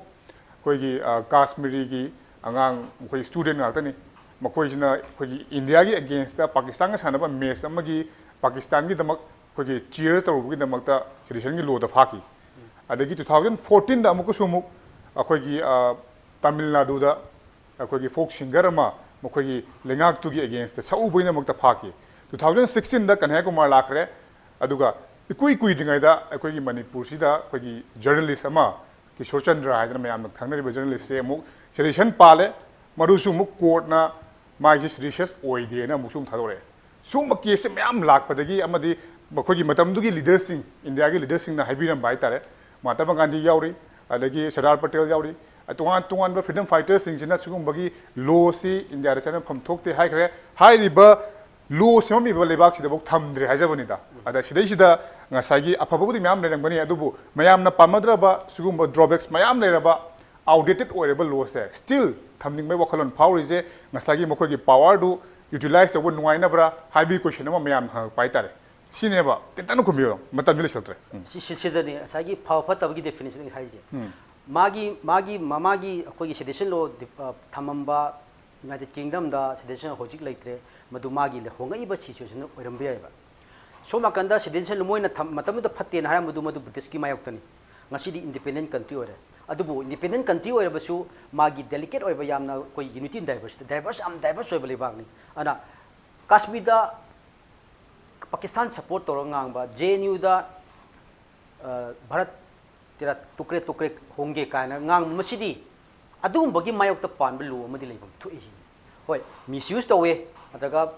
ꯑꯩꯈꯣꯏꯒꯤ, ꯑ, ꯀꯥꯁꯃꯤꯔꯤꯒꯤ ꯑꯉꯥꯡ, ꯃꯈꯣꯏ ꯁ꯭ꯇꯨꯗꯦꯟ ꯉꯥꯛꯇꯅꯤ꯫ ꯃꯈꯣꯏꯁꯤꯅ ꯑꯩꯈꯣꯏꯒꯤ ꯏꯟꯗꯤꯌꯥꯒꯤ ꯑꯦꯒꯦꯟꯁꯇ ꯄꯥꯀꯤꯁꯇꯥꯟꯒ ꯁꯥꯟꯅꯕ ꯃꯦꯠꯆ ꯑꯃꯒꯤ ꯄꯥꯀꯤꯁꯇꯥꯟꯒꯤꯗꯃꯛ ꯑꯩꯈꯣꯏꯒꯤ ꯆꯤꯌꯔ ꯇꯧꯔꯨꯕꯒꯤꯗꯃꯛꯇ ꯁꯦꯗꯤꯁꯟꯒꯤ ꯂꯣꯗ ꯐꯥꯈꯤ꯫ ꯑꯗꯒꯤ ꯇꯨ ꯊꯥꯎꯖꯟ ꯐꯣꯔꯇꯤꯟꯗ ꯑꯃꯨꯛꯀꯁꯨ ꯑꯃꯨꯛ ꯑꯩꯈꯣꯏꯒꯤ, ꯑ, ꯇꯥꯃꯤꯜ ꯅꯥꯗꯨꯗ ꯑꯩꯈꯣꯏꯒꯤ ꯐꯣꯛ ꯁꯤꯡꯒꯔ ꯑꯃ ꯃꯈꯣꯏꯒꯤ ꯂꯩꯉꯥꯛꯇꯨꯒꯤ ꯑꯦꯒꯦꯟꯁꯇ ꯁꯛꯎꯕꯒꯤꯗꯃꯛꯇ ꯐꯥꯈꯤ꯫ ꯇꯨ ꯊꯥꯎꯖꯟ ꯁꯤꯛꯁꯇꯤꯟꯗ ꯀꯟꯍꯩꯌꯥ ꯀꯨꯃꯥꯔ ꯂꯥꯛꯈ꯭ꯔꯦ꯫ ꯑꯗꯨꯒ ꯏꯀꯨꯏ ꯀꯨꯏꯗ꯭ꯔꯤꯉꯩꯗ ꯑꯩꯈꯣꯏꯒꯤ ꯃꯅꯤꯄꯨꯔꯁꯤꯗ ꯑꯩꯈꯣꯏꯒꯤ ꯖꯔꯅꯦꯂꯤꯁ ꯑꯃ ꯀꯤꯁꯣꯔ ꯆꯟꯗ꯭ꯔ ꯍꯥꯏꯗꯅ ꯃꯌꯥꯝꯅ ꯈꯪꯅꯔꯤꯕ ꯖꯔꯅꯦꯂꯤꯁꯁꯦ ꯑꯃꯨꯛ ꯁꯦꯗꯤꯁꯟ ꯄꯥꯜꯂꯦ꯫ ꯃꯗꯨꯁꯨ ꯑꯃꯨꯛ ꯀꯣꯔꯠꯅ ꯃꯥꯒꯤꯁꯦ ꯁꯦꯗꯤꯁꯁ ꯑꯣꯏꯗꯦꯅ ꯑꯃꯨꯛꯁꯨ ꯑꯃꯨꯛ ꯊꯥꯗꯣꯔꯛꯑꯦ꯫ ꯁꯨꯝꯕ ꯀꯦꯁꯁꯦ ꯃꯌꯥꯝ ꯂꯥꯛꯄꯗꯒꯤ ꯑꯃꯗꯤ ꯃꯈꯣꯏꯒꯤ ꯃꯇꯝꯗꯨꯒꯤ ꯂꯤꯗꯔꯁꯤꯡ, ꯏꯟꯗꯤꯌꯥꯒꯤ ꯂꯤꯗꯔꯁꯤꯡꯅ ꯍꯥꯏꯕꯤꯔꯝꯕ ꯍꯥꯏꯇꯥꯔꯦ, ꯃꯍꯥꯇꯃꯥ ꯒꯥꯟꯙꯤ ꯌꯥꯎꯔꯤ, ꯑꯗꯒꯤ ꯁꯔꯗꯥꯔ ꯄꯇꯦꯜ ꯌꯥꯎꯔꯤ, ꯇꯣꯉꯥꯟ ꯇꯣꯉꯥꯟꯕ ꯐ꯭ꯔꯤꯗꯝ ꯐꯥꯏꯇꯔꯁꯤꯡꯁꯤꯅ ꯁꯤꯒꯨꯝꯕꯒꯤ ꯂꯣꯁꯤ ꯏꯟꯗꯤꯌꯥꯗ ꯆꯠꯅꯐꯝ ꯊꯣꯛꯇꯦ ꯍꯥꯏꯈ꯭ꯔꯦ꯫ ꯍꯥꯏꯔꯤꯕ ꯂꯣ ꯁꯦꯝꯃꯝꯃꯤꯕ ꯂꯩꯕꯥꯛꯁꯤꯗꯐꯥꯎ ꯊꯝꯗ꯭ꯔꯦ ꯍꯥꯏꯖꯕꯅꯤꯗ꯫ ꯑꯗ ꯁꯤꯗꯩꯁꯤꯗ ꯉꯁꯥꯏꯒꯤ ꯑꯐꯕꯕꯨꯗꯤ ꯃꯌꯥꯝ ꯂꯩꯔꯝꯒꯅꯤ, ꯑꯗꯨꯕꯨ ꯃꯌꯥꯝꯅ ꯄꯥꯝꯅꯗ꯭ꯔꯕ ꯁꯤꯒꯨꯝꯕ ꯗ꯭ꯔꯣꯕꯦꯛꯁ ꯃꯌꯥꯝ ꯂꯩꯔꯕ, ꯑꯥꯎꯠꯗꯦꯇꯦꯠ ꯑꯣꯏꯔꯕ ꯂꯣꯁꯦ ꯁ꯭ꯇꯤꯜ ꯊꯝꯅꯤꯡꯕꯒꯤ ꯋꯥꯈꯜꯂꯣꯟ ꯐꯥꯎꯔꯤꯁꯦ ꯉꯁꯥꯏꯒꯤ ꯃꯈꯣꯏꯒꯤ ꯄꯥꯋꯔꯗꯨ ꯌꯨꯇꯤꯂꯥꯏꯁ ꯇꯧꯕ ꯅꯨꯡꯉꯥꯏꯅꯕ꯭ꯔꯥ ꯍꯥꯏꯕꯒꯤ ꯀꯣꯏꯁꯟ ꯑꯃ ꯃꯌꯥꯝꯅ ꯍꯪꯉꯛꯄ ꯍꯥꯏꯇꯥꯔꯦ꯫ ꯁꯤꯅꯦꯕ ꯈꯤꯇꯪ ꯈꯨꯝꯕꯤꯌꯨ, ꯃꯇꯝꯗꯤ ꯂꯩꯁꯤꯜꯂꯛꯇ꯭ꯔꯦ꯫ ꯎꯝ꯫ ꯁꯤ- ꯁꯤ- ꯁꯤꯗꯅꯤ ꯉꯁꯥꯏꯒꯤ ꯐꯕ ꯐꯠꯇꯕꯒꯤ ꯗꯦꯐꯤꯅꯦꯁꯟ ꯑꯩ ꯍꯥꯏꯁꯦ꯫ ꯎꯝ꯫ ꯃꯥꯒꯤ ꯃꯥꯒꯤ ꯃꯃꯥꯒꯤ ꯑꯩꯈꯣꯏꯒꯤ ꯁꯦꯗꯦꯁꯟ ꯂꯣ ꯊꯝꯃꯝꯕ ꯌꯨꯅꯥꯏꯇꯦꯠ ꯀꯤꯡꯗꯝꯗ ꯁꯦꯗꯦꯁꯟ ꯍꯧꯖꯤꯛ ꯂꯩꯇ꯭ꯔꯦ꯫ ꯃꯗꯨ ꯃꯥꯒꯤ ꯍꯣꯡꯉꯛꯏꯕ ꯁꯤꯆꯨꯋꯦꯁꯟ ꯑꯣꯏꯔꯝꯕ ꯌꯥꯏꯕ꯫ ꯁꯣꯝ ꯅꯥꯀꯟꯗ ꯁꯦꯗꯦꯁꯟ ꯃꯣꯏꯅ ꯊꯝ- ꯃꯇꯝꯗꯨꯗ ꯐꯠꯇꯦꯅ ꯍꯥꯏꯔꯝꯕꯗꯨ ꯃꯗꯨ ꯕ꯭ꯔꯤꯇꯤꯁꯀꯤ ꯃꯥꯌꯣꯛꯇꯅꯤ꯫ ꯉꯁꯤꯗꯤ ꯏꯟꯗꯤꯄꯦꯟꯗꯦꯟ ꯀꯟꯇ꯭ꯔꯤ ꯑꯣꯏꯔꯦ꯫ ꯑꯗꯨꯕꯨ ꯏꯟꯗꯤꯄꯦꯟꯗꯦꯟ ꯀꯟꯇ꯭ꯔꯤ ꯑꯣꯏꯔꯕꯁꯨ ꯃꯥꯒꯤ ꯗꯦꯂꯤꯀꯦꯠ ꯑꯣꯏꯕ ꯌꯥꯝꯅ ꯑꯩꯈꯣꯏ ꯌꯨꯅꯤꯇꯤ ꯏꯟ ꯗꯥꯏꯕꯔꯁꯤꯇꯤ, ꯗꯥꯏꯕꯔꯁ ꯌꯥꯝ ꯗꯥꯏꯕꯔꯁ ꯑꯣꯏꯕ ꯂꯩꯕꯥꯛꯅꯤ꯫ ꯑꯗꯨꯅ ꯀꯥꯁꯃꯤꯔꯗ ꯄꯥꯀꯤꯁꯇꯥꯟ ꯁꯄꯣꯔꯠ ꯇꯧꯔꯒ ꯉꯥꯡꯕ, ꯖꯦ ꯑꯦꯟ ꯌꯨꯗ ꯚꯥꯔꯠ ꯇꯦꯔꯥ ꯇꯨꯀ꯭ꯔꯦ ꯇꯨꯀ꯭ꯔꯦ ꯍꯣꯡꯒꯦ ꯀꯥꯏꯅ ꯉꯥꯡꯕ, ꯃꯁꯤꯗꯤ ꯑꯗꯨꯒꯨꯝꯕꯒꯤ ꯃꯥꯌꯣꯛꯇ ꯄꯥꯟꯕ ꯂꯣ ꯑꯃꯗꯤ ꯂꯩꯐꯝ ꯊꯣꯛꯏ ꯁꯤꯅꯤ꯫ ꯍꯣꯏ, ꯃꯤꯁꯌꯨꯁ ꯇꯧꯋꯦ ꯅꯠꯇ꯭ꯔꯒ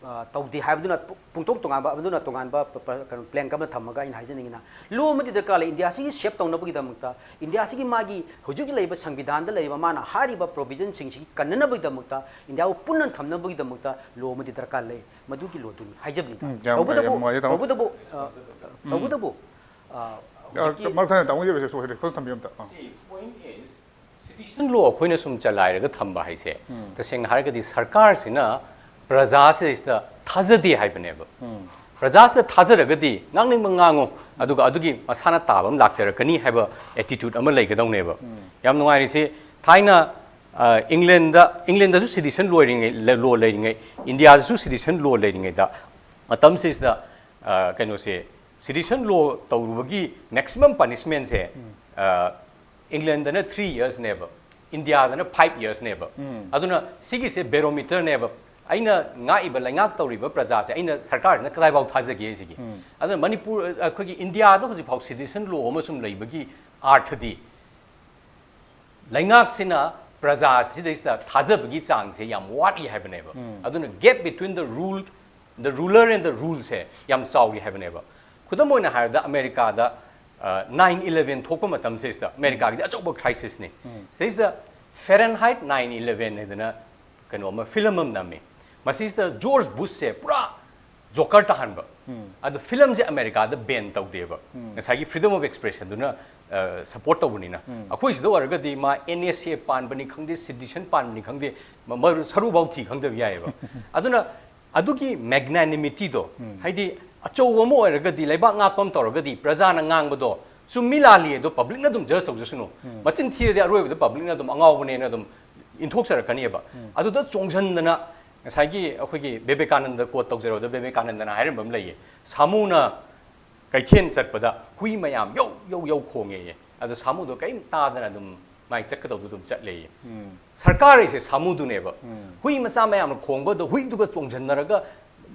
ꯑ, ꯇꯧꯗꯦ ꯍꯥꯏꯕꯗꯨꯅ ꯄꯨ- ꯄꯨꯡꯇꯣꯛ ꯇꯣꯉꯥꯟꯕ, ꯑꯗꯨꯅ ꯇꯣꯉꯥꯟꯕ ꯄ- ꯄ- ꯀꯩꯅꯣ ꯄ꯭ꯂꯦꯡꯛ ꯑꯃ ꯊꯝꯃꯒ ꯑꯩꯅ ꯍꯥꯏꯖꯅꯤꯡꯉꯤꯅ, ꯂꯣ ꯑꯃꯗꯤ ꯗꯔꯀꯥꯔ ꯂꯩ꯫ ꯏꯟꯗꯤꯌꯥꯁꯤꯒꯤ ꯁꯦꯞ ꯇꯧꯅꯕꯒꯤꯗꯃꯛꯇ, ꯏꯟꯗꯤꯌꯥꯁꯤꯒꯤ ꯃꯥꯒꯤ ꯍꯧꯖꯤꯛ ꯂꯩꯔꯤꯕ ꯁꯪꯕꯤꯙꯥꯟꯗ ꯂꯩꯔꯤꯕ ꯃꯥꯅ ꯍꯥꯏꯔꯤꯕ ꯄ꯭ꯔꯣꯚꯤꯖꯟꯁꯤꯡꯁꯤ ꯀꯟꯅꯅꯕꯒꯤꯗꯃꯛꯇ, ꯏꯟꯗꯤꯌꯥꯕꯨ ꯄꯨꯟꯅ ꯊꯝꯅꯕꯒꯤꯗꯃꯛꯇ ꯂꯣ ꯑꯃꯗꯤ ꯗꯔꯀꯥꯔ ꯂꯩ꯫ ꯃꯗꯨꯒꯤ ꯂꯣꯗꯨꯅꯤ ꯍꯥꯏꯖꯕꯅꯤꯗ꯫ ꯎꯝ, ꯌꯥꯝ- ꯇꯧꯕꯇꯕꯨ ꯌꯥꯝ ꯅꯨꯡꯉꯥꯏꯖꯔꯦ, ꯇꯥꯃꯣ꯫ ꯇꯧꯕꯇꯕꯨ ꯑ, ꯇꯧꯕꯇꯕꯨ ꯑ, ꯑ, ꯍꯧꯖꯤꯛꯀꯤ ꯃꯔꯛ ꯊꯠꯅ ꯇꯥꯃꯣ ꯍꯧꯖꯤꯛ ꯁꯣꯏꯔꯦ, ꯐꯖꯅ ꯊꯝꯕꯤꯌꯨ ꯑꯝꯇ꯫ ꯑꯥ꯫ See, point is, citizen law ꯑꯩꯈꯣꯏꯅ ꯁꯨꯝ ꯆꯂꯥꯏꯔꯒ ꯊꯝꯕ ꯍꯥꯏꯁꯦ, ꯎꯝ꯫ ꯇꯁꯦꯡꯅ ꯍꯥꯏꯔꯒꯗꯤ ꯁꯔꯀꯥꯔꯁꯤꯅ ꯄ꯭ꯔꯖꯥꯁꯤꯗꯩꯁꯤꯗ ꯊꯥꯖꯗꯦ ꯍꯥꯏꯕꯅꯦꯕ꯫ ꯄ꯭ꯔꯖꯥꯁꯤꯗ ꯊꯥꯖꯔꯒꯗꯤ ꯉꯥꯡꯅꯤꯡꯕ ꯉꯥꯡꯉꯨ, ꯑꯗꯨꯒ ꯑꯗꯨꯒꯤ ꯃꯁꯥꯅ ꯇꯥꯕ ꯑꯃ ꯂꯥꯛꯆꯔꯛꯀꯅꯤ ꯍꯥꯏꯕ ꯑꯦꯇꯤꯇ꯭ꯌꯨꯠ ꯑꯃ ꯂꯩꯒꯗꯧꯅꯦꯕ꯫ ꯌꯥꯝ ꯅꯨꯡꯉꯥꯏꯔꯤꯁꯤ, ꯊꯥꯏꯅ ꯑ, ꯏꯪꯂꯦꯟꯗ, ꯏꯪꯂꯦꯟꯗꯁꯨ ꯁꯤꯇꯤꯁꯟ ꯂꯣ ꯂꯩꯔꯤꯉꯩ, ꯂꯣ ꯂꯩꯔꯤꯉꯩ, ꯏꯟꯗꯤꯌꯥꯗꯁꯨ ꯁꯤꯇꯤꯁꯟ ꯂꯣ ꯂꯩꯔꯤꯉꯩꯗ, ꯃꯇꯝꯁꯤꯗ ꯑ, ꯀꯩꯅꯣꯁꯦ, ꯁꯤꯇꯤꯁꯟ ꯂꯣ ꯇꯧꯔꯨꯕꯒꯤ ꯃꯦꯛꯁꯤꯃꯝ ꯄꯅꯤꯁꯃꯦꯟꯁꯦ, ꯑ, ꯏꯪꯂꯦꯟꯗꯅ ꯊ꯭ꯔꯤ ꯌꯔꯁꯅꯦꯕ, ꯏꯟꯗꯤꯌꯥꯗꯅ ꯐꯥꯏꯚ ꯌꯔꯁꯅꯦꯕ꯫ ꯑꯗꯨꯅ ꯁꯤꯒꯤꯁꯦ ꯕꯦꯔꯣꯃꯤꯇꯔꯅꯦꯕ꯫ ꯑꯩꯅ ꯉꯥꯛꯏꯕ, ꯂꯩꯉꯥꯛ ꯇꯧꯔꯤꯕ ꯄ꯭ꯔꯖꯥꯁꯦ ꯑꯩꯅ ꯁꯔꯀꯥꯔꯁꯤꯅ ꯀꯗꯥꯏꯐꯥꯎ ꯊꯥꯖꯒꯦ ꯁꯤꯒꯤ꯫ ꯑꯗꯨꯅ ꯃꯅꯤꯄꯨꯔ, ꯑꯩꯈꯣꯏꯒꯤ ꯏꯟꯗꯤꯌꯥꯗ ꯍꯧꯖꯤꯛꯐꯥꯎ ꯁꯤꯇꯤꯁꯟ ꯂꯣ ꯑꯃꯁꯨꯝ ꯂꯩꯕꯒꯤ ꯑꯥꯔꯊꯗꯤ ꯂꯩꯉꯥꯛꯁꯤꯅ ꯄ꯭ꯔꯖꯥꯁꯤꯗꯩꯁꯤꯗ ꯊꯥꯖꯕꯒꯤ ꯆꯥꯡꯁꯦ ꯌꯥꯝ ꯋꯥꯠꯂꯤ ꯍꯥꯏꯕꯅꯦꯕ꯫ ꯑꯗꯨꯅ gap between the rule, the ruler and the rule ꯁꯦ ꯌꯥꯝ ꯆꯥꯎꯔꯤ ꯍꯥꯏꯕꯅꯦꯕ꯫ ꯈꯨꯗꯝ ꯑꯣꯏꯅ ꯍꯥꯏꯔꯕꯗ ꯑꯃꯦꯔꯤꯀꯥꯗ ꯅꯥꯏꯟ ꯏꯂꯦꯚꯦꯟ ꯊꯣꯛꯄ ꯃꯇꯝꯁꯤꯗꯩꯁꯤꯗ, ꯑꯃꯦꯔꯤꯀꯥꯒꯤꯗꯤ ꯑꯆꯧꯕ ꯀ꯭ꯔꯥꯏꯁꯤꯁꯅꯤ꯫ ꯁꯤꯗꯩꯁꯤꯗ ꯐꯦꯔꯦꯟꯍꯥꯏꯠ ꯅꯥꯏꯟ ꯏꯂꯦꯚꯦꯟ ꯍꯥꯏꯗꯅ ꯀꯩꯅꯣ ꯑꯃ, ꯐꯤꯂꯝ ꯑꯃ ꯅꯝꯃꯤ꯫ ꯃꯁꯤꯁꯤꯗ ꯖꯣꯔꯖ ꯕꯨꯁꯁꯦ ꯄꯨꯔꯥ ꯖꯣꯀꯔ ꯇꯥꯍꯟꯕ꯫ ꯑꯗꯣ ꯐꯤꯂꯝꯁꯦ ꯑꯃꯦꯔꯤꯀꯥꯗ ꯕꯦꯟ ꯇꯧꯗꯦꯕ꯫ ꯉꯁꯥꯏꯒꯤ ꯐ꯭ꯔꯤꯗꯝ ꯑꯣꯐ ꯑꯦꯛꯁꯄ꯭ꯔꯦꯁꯟꯗꯨꯅ ꯁꯄꯣꯔꯠ ꯇꯧꯕꯅꯤꯅ꯫ ꯑꯩꯈꯣꯏ ꯁꯤꯗ ꯑꯣꯏꯔꯒꯗꯤ ꯃꯥ ꯑꯦꯟ ꯑꯦꯁ ꯑꯦ ꯄꯥꯟꯕꯅꯤ ꯈꯪꯗꯦ, ꯁꯤꯇꯤꯁꯟ ꯄꯥꯟꯕꯅꯤ ꯈꯪꯗꯦ, ꯃ- ꯃꯔꯨ- ꯁꯔꯨꯐꯥꯎ ꯊꯤ ꯈꯪꯗꯕ ꯌꯥꯏꯑꯕ꯫ ꯑꯗꯨꯅ ꯑꯗꯨꯒꯤ ꯃꯦꯒꯅꯥꯅꯤꯃꯤꯇꯤꯗꯣ, ꯍꯥꯏꯗꯤ ꯑꯆꯧꯕ ꯑꯃ ꯑꯣꯏꯔꯒꯗꯤ, ꯂꯩꯕꯥꯛ ꯉꯥꯛꯄ ꯑꯃ ꯇꯧꯔꯒꯗꯤ, ꯄ꯭ꯔꯖꯥꯅ ꯉꯥꯡꯕꯗꯣ ꯆꯨꯝꯃꯤ ꯂꯥꯜꯂꯤ ꯑꯗꯣ ꯄꯕ꯭ꯂꯤꯛꯅ ꯑꯗꯨꯝ ꯖꯁ ꯇꯧꯖꯁꯅꯨ꯫ ꯃꯆꯤꯟ ꯊꯤꯔꯗꯤ ꯑꯔꯣꯏꯕꯗ ꯄꯕ꯭ꯂꯤꯛꯅ ꯑꯗꯨꯝ ꯑꯉꯥꯎꯕꯅꯦꯅ ꯑꯗꯨꯝ ꯏꯟꯊꯣꯛꯆꯔꯛꯀꯅꯤꯕ꯫ ꯑꯗꯨꯗ ꯆꯣꯡꯁꯤꯟꯗꯅ, ꯉꯁꯥꯏꯒꯤ ꯑꯩꯈꯣꯏꯒꯤ ꯕꯤꯕꯦꯀꯥꯅꯟꯗ ꯀꯣꯠ ꯇꯧꯖꯔꯕꯗ, ꯕꯤꯕꯦꯀꯥꯅꯟꯗꯅ ꯍꯥꯏꯔꯝꯕ ꯑꯃ ꯂꯩꯌꯦ, "ꯁꯥꯃꯨꯅ ꯀꯩꯊꯦꯜ ꯆꯠꯄꯗ ꯍꯨꯏ ꯃꯌꯥꯝ ꯌꯧ ꯌꯧ ꯌꯧ ꯈꯣꯡꯉꯦꯌꯦ, ꯑꯗꯣ ꯁꯥꯃꯨꯗꯣ ꯀꯔꯤꯝ ꯇꯥꯗꯅ ꯑꯗꯨꯝ ꯃꯥꯏ ꯆꯠꯀꯗꯧꯗꯣ ꯑꯗꯨꯝ ꯆꯠꯂꯦꯌꯦ"꯫ ꯁꯔꯀꯥꯔ ꯍꯥꯏꯁꯦ ꯁꯥꯃꯨꯗꯨꯅꯦꯕ꯫ ꯍꯨꯏ ꯃꯆꯥ ꯃꯌꯥꯝꯅ ꯈꯣꯡꯕꯗꯣ ꯍꯨꯏꯗꯨꯒ ꯆꯣꯡꯁꯤꯟꯅꯔꯒ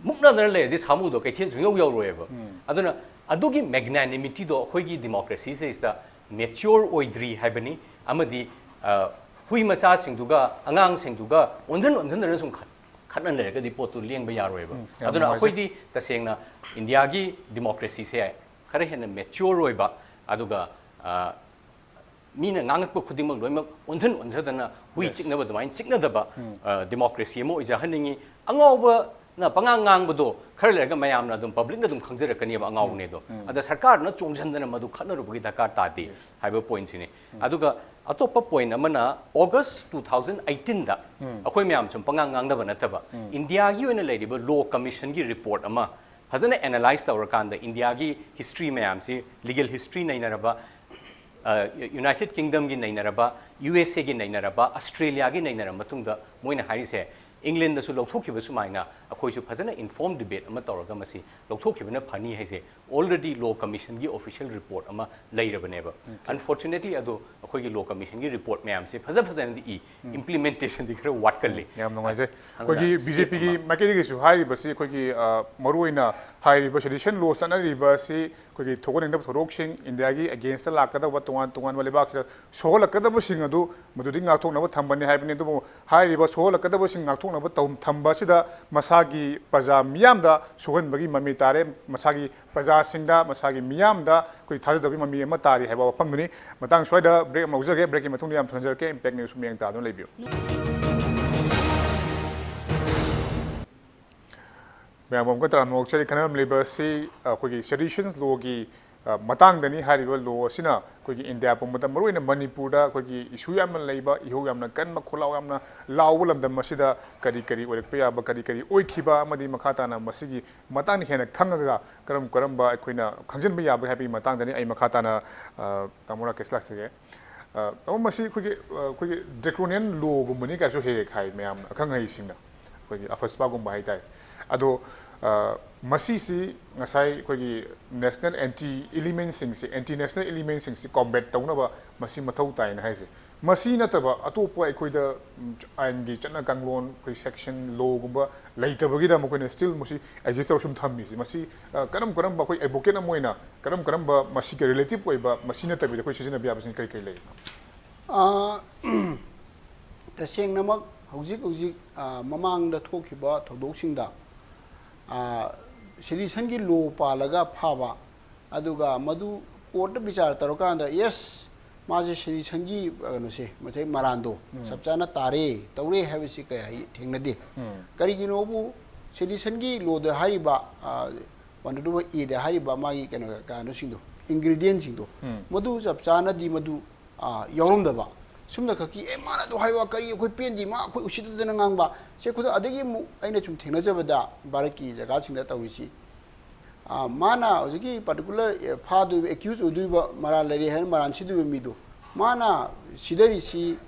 ꯃꯨꯛꯅꯗꯅ ꯂꯩꯔꯗꯤ ꯁꯥꯃꯨꯗꯣ ꯀꯩꯊꯦꯜ ꯁꯨꯡꯌꯧ ꯌꯧꯔꯣꯏꯕ꯫ ꯑꯗꯨꯅ ꯑꯗꯨꯒꯤ ꯃꯦꯒꯅꯥꯅꯤꯃꯤꯇꯤꯗꯣ ꯑꯩꯈꯣꯏꯒꯤ ꯗꯤꯃꯣꯀ꯭ꯔꯦꯁꯤꯁꯤꯗꯩꯁꯤꯗ ꯃꯦꯆ꯭ꯌꯣꯔ ꯑꯣꯏꯗ꯭ꯔꯤ ꯍꯥꯏꯕꯅꯤ꯫ ꯑꯃꯗꯤ, ꯑ, ꯍꯨꯏ ꯃꯆꯥꯁꯤꯡꯗꯨꯒ ꯑꯉꯥꯡꯁꯤꯡꯗꯨꯒ ꯑꯣꯟꯁꯤꯟ ꯑꯣꯟꯁꯤꯟꯗꯅ ꯁꯨꯝ ꯈꯠ-, ꯈꯠꯅ ꯂꯩꯔꯒꯗꯤ ꯄꯣꯠꯇꯨ ꯂꯦꯡꯕ ꯌꯥꯔꯣꯏꯕ꯫ ꯎꯝ, ꯌꯥꯝ ꯑꯗꯨꯅ ꯅꯨꯡꯉꯥꯏꯖꯩ꯫ ꯑꯩꯈꯣꯏꯗꯤ ꯇꯁꯦꯡꯅ ꯏꯟꯗꯤꯌꯥꯒꯤ ꯗꯤꯃꯣꯀ꯭ꯔꯦꯁꯤꯁꯦ ꯈꯔ ꯍꯦꯟꯅ ꯃꯦꯆ꯭ꯌꯣꯔ ꯑꯣꯏꯕ, ꯑꯗꯨꯒ, ꯑ, ꯃꯤꯅ ꯉꯥꯡꯉꯛꯄ ꯈꯨꯗꯤꯡꯃꯛ ꯂꯣꯏꯅꯃꯛ ꯑꯣꯟꯁꯤꯟ ꯑꯣꯟꯖꯗꯅ ꯍꯨꯏ Yes. ꯆꯤꯛꯅꯕ ꯑꯗꯨꯃꯥꯏꯅ ꯆꯤꯛꯅꯗꯕ, ꯎꯝ꯫ ꯑ, ꯗꯤꯃꯣꯀ꯭ꯔꯦꯁꯤ ꯑꯃ ꯑꯣꯏꯖꯍꯟꯅꯤꯡꯉꯤ꯫ ꯑꯉꯥꯎꯕꯅ ꯄꯉꯥꯡ ꯉꯥꯡꯕꯗꯣ ꯈꯔ ꯂꯩꯔꯒ ꯃꯌꯥꯝꯅ ꯑꯗꯨꯝ, ꯄꯕ꯭ꯂꯤꯛꯅ ꯑꯗꯨꯝ ꯈꯪꯖꯔꯛꯀꯅꯦꯕ ꯑꯉꯥꯎꯕꯅꯦ ꯑꯗꯣ꯫ ꯎꯝ꯫ ꯑꯗ ꯁꯔꯀꯥꯔꯗꯨꯅ ꯆꯣꯡꯁꯤꯟꯗꯅ ꯃꯗꯨ ꯈꯠꯅꯔꯨꯕꯒꯤ ꯗꯔꯀꯥꯔ ꯇꯥꯗꯦ Yes. ꯍꯥꯏꯕ ꯄꯣꯏꯟꯠꯁꯤꯅꯤ꯫ ꯎꯝ꯫ ꯑꯗꯨꯒ ꯑꯇꯣꯞꯄ ꯄꯣꯏꯟꯠ ꯑꯃꯅ, ꯑꯣꯒꯁ ꯇꯨ ꯊꯥꯎꯖꯟ ꯑꯩꯠꯇꯤꯟꯗ ꯎꯝ꯫ ꯑꯩꯈꯣꯏ ꯃꯌꯥꯝ ꯁꯨꯝ ꯄꯉꯥꯡ ꯉꯥꯡꯅꯕ ꯅꯠꯇꯕ, ꯎꯝ꯫ ꯏꯟꯗꯤꯌꯥꯒꯤ ꯑꯣꯏꯅ ꯂꯩꯔꯤꯕ ꯂꯣ ꯀꯃꯤꯁꯟꯒꯤ ꯔꯤꯄꯣꯔꯠ ꯑꯃ ꯐꯖꯅ ꯑꯦꯅꯥꯂꯥꯏꯁ ꯇꯧꯔꯀꯥꯟꯗ, ꯏꯟꯗꯤꯌꯥꯒꯤ ꯍꯤꯁꯇ꯭ꯔꯤ ꯃꯌꯥꯝꯁꯤ, ꯂꯤꯒꯦꯜ ꯍꯤꯁꯇ꯭ꯔꯤ ꯅꯩꯅꯔꯕ, ꯑ, ꯌꯨꯅꯥꯏꯇꯦꯗ ꯀꯤꯡꯗꯝꯒꯤ ꯅꯩꯅꯔꯕ, ꯌꯨ ꯑꯦꯁ ꯑꯦꯒꯤ ꯅꯩꯅꯔꯕ, ꯑꯁꯇ꯭ꯔꯦꯂꯤꯌꯥꯒꯤ ꯅꯩꯅꯔꯕ ꯃꯇꯨꯡꯗ, ꯃꯣꯏꯅ ꯍꯥꯏꯔꯤꯁꯦ, ꯏꯪꯂꯦꯟꯗꯁꯨ ꯂꯧꯊꯣꯛꯈꯤꯕ ꯁꯨꯃꯥꯏꯅ ꯑꯩꯈꯣꯏꯁꯨ ꯐꯖꯅ ꯏꯟꯐꯣꯔꯝ ꯗꯤꯕꯦꯠ ꯑꯃ ꯇꯧꯔꯒ ꯃꯁꯤ ꯂꯧꯊꯣꯛꯈꯤꯕꯅ ꯐꯅꯤ ꯍꯥꯏꯁꯦ, ꯑꯣꯜꯔꯦꯗꯤ ꯂꯣ ꯀꯃꯤꯁꯟꯒꯤ ꯑꯣꯐꯤꯁꯤꯌꯦꯜ ꯔꯤꯄꯣꯔꯠ ꯑꯃ ꯂꯩꯔꯕꯅꯦꯕ꯫ ꯑꯣꯀꯦ꯫ ꯑꯟꯐꯣꯔꯆꯨꯅꯦꯠꯂꯤ, ꯑꯗꯣ ꯑꯩꯈꯣꯏꯒꯤ ꯂꯣ ꯀꯃꯤꯁꯟꯒꯤ ꯔꯤꯄꯣꯔꯠ ꯃꯌꯥꯝꯁꯦ ꯐꯖ ꯐꯖꯅꯗꯤ ꯏ, ꯎꯝ꯫ ꯏꯝꯄ꯭ꯂꯤꯃꯦꯟꯇꯦꯁꯟꯗꯤ ꯈꯔ ꯋꯥꯠꯀꯜꯂꯤ꯫ ꯎꯝ, ꯌꯥꯝ ꯅꯨꯡꯉꯥꯏꯖꯩ꯫ ꯑꯗꯨꯅ ꯑꯩꯈꯣꯏꯒꯤ ꯁ꯭ꯇꯦꯞ ꯕꯤ ꯖꯦ ꯄꯤꯒꯤ ꯑꯃ ꯃꯥꯏꯀꯩꯗꯒꯤꯁꯨ ꯍꯥꯏꯔꯤꯕꯁꯤ, ꯑꯩꯈꯣꯏꯒꯤ, ꯑ, ꯃꯔꯨꯑꯣꯏꯅ ꯍꯥꯏꯔꯤꯕ ꯁꯦꯗꯤꯁꯟ ꯂꯣ ꯆꯠꯅꯔꯤꯕꯁꯤ ꯑꯩꯈꯣꯏꯒꯤ ꯊꯣꯛꯍꯟꯅꯤꯡꯗꯕ ꯊꯧꯗꯣꯛꯁꯤꯡ, ꯏꯟꯗꯤꯌꯥꯒꯤ ꯑꯦꯒꯦꯟꯁꯇ ꯂꯥꯛꯀꯗꯧꯕ ꯇꯣꯉꯥꯟ ꯇꯣꯉꯥꯟꯕ ꯂꯩꯕꯥꯛꯁꯤꯗ ꯁꯣꯛꯍꯜꯂꯛꯀꯗꯕꯁꯤꯡ ꯑꯗꯨ ꯃꯗꯨꯗꯤ ꯉꯥꯛꯊꯣꯛꯅꯕ ꯊꯝꯕꯅꯤ ꯍꯥꯏꯕꯅꯤ꯫ ꯑꯗꯨꯕꯨ ꯍꯥꯏꯔꯤꯕ ꯁꯣꯛꯍꯜꯂꯛꯀꯗꯕꯁꯤꯡ ꯉꯥꯛꯊꯣꯛꯅꯕ ꯇꯧ-, ꯊꯝꯕ ꯑꯁꯤꯗ ꯃꯁꯥꯒꯤ ꯄ꯭ꯔꯖꯥ ꯃꯤꯌꯥꯝꯗ ꯁꯣꯛꯍꯟꯕꯒꯤ ꯃꯃꯤ ꯇꯥꯔꯦ, ꯃꯁꯥꯒꯤ ꯄ꯭ꯔꯖꯥꯁꯤꯡꯗ, ꯃꯁꯥꯒꯤ ꯃꯤꯌꯥꯝꯗ ꯑꯩꯈꯣꯏ ꯊꯥꯖꯗꯕꯒꯤ ꯃꯃꯤ ꯑꯃ ꯇꯥꯔꯤ ꯍꯥꯏꯕ ꯋꯥꯐꯝꯗꯨꯅꯤ꯫ ꯃꯇꯥꯡ ꯁ꯭ꯋꯥꯏꯗ ꯕ꯭ꯔꯦꯛ ꯑꯃ ꯂꯧꯖꯒꯦ꯫ ꯕ꯭ꯔꯦꯛꯀꯤ ꯃꯇꯨꯡꯗ ꯌꯥꯝ ꯊꯨꯅ ꯍꯟꯖꯔꯛꯀꯦ꯫ ꯏꯝꯄꯦꯛ ꯅ꯭ꯌꯨꯁ ꯃꯤꯠꯌꯦꯡ ꯇꯥꯗꯨꯅ ꯂꯩꯕꯤꯌꯨ꯫ ꯃꯌꯥꯝ ꯑꯃꯨꯛꯀ ꯇꯔꯥꯝꯅ ꯑꯣꯛꯆꯔꯤ꯫ ꯈꯟꯅꯔꯝꯂꯤꯕ ꯑꯁꯤ ꯑꯩꯈꯣꯏꯒꯤ ꯁꯦꯗꯤꯁꯟꯁ ꯂꯣꯒꯤ ꯑ, ꯃꯇꯥꯡꯗꯅꯤ꯫ ꯍꯥꯏꯔꯤꯕ ꯂꯣ ꯑꯁꯤꯅ ꯑꯩꯈꯣꯏꯒꯤ ꯏꯟꯗꯤꯌꯥ ꯄꯨꯝꯕꯗ, ꯃꯔꯨꯑꯣꯏꯅ ꯃꯅꯤꯄꯨꯔꯗ, ꯑꯩꯈꯣꯏꯒꯤ ꯏꯁꯨ ꯌꯥꯝꯅ ꯂꯩꯕ, ꯏꯍꯧ ꯌꯥꯝꯅ ꯀꯟꯕ, ꯈꯣꯜꯂꯥꯎ ꯌꯥꯝꯅ ꯂꯥꯎꯕ ꯂꯝꯗꯝ ꯑꯁꯤꯗ ꯀꯔꯤ ꯀꯔꯤ ꯑꯣꯏꯔꯛꯄ ꯌꯥꯕ, ꯀꯔꯤ ꯀꯔꯤ ꯑꯣꯏꯈꯤꯕ, ꯑꯃꯗꯤ ꯃꯈꯥ ꯇꯥꯅ ꯃꯁꯤꯒꯤ ꯃꯇꯥꯡꯗ ꯍꯦꯟꯅ ꯈꯪꯉꯒ ꯀꯔꯝ ꯀꯔꯝꯕ ꯑꯩꯈꯣꯏꯅ ꯈꯪꯖꯤꯟꯕ ꯌꯥꯕꯒꯦ ꯍꯥꯏꯕꯒꯤ ꯃꯇꯥꯡꯗꯅꯤ ꯑꯩ ꯃꯈꯥ ꯇꯥꯅ, ꯑ, ꯇꯥꯃꯣ ꯔꯥꯀꯦꯁ ꯂꯥꯛꯆꯒꯦ꯫ ꯑ, ꯇꯥꯃꯣ, ꯃꯁꯤ ꯑꯩꯈꯣꯏꯒꯤ, ꯑ, ꯑꯩꯈꯣꯏꯒꯤ draconian lawꯒꯨꯝꯕꯅꯤ ꯀꯥꯏꯁꯨ ꯍꯦꯛ ꯍꯦꯛ ꯍꯥꯏ ꯃꯌꯥꯝꯅ, ꯑꯈꯪ ꯑꯍꯩꯁꯤꯡꯅ, ꯑꯩꯈꯣꯏꯒꯤ ꯑꯐꯁꯄꯥꯒꯨꯝꯕ ꯍꯥꯏꯇꯥꯔꯦ꯫ ꯑꯗꯣ, ꯑ, ꯃꯁꯤꯁꯤ ꯉꯁꯥꯏ ꯑꯩꯈꯣꯏꯒꯤ National Anti Elementꯁꯤꯡꯁꯤ, anti national elementꯁꯤꯡꯁꯤ combat ꯇꯧꯅꯕ ꯃꯁꯤ ꯃꯊꯧ ꯇꯥꯏꯅ ꯍꯥꯏꯁꯦ꯫ ꯃꯁꯤ ꯅꯠꯇꯕ ꯑꯇꯣꯞꯄ ꯑꯩꯈꯣꯏꯗ, ꯎꯝ, ꯑꯥꯏꯟꯒꯤ ꯆꯠꯅ ꯀꯥꯡꯂꯣꯟ, ꯑꯩꯈꯣꯏ section lawꯒꯨꯝꯕ ꯂꯩꯇꯕꯒꯤꯗ ꯃꯈꯣꯏꯅ still ꯃꯁꯤ exist ꯇꯧꯔ ꯁꯨꯝ ꯊꯝꯃꯤꯁꯤ꯫ ꯃꯁꯤ, ꯑ, ꯀꯔꯝ ꯀꯔꯝꯕ, ꯑꯩꯈꯣꯏ advocate ꯑꯃ ꯑꯣꯏꯅ ꯀꯔꯝ ꯀꯔꯝꯕ ꯃꯁꯤꯒꯤ relative ꯑꯣꯏꯕ, ꯃꯁꯤ ꯅꯠꯇꯕꯤꯗ ꯑꯩꯈꯣꯏ ꯁꯤꯖꯤꯟꯅꯕ ꯌꯥꯕꯁꯤꯡ ꯀꯔꯤ ꯀꯔꯤ ꯂꯩ? ꯑꯥ, ꯇꯁꯦꯡꯅꯃꯛ ꯍꯧꯖꯤꯛ ꯍꯧꯖꯤꯛ, ꯑꯥ, ꯃꯃꯥꯡꯗ ꯊꯣꯛꯈꯤꯕ ꯊꯧꯗꯣꯛꯁꯤꯡꯗ, ꯑꯥ, seditionꯒꯤ law ꯄꯥꯜꯂꯒ ꯐꯥꯕ, ꯑꯗꯨꯒ ꯃꯗꯨ courtꯇ ꯕꯤꯆꯥꯔ ꯇꯧꯔꯀꯥꯟꯗ, yes, ꯃꯥꯁꯦ seditionꯒꯤ, ꯑ, ꯀꯩꯅꯣꯁꯦ, ꯃꯁꯤ ꯃꯔꯥꯟꯗꯣ ꯎꯝ꯫ ꯆꯞ ꯆꯥꯅ ꯇꯥꯔꯦ, ꯇꯧꯔꯦ ꯍꯥꯏꯕꯁꯤ ꯀꯌꯥ ꯊꯦꯡꯅꯗꯦ꯫ ꯎꯝ꯫ ꯀꯔꯤꯒꯤꯅꯣꯕꯨ seditionꯒꯤ lawꯗ ꯍꯥꯏꯔꯤꯕ, ꯑ, one twenty-one Aꯗ ꯍꯥꯏꯔꯤꯕ ꯃꯥꯒꯤ ꯀꯩꯅꯣ, ꯀꯩꯅꯣꯁꯤꯡꯗꯣ, ingredientꯁꯤꯡꯗꯣ, ꯎꯝ꯫ ꯃꯗꯨ ꯆꯞ ꯆꯥꯅꯗꯤ ꯃꯗꯨ, ꯑ, ꯌꯥꯎꯔꯝꯗꯕ꯫ ꯁꯨꯝꯅ ꯈꯛꯀꯤ, "ꯑꯦ, ꯃꯥꯅ ꯑꯗꯨ ꯍꯥꯏꯕ ꯀꯔꯤ, ꯑꯩꯈꯣꯏ ꯄꯦꯟꯗꯦ, ꯃꯥ ꯑꯩꯈꯣꯏ ꯎꯁꯤꯠꯇꯗꯅ ꯉꯥꯡꯕ", ꯁꯦ ꯈꯨꯗ-, ꯑꯗꯒꯤ ꯑꯃꯨꯛ ꯑꯩꯅ ꯁꯨꯝ ꯊꯦꯡꯅꯖꯕꯗ ꯚꯥꯔꯠꯀꯤ ꯖꯒꯥꯁꯤꯡꯗ ꯇꯧꯔꯤꯁꯤ, ꯑ, ꯃꯥꯅ ꯍꯧꯖꯤꯛꯀꯤ particular, ꯑꯦ, ꯐꯥꯗꯣꯏꯕ, accuse ꯑꯣꯏꯗꯣꯔꯤꯕ, ꯃꯔꯥꯜ ꯂꯩꯔꯦ ꯍꯥꯏꯅ ꯃꯔꯥꯜ ꯁꯤꯗꯣꯔꯤꯕ ꯃꯤꯗꯣ, ꯃꯥꯅ ꯁꯤꯗꯔꯤꯁꯤ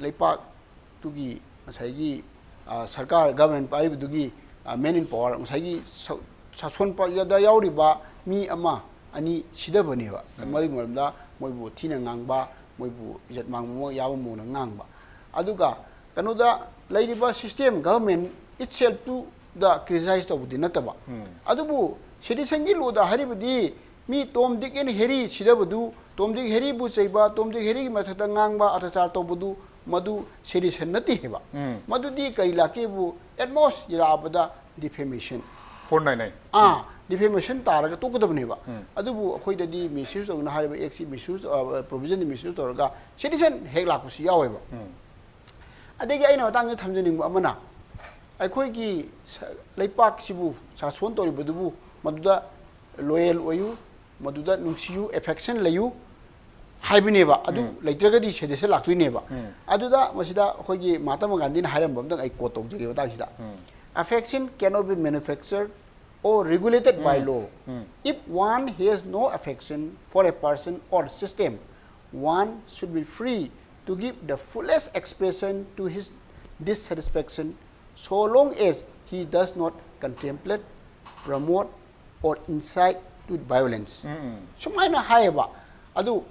ꯂꯩꯄꯥꯛꯇꯨꯒꯤ ꯉꯁꯥꯏꯒꯤ, ꯑ, ꯁꯔꯀꯥꯔ, government ꯄꯥꯏꯔꯤꯕꯗꯨꯒꯤ, ꯑ, man in power, ꯉꯁꯥꯏꯒꯤ ꯁ-, ꯁꯥꯁꯣꯟ ꯄꯥꯏꯕꯗ ꯌꯥꯎꯔꯤꯕ ꯃꯤ ꯑꯃ, ꯑꯅꯤ ꯁꯤꯗꯕꯅꯦꯕ꯫ ꯎꯝ꯫ ꯃꯗꯨꯒꯤ ꯃꯔꯝꯗ ꯃꯣꯏꯕꯨ ꯊꯤꯅ ꯉꯥꯡꯕ, ꯃꯣꯏꯕꯨ ꯏꯖꯠ ꯃꯥꯡꯕ ꯑꯃ ꯌꯥꯎꯕ ꯃꯑꯣꯡꯗ ꯉꯥꯡꯕ꯫ ꯑꯗꯨꯒ ꯀꯩꯅꯣꯗ ꯂꯩꯔꯤꯕ system, government itself ꯇꯨꯗ criticize ꯇꯧꯕꯗꯤ ꯅꯠꯇꯕ꯫ ꯎꯝ꯫ ꯑꯗꯨꯕꯨ seditionꯒꯤ lawꯗ ꯍꯥꯏꯔꯤꯕꯗꯤ ꯃꯤ Tom, Dick and Harry ꯁꯤꯗꯕꯗꯨ, Tom, Dick, Harryꯕꯨ ꯆꯩꯕ, Tom, Dick, Harryꯒꯤ ꯃꯊꯛꯇ ꯉꯥꯡꯕ, ꯑꯇ꯭ꯌꯥꯆꯥꯔ ꯇꯧꯕꯗꯨ, ꯃꯗꯨ sedition ꯅꯠꯇꯦ ꯍꯥꯏꯕ꯫ ꯎꯝ꯫ ꯃꯗꯨꯗꯤ ꯀꯔꯤ ꯂꯥꯛꯀꯦꯕꯨ, at most ꯌꯥꯔꯛꯑꯕꯗ defamation꯫ Four nine nine꯫ Ah, defamation ꯇꯥꯔꯒ ꯇꯣꯛꯀꯗꯕꯅꯦꯕ꯫ ꯎꯝ꯫ ꯑꯗꯨꯕꯨ ꯑꯩꯈꯣꯏꯗꯗꯤ misuse ꯇꯧꯗꯅ ꯍꯥꯏꯔꯤꯕ actꯁꯤ misuse, ꯑ, provisionꯗꯤ misuse ꯇꯧꯔꯒ sedition ꯍꯦꯛ ꯂꯥꯛꯄꯁꯨ ꯌꯥꯎꯋꯦꯕ꯫ ꯎꯝ꯫ ꯑꯗꯒꯤ ꯑꯩꯅ ꯃꯇꯥꯡꯗ ꯊꯝꯖꯅꯤꯡꯕ ꯑꯃꯅ, ꯑꯩꯈꯣꯏꯒꯤ ꯁ-, ꯂꯩꯄꯥꯛꯁꯤꯕꯨ ꯁꯥꯁꯣꯟ ꯇꯧꯔꯤꯕꯗꯨꯕꯨ ꯃꯗꯨꯗ loyal ꯑꯣꯏꯌꯨ, ꯃꯗꯨꯗ ꯅꯨꯡꯁꯤꯌꯨ, affection ꯂꯩꯌꯨ ꯍꯥꯏꯕꯅꯦꯕ꯫ ꯑꯗꯨ ꯂꯩꯇ꯭ꯔꯒꯗꯤ sedition ꯂꯥꯛꯇꯣꯏꯅꯦꯕ꯫ ꯑꯗꯨꯗ ꯃꯁꯤꯗ ꯑꯩꯈꯣꯏꯒꯤ ꯃꯍꯥꯇꯃꯥ ꯒꯥꯟꯙꯤꯅ ꯍꯥꯏꯔꯝꯕ ꯑꯝꯇꯪ ꯑꯩ quote ꯇꯧꯖꯒꯦ ꯃꯇꯥꯡꯁꯤꯗ꯫ "Affection cannot be manufactured or regulated by law. If one has no affection for a person or system, one should be free to give the fullest expression to his dissatisfaction, so long as he does not contemplate, promote, or incite to violence." ꯁꯨꯃꯥꯏꯅ ꯍꯥꯏꯌꯦꯕ꯫ ꯑꯗꯨ,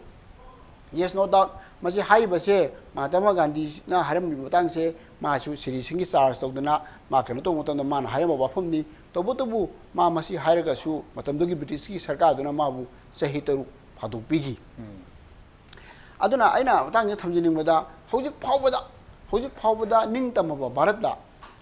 yes, no doubt, ꯃꯁꯤ ꯍꯥꯏꯔꯤꯕꯁꯦ ꯃꯍꯥꯇꯃꯥ ꯒꯥꯟꯙꯤꯅ ꯍꯥꯏꯔꯝꯃꯤꯕ ꯃꯇꯥꯡꯁꯦ, ꯃꯥꯁꯨ seditionꯒꯤ charge ꯇꯧꯗꯅ ꯃꯥ ꯀꯩꯅꯣ ꯇꯧꯕ ꯃꯇꯝꯗ ꯃꯥꯅ ꯍꯥꯏꯔꯝꯕ ꯋꯥꯐꯝꯅꯤ꯫ ꯇꯧꯕꯇꯕꯨ ꯃꯥ ꯃꯁꯤ ꯍꯥꯏꯔꯒꯁꯨ ꯃꯇꯝꯗꯨꯒꯤ Britishꯀꯤ ꯁꯔꯀꯥꯔꯗꯨꯅ ꯃꯥꯕꯨ ꯆꯍꯤ ꯇꯔꯨꯛ ꯐꯥꯗꯣꯛꯄꯤꯈꯤ꯫ ꯑꯗꯨꯅ ꯑꯩꯅ ꯃꯇꯥꯡꯁꯤꯗ ꯊꯝꯖꯅꯤꯡꯕꯗ, ꯍꯧꯖꯤꯛ ꯐꯥꯎꯕꯗ, ꯍꯧꯖꯤꯛ ꯐꯥꯎꯕꯗ ꯅꯤꯡꯇꯝꯃꯕ ꯚꯥꯔꯠꯇ,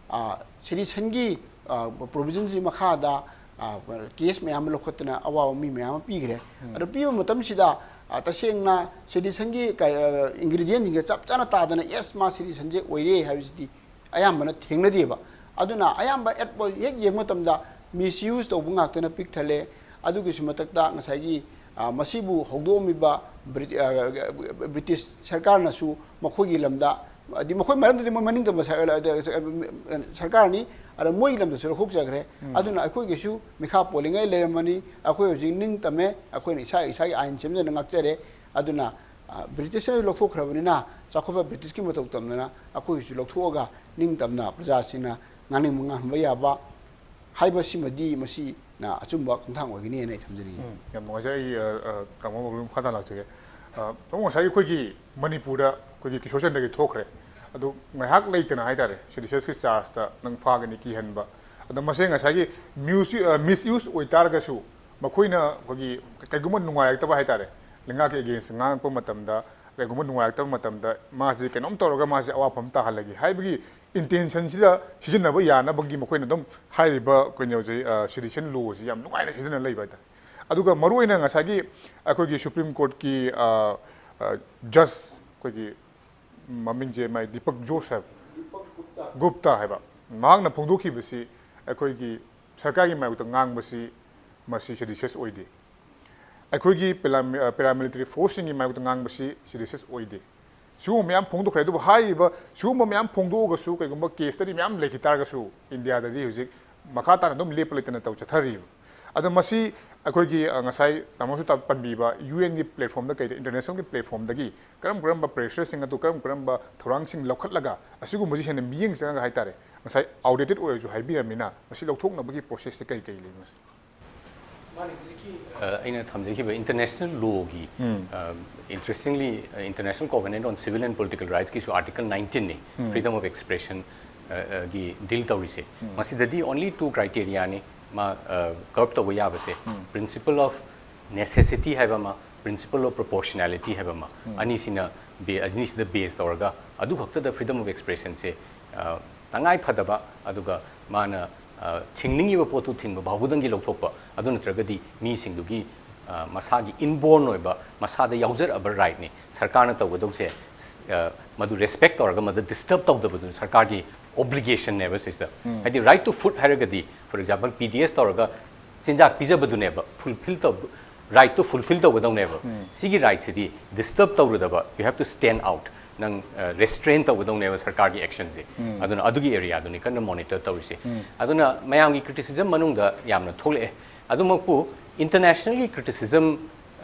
ꯑ, seditionꯒꯤ, ꯑ, provisionꯁꯤ ꯃꯈꯥꯗ, ꯑ, case ꯃꯌꯥꯝ ꯑꯃ ꯂꯧꯈꯠꯇꯅ ꯑꯋꯥꯕ ꯃꯤ ꯃꯌꯥꯝ ꯑꯃ ꯄꯤꯈ꯭ꯔꯦ꯫ ꯑꯗꯣ ꯄꯤꯕ ꯃꯇꯝꯁꯤꯗ, ꯑ, ꯇꯁꯦꯡꯅ seditionꯒꯤ ꯀ-, ꯑ, ingredientꯁꯤꯡꯁꯦ ꯆꯞ ꯆꯥꯅ ꯇꯥꯗꯅ, "Yes, ꯃꯥ seditionꯁꯦ ꯑꯣꯏꯔꯦ" ꯍꯥꯏꯕꯁꯤꯗꯤ ꯑꯌꯥꯝꯕꯅ ꯊꯦꯡꯅꯗꯦꯕ꯫ ꯑꯗꯨꯅ ꯑꯌꯥꯝꯕ ꯑꯦꯠ-, ꯍꯦꯛ ꯌꯦꯡꯕ ꯃꯇꯝꯗ misuse ꯇꯧꯕ ꯉꯥꯛꯇꯅ ꯄꯤꯛ ꯊꯜꯂꯦ꯫ ꯑꯗꯨꯒꯤꯁꯨ ꯃꯊꯛꯇ ꯉꯁꯥꯏꯒꯤ, ꯑ, ꯃꯁꯤꯕꯨ ꯍꯧꯗꯣꯛꯑꯝꯃꯤꯕ ꯕ꯭ꯔꯤ-, ꯑ, British ꯁꯔꯀꯥꯔꯅꯁꯨ ꯃꯈꯣꯏꯒꯤ ꯂꯝꯗ, ꯍꯥꯏꯗꯤ ꯃꯈꯣꯏ ꯃꯔꯝꯗꯗꯤ ꯃꯣꯏ ꯃꯅꯤꯡ ꯇꯝꯕ ꯁꯔ-, ꯑ, ꯁꯔꯀꯥꯔꯅꯤ, ꯑꯗ ꯃꯣꯏꯒꯤ ꯂꯝꯗꯁꯨ ꯂꯧꯊꯣꯛꯆꯈ꯭ꯔꯦ꯫ ꯑꯗꯨꯅ ꯑꯩꯈꯣꯏꯒꯤꯁꯨ ꯃꯤꯈꯥ ꯄꯣꯜꯂꯤꯉꯩ ꯂꯩꯔꯝꯃꯅꯤ꯫ ꯑꯩꯈꯣꯏ ꯍꯧꯖꯤꯛ ꯅꯤꯡ ꯇꯝꯃꯦ, ꯑꯩꯈꯣꯏꯅ ꯏꯁꯥ ꯏꯁꯥꯒꯤ ꯑꯥꯏꯟ ꯁꯦꯝꯖꯅ ꯉꯥꯛꯆꯔꯦ꯫ ꯑꯗꯨꯅ, ꯑ, Britishꯅꯁꯨ ꯂꯧꯊꯣꯛꯈ꯭ꯔꯕꯅꯤꯅ, ꯆꯥꯎꯈꯠꯄ Britishꯀꯤ ꯃꯇꯧ ꯇꯝꯗꯅ ꯑꯩꯈꯣꯏꯒꯤꯁꯨ ꯂꯧꯊꯣꯛꯑꯒ ꯅꯤꯡ ꯇꯝꯅ ꯄ꯭ꯔꯖꯥꯁꯤꯡꯅ ꯉꯥꯡꯅꯤꯡꯕ ꯉꯥꯡꯍꯟꯕ ꯌꯥꯕ ꯍꯥꯏꯕꯁꯤꯃꯗꯤ ꯃꯁꯤꯅ ꯑꯆꯨꯝꯕ ꯈꯣꯡꯊꯥꯡ ꯑꯣꯏꯒꯅꯤ ꯍꯥꯏꯅ ꯑꯩ ꯊꯝꯖꯅꯤꯡꯉꯤ꯫ ꯎꯝ, ꯌꯥꯝ ꯅꯨꯡꯉꯥꯏꯖꯩ꯫ ꯑꯩ, ꯑ, ꯑ, ꯇꯥꯃꯣ ꯃꯈꯥ ꯇꯥꯅ ꯂꯥꯛꯆꯒꯦ꯫ ꯑ, ꯇꯥꯃꯣ, ꯉꯁꯥꯏꯒꯤ ꯑꯩꯈꯣꯏꯒꯤ ꯃꯅꯤꯄꯨꯔꯗ ꯑꯩꯈꯣꯏꯒꯤ ꯀꯤꯁꯣꯔ ꯆꯟꯗ꯭ꯔꯒꯤ ꯊꯣꯛꯈ꯭ꯔꯦ꯫ ꯑꯗꯨ ꯉꯥꯏꯍꯥꯛ ꯂꯩꯇꯅ ꯍꯥꯏꯇꯥꯔꯦ, seditiousꯀꯤ chargeꯇ ꯅꯪ ꯐꯥꯒꯅꯤ ꯀꯤꯍꯟꯕ꯫ ꯑꯗꯣ ꯃꯁꯦ ꯉꯁꯥꯏꯒꯤ ꯃ꯭ꯌꯨꯁ-, ꯑ, misuse ꯑꯣꯏꯇꯥꯔꯒꯁꯨ ꯃꯈꯣꯏꯅ ꯑꯩꯈꯣꯏꯒꯤ ꯀꯩꯒꯨꯝꯕ ꯅꯨꯡꯉꯥꯏꯔꯛꯇꯕ ꯍꯥꯏꯇꯥꯔꯦ, ꯂꯩꯉꯥꯛꯀꯤ against ꯉꯥꯡꯉꯛꯄ ꯃꯇꯝꯗ, ꯀꯩꯒꯨꯝꯕ ꯅꯨꯡꯉꯥꯏꯔꯛꯇꯕ ꯃꯇꯝꯗ ꯃꯥꯁꯤ ꯀꯩꯅꯣꯝ ꯇꯧꯔꯒ ꯃꯥꯁꯤ ꯑꯋꯥꯐꯝ ꯇꯥꯍꯜꯂꯒꯦ ꯍꯥꯏꯕꯒꯤ intentionꯁꯤꯗ ꯁꯤꯖꯤꯟꯅꯕ ꯌꯥꯅꯕꯒꯤ ꯃꯈꯣꯏꯅ ꯑꯗꯨꯝ ꯍꯥꯏꯔꯤꯕ ꯀꯩꯅꯣꯁꯦ, ꯑ, sedition lawꯁꯤ ꯌꯥꯝ ꯅꯨꯡꯉꯥꯏꯅ ꯁꯤꯖꯤꯟꯅ ꯂꯩꯕ ꯍꯥꯏꯇꯥꯔꯦ꯫ ꯑꯗꯨꯒ ꯃꯔꯨꯑꯣꯏꯅ ꯉꯁꯥꯏꯒꯤ ꯑꯩꯈꯣꯏꯒꯤ Supreme Courtꯀꯤ, ꯑ, ꯑ, judge ꯑꯩꯈꯣꯏꯒꯤ ꯃꯃꯤꯡꯁꯦ ꯃꯥꯏ ꯗꯤꯄꯛ ꯖꯣꯁ ꯍꯥꯏꯕ, ꯒꯨꯞꯇꯥ ꯍꯥꯏꯕ, ꯃꯍꯥꯛꯅ ꯐꯣꯡꯗꯣꯛꯈꯤꯕꯁꯤ ꯑꯩꯈꯣꯏꯒꯤ ꯁꯔꯀꯥꯔꯒꯤ ꯃꯥꯌꯣꯛꯇ ꯉꯥꯡꯕꯁꯤ ꯃꯁꯤ seditious ꯑꯣꯏꯗꯦ꯫ ꯑꯩꯈꯣꯏꯒꯤ paramilitary forceꯁꯤꯡꯒꯤ ꯃꯥꯌꯣꯛꯇ ꯉꯥꯡꯕꯁꯤ ꯁꯤ racist ꯑꯣꯏꯗꯦ꯫ ꯁꯤꯒꯨꯝꯕ ꯃꯌꯥꯝ ꯐꯣꯡꯗꯣꯛꯈ꯭ꯔꯦ꯫ ꯑꯗꯨꯕꯨ ꯍꯥꯏꯔꯤꯕ ꯁꯤꯒꯨꯝꯕ ꯃꯌꯥꯝ ꯐꯣꯡꯗꯣꯛꯑꯒꯁꯨ ꯀꯩꯒꯨꯝꯕ case study ꯃꯌꯥꯝ ꯂꯩꯈꯤ ꯇꯥꯔꯒꯁꯨ ꯏꯟꯗꯤꯌꯥꯗꯗꯤ ꯍꯧꯖꯤꯛ ꯃꯈꯥ ꯇꯥꯅ ꯑꯗꯨꯝ ꯂꯦꯞꯄ ꯂꯩꯇꯅ ꯇꯧ ꯆꯠꯊꯔꯤꯕ꯫ ꯑꯗꯣ ꯃꯁꯤ ꯑꯩꯈꯣꯏꯒꯤ, ꯑ, ꯉꯁꯥꯏ ꯇꯥꯃꯣꯁꯨ ꯇꯥ-, ꯄꯟꯕꯤꯕ UNꯒꯤ platformꯗ ꯀꯩꯗ internationalꯒꯤ platformꯗꯒꯤ ꯀꯔꯝ ꯀꯔꯝꯕ pressureꯁꯤꯡ ꯑꯗꯨ ꯀꯔꯝ ꯀꯔꯝꯕ ꯊꯧꯔꯥꯡꯁꯤꯡ ꯂꯧꯈꯠꯂꯒ ꯑꯁꯤꯒꯨꯝꯕꯁꯤ ꯍꯦꯟꯅ ꯃꯤꯠꯌꯦꯡ ꯆꯪꯉꯒ ꯍꯥꯏꯇꯥꯔꯦ, ꯉꯁꯥꯏ outdated ꯑꯣꯏꯔꯁꯨ ꯍꯥꯏꯕꯤꯔꯝꯃꯤꯅ ꯃꯁꯤ ꯂꯧꯊꯣꯛꯅꯕꯒꯤ processꯁꯦ ꯀꯩ ꯀꯩ ꯂꯩ ꯃꯁꯤ? ꯃꯥꯅꯦ, ꯍꯧꯖꯤꯛꯀꯤ, ꯑ, ꯑꯩꯅ ꯊꯝꯖꯈꯤꯕ international lawꯒꯤ, ꯎꯝ꯫ ꯑ, interestingly, ꯑ, International Covenant on Civil and Political Rightsꯀꯤꯁꯨ article nineteenꯅꯤ, um. freedom of expression, ꯑ, ꯑ, ꯒꯤ deal ꯇꯧꯔꯤꯁꯦ꯫ ꯎꯝ꯫ ꯃꯁꯤꯗꯗꯤ only two criteriaꯅꯤ ꯃꯥ, ꯑ, curb ꯇꯧꯕ ꯌꯥꯕꯁꯦ꯫ ꯎꯝ꯫ Principle of necessity ꯍꯥꯏꯕ ꯑꯃ, principle of proportionality ꯍꯥꯏꯕ ꯑꯃ꯫ ꯎꯝ꯫ ꯑꯅꯤꯁꯤꯅ be-, ꯑꯅꯤꯁꯤꯗ base ꯇꯧꯔꯒ ꯑꯗꯨ ꯈꯛꯇꯗ freedom of expressionꯁꯦ, ꯑ, ꯇꯉꯥꯏ ꯐꯗꯕ, ꯑꯗꯨꯒ ꯃꯥꯅ, ꯑ, ꯊꯤꯡꯅꯤꯡꯉꯤꯕ ꯄꯣꯠꯇꯨ ꯊꯤꯡꯕ ꯐꯥꯎꯕꯗꯪꯒꯤ ꯂꯧꯊꯣꯛꯄ, ꯑꯗꯨ ꯅꯠꯇ꯭ꯔꯒꯗꯤ ꯃꯤꯁꯤꯡꯗꯨꯒꯤ, ꯑ, ꯃꯁꯥꯒꯤ inborn ꯑꯣꯏꯕ, ꯃꯁꯥꯗ ꯌꯥꯎꯖꯔꯛꯑꯕ rightꯅꯤ꯫ ꯁꯔꯀꯥꯔꯅ ꯇꯧꯒꯗꯧꯁꯦ, ꯑ, ꯃꯗꯨ respect ꯇꯧꯔꯒ ꯃꯗꯨ disturb ꯇꯧꯗꯕꯗꯨ ꯁꯔꯀꯥꯔꯒꯤ obligationꯅꯦꯕ ꯁꯤꯁꯤꯗ꯫ ꯎꯝ꯫ ꯍꯥꯏꯗꯤ right to food ꯍꯥꯏꯔꯒꯗꯤ, for example, PDS ꯇꯧꯔꯒ ꯆꯤꯟꯖꯥꯛ ꯄꯤꯖꯕꯗꯨꯅꯦꯕ fulfill ꯇꯧ-, rightꯇꯨ fulfill ꯇꯧꯒꯗꯧꯅꯦꯕ꯫ ꯎꯝ꯫ ꯁꯤꯒꯤ rightꯁꯤꯗꯤ disturb ꯇꯧꯔꯨꯗꯕ, you have to stand out, ꯅꯪ, ꯑ, restrain ꯇꯧꯒꯗꯧꯅꯦꯕ ꯁꯔꯀꯥꯔꯒꯤ actionꯁꯦ꯫ ꯎꯝ꯫ ꯑꯗꯨꯅ ꯑꯗꯨꯒꯤ areaꯗꯨꯅꯤ ꯀꯟꯅ monitor ꯇꯧꯔꯤꯁꯦ꯫ ꯎꯝ꯫ ꯑꯗꯨꯅ ꯃꯌꯥꯝꯒꯤ criticism ꯃꯅꯨꯡꯗ ꯌꯥꯝꯅ ꯊꯣꯛꯂꯛꯑꯦ꯫ ꯑꯗꯨꯃꯛꯄꯨ internationalꯒꯤ criticism,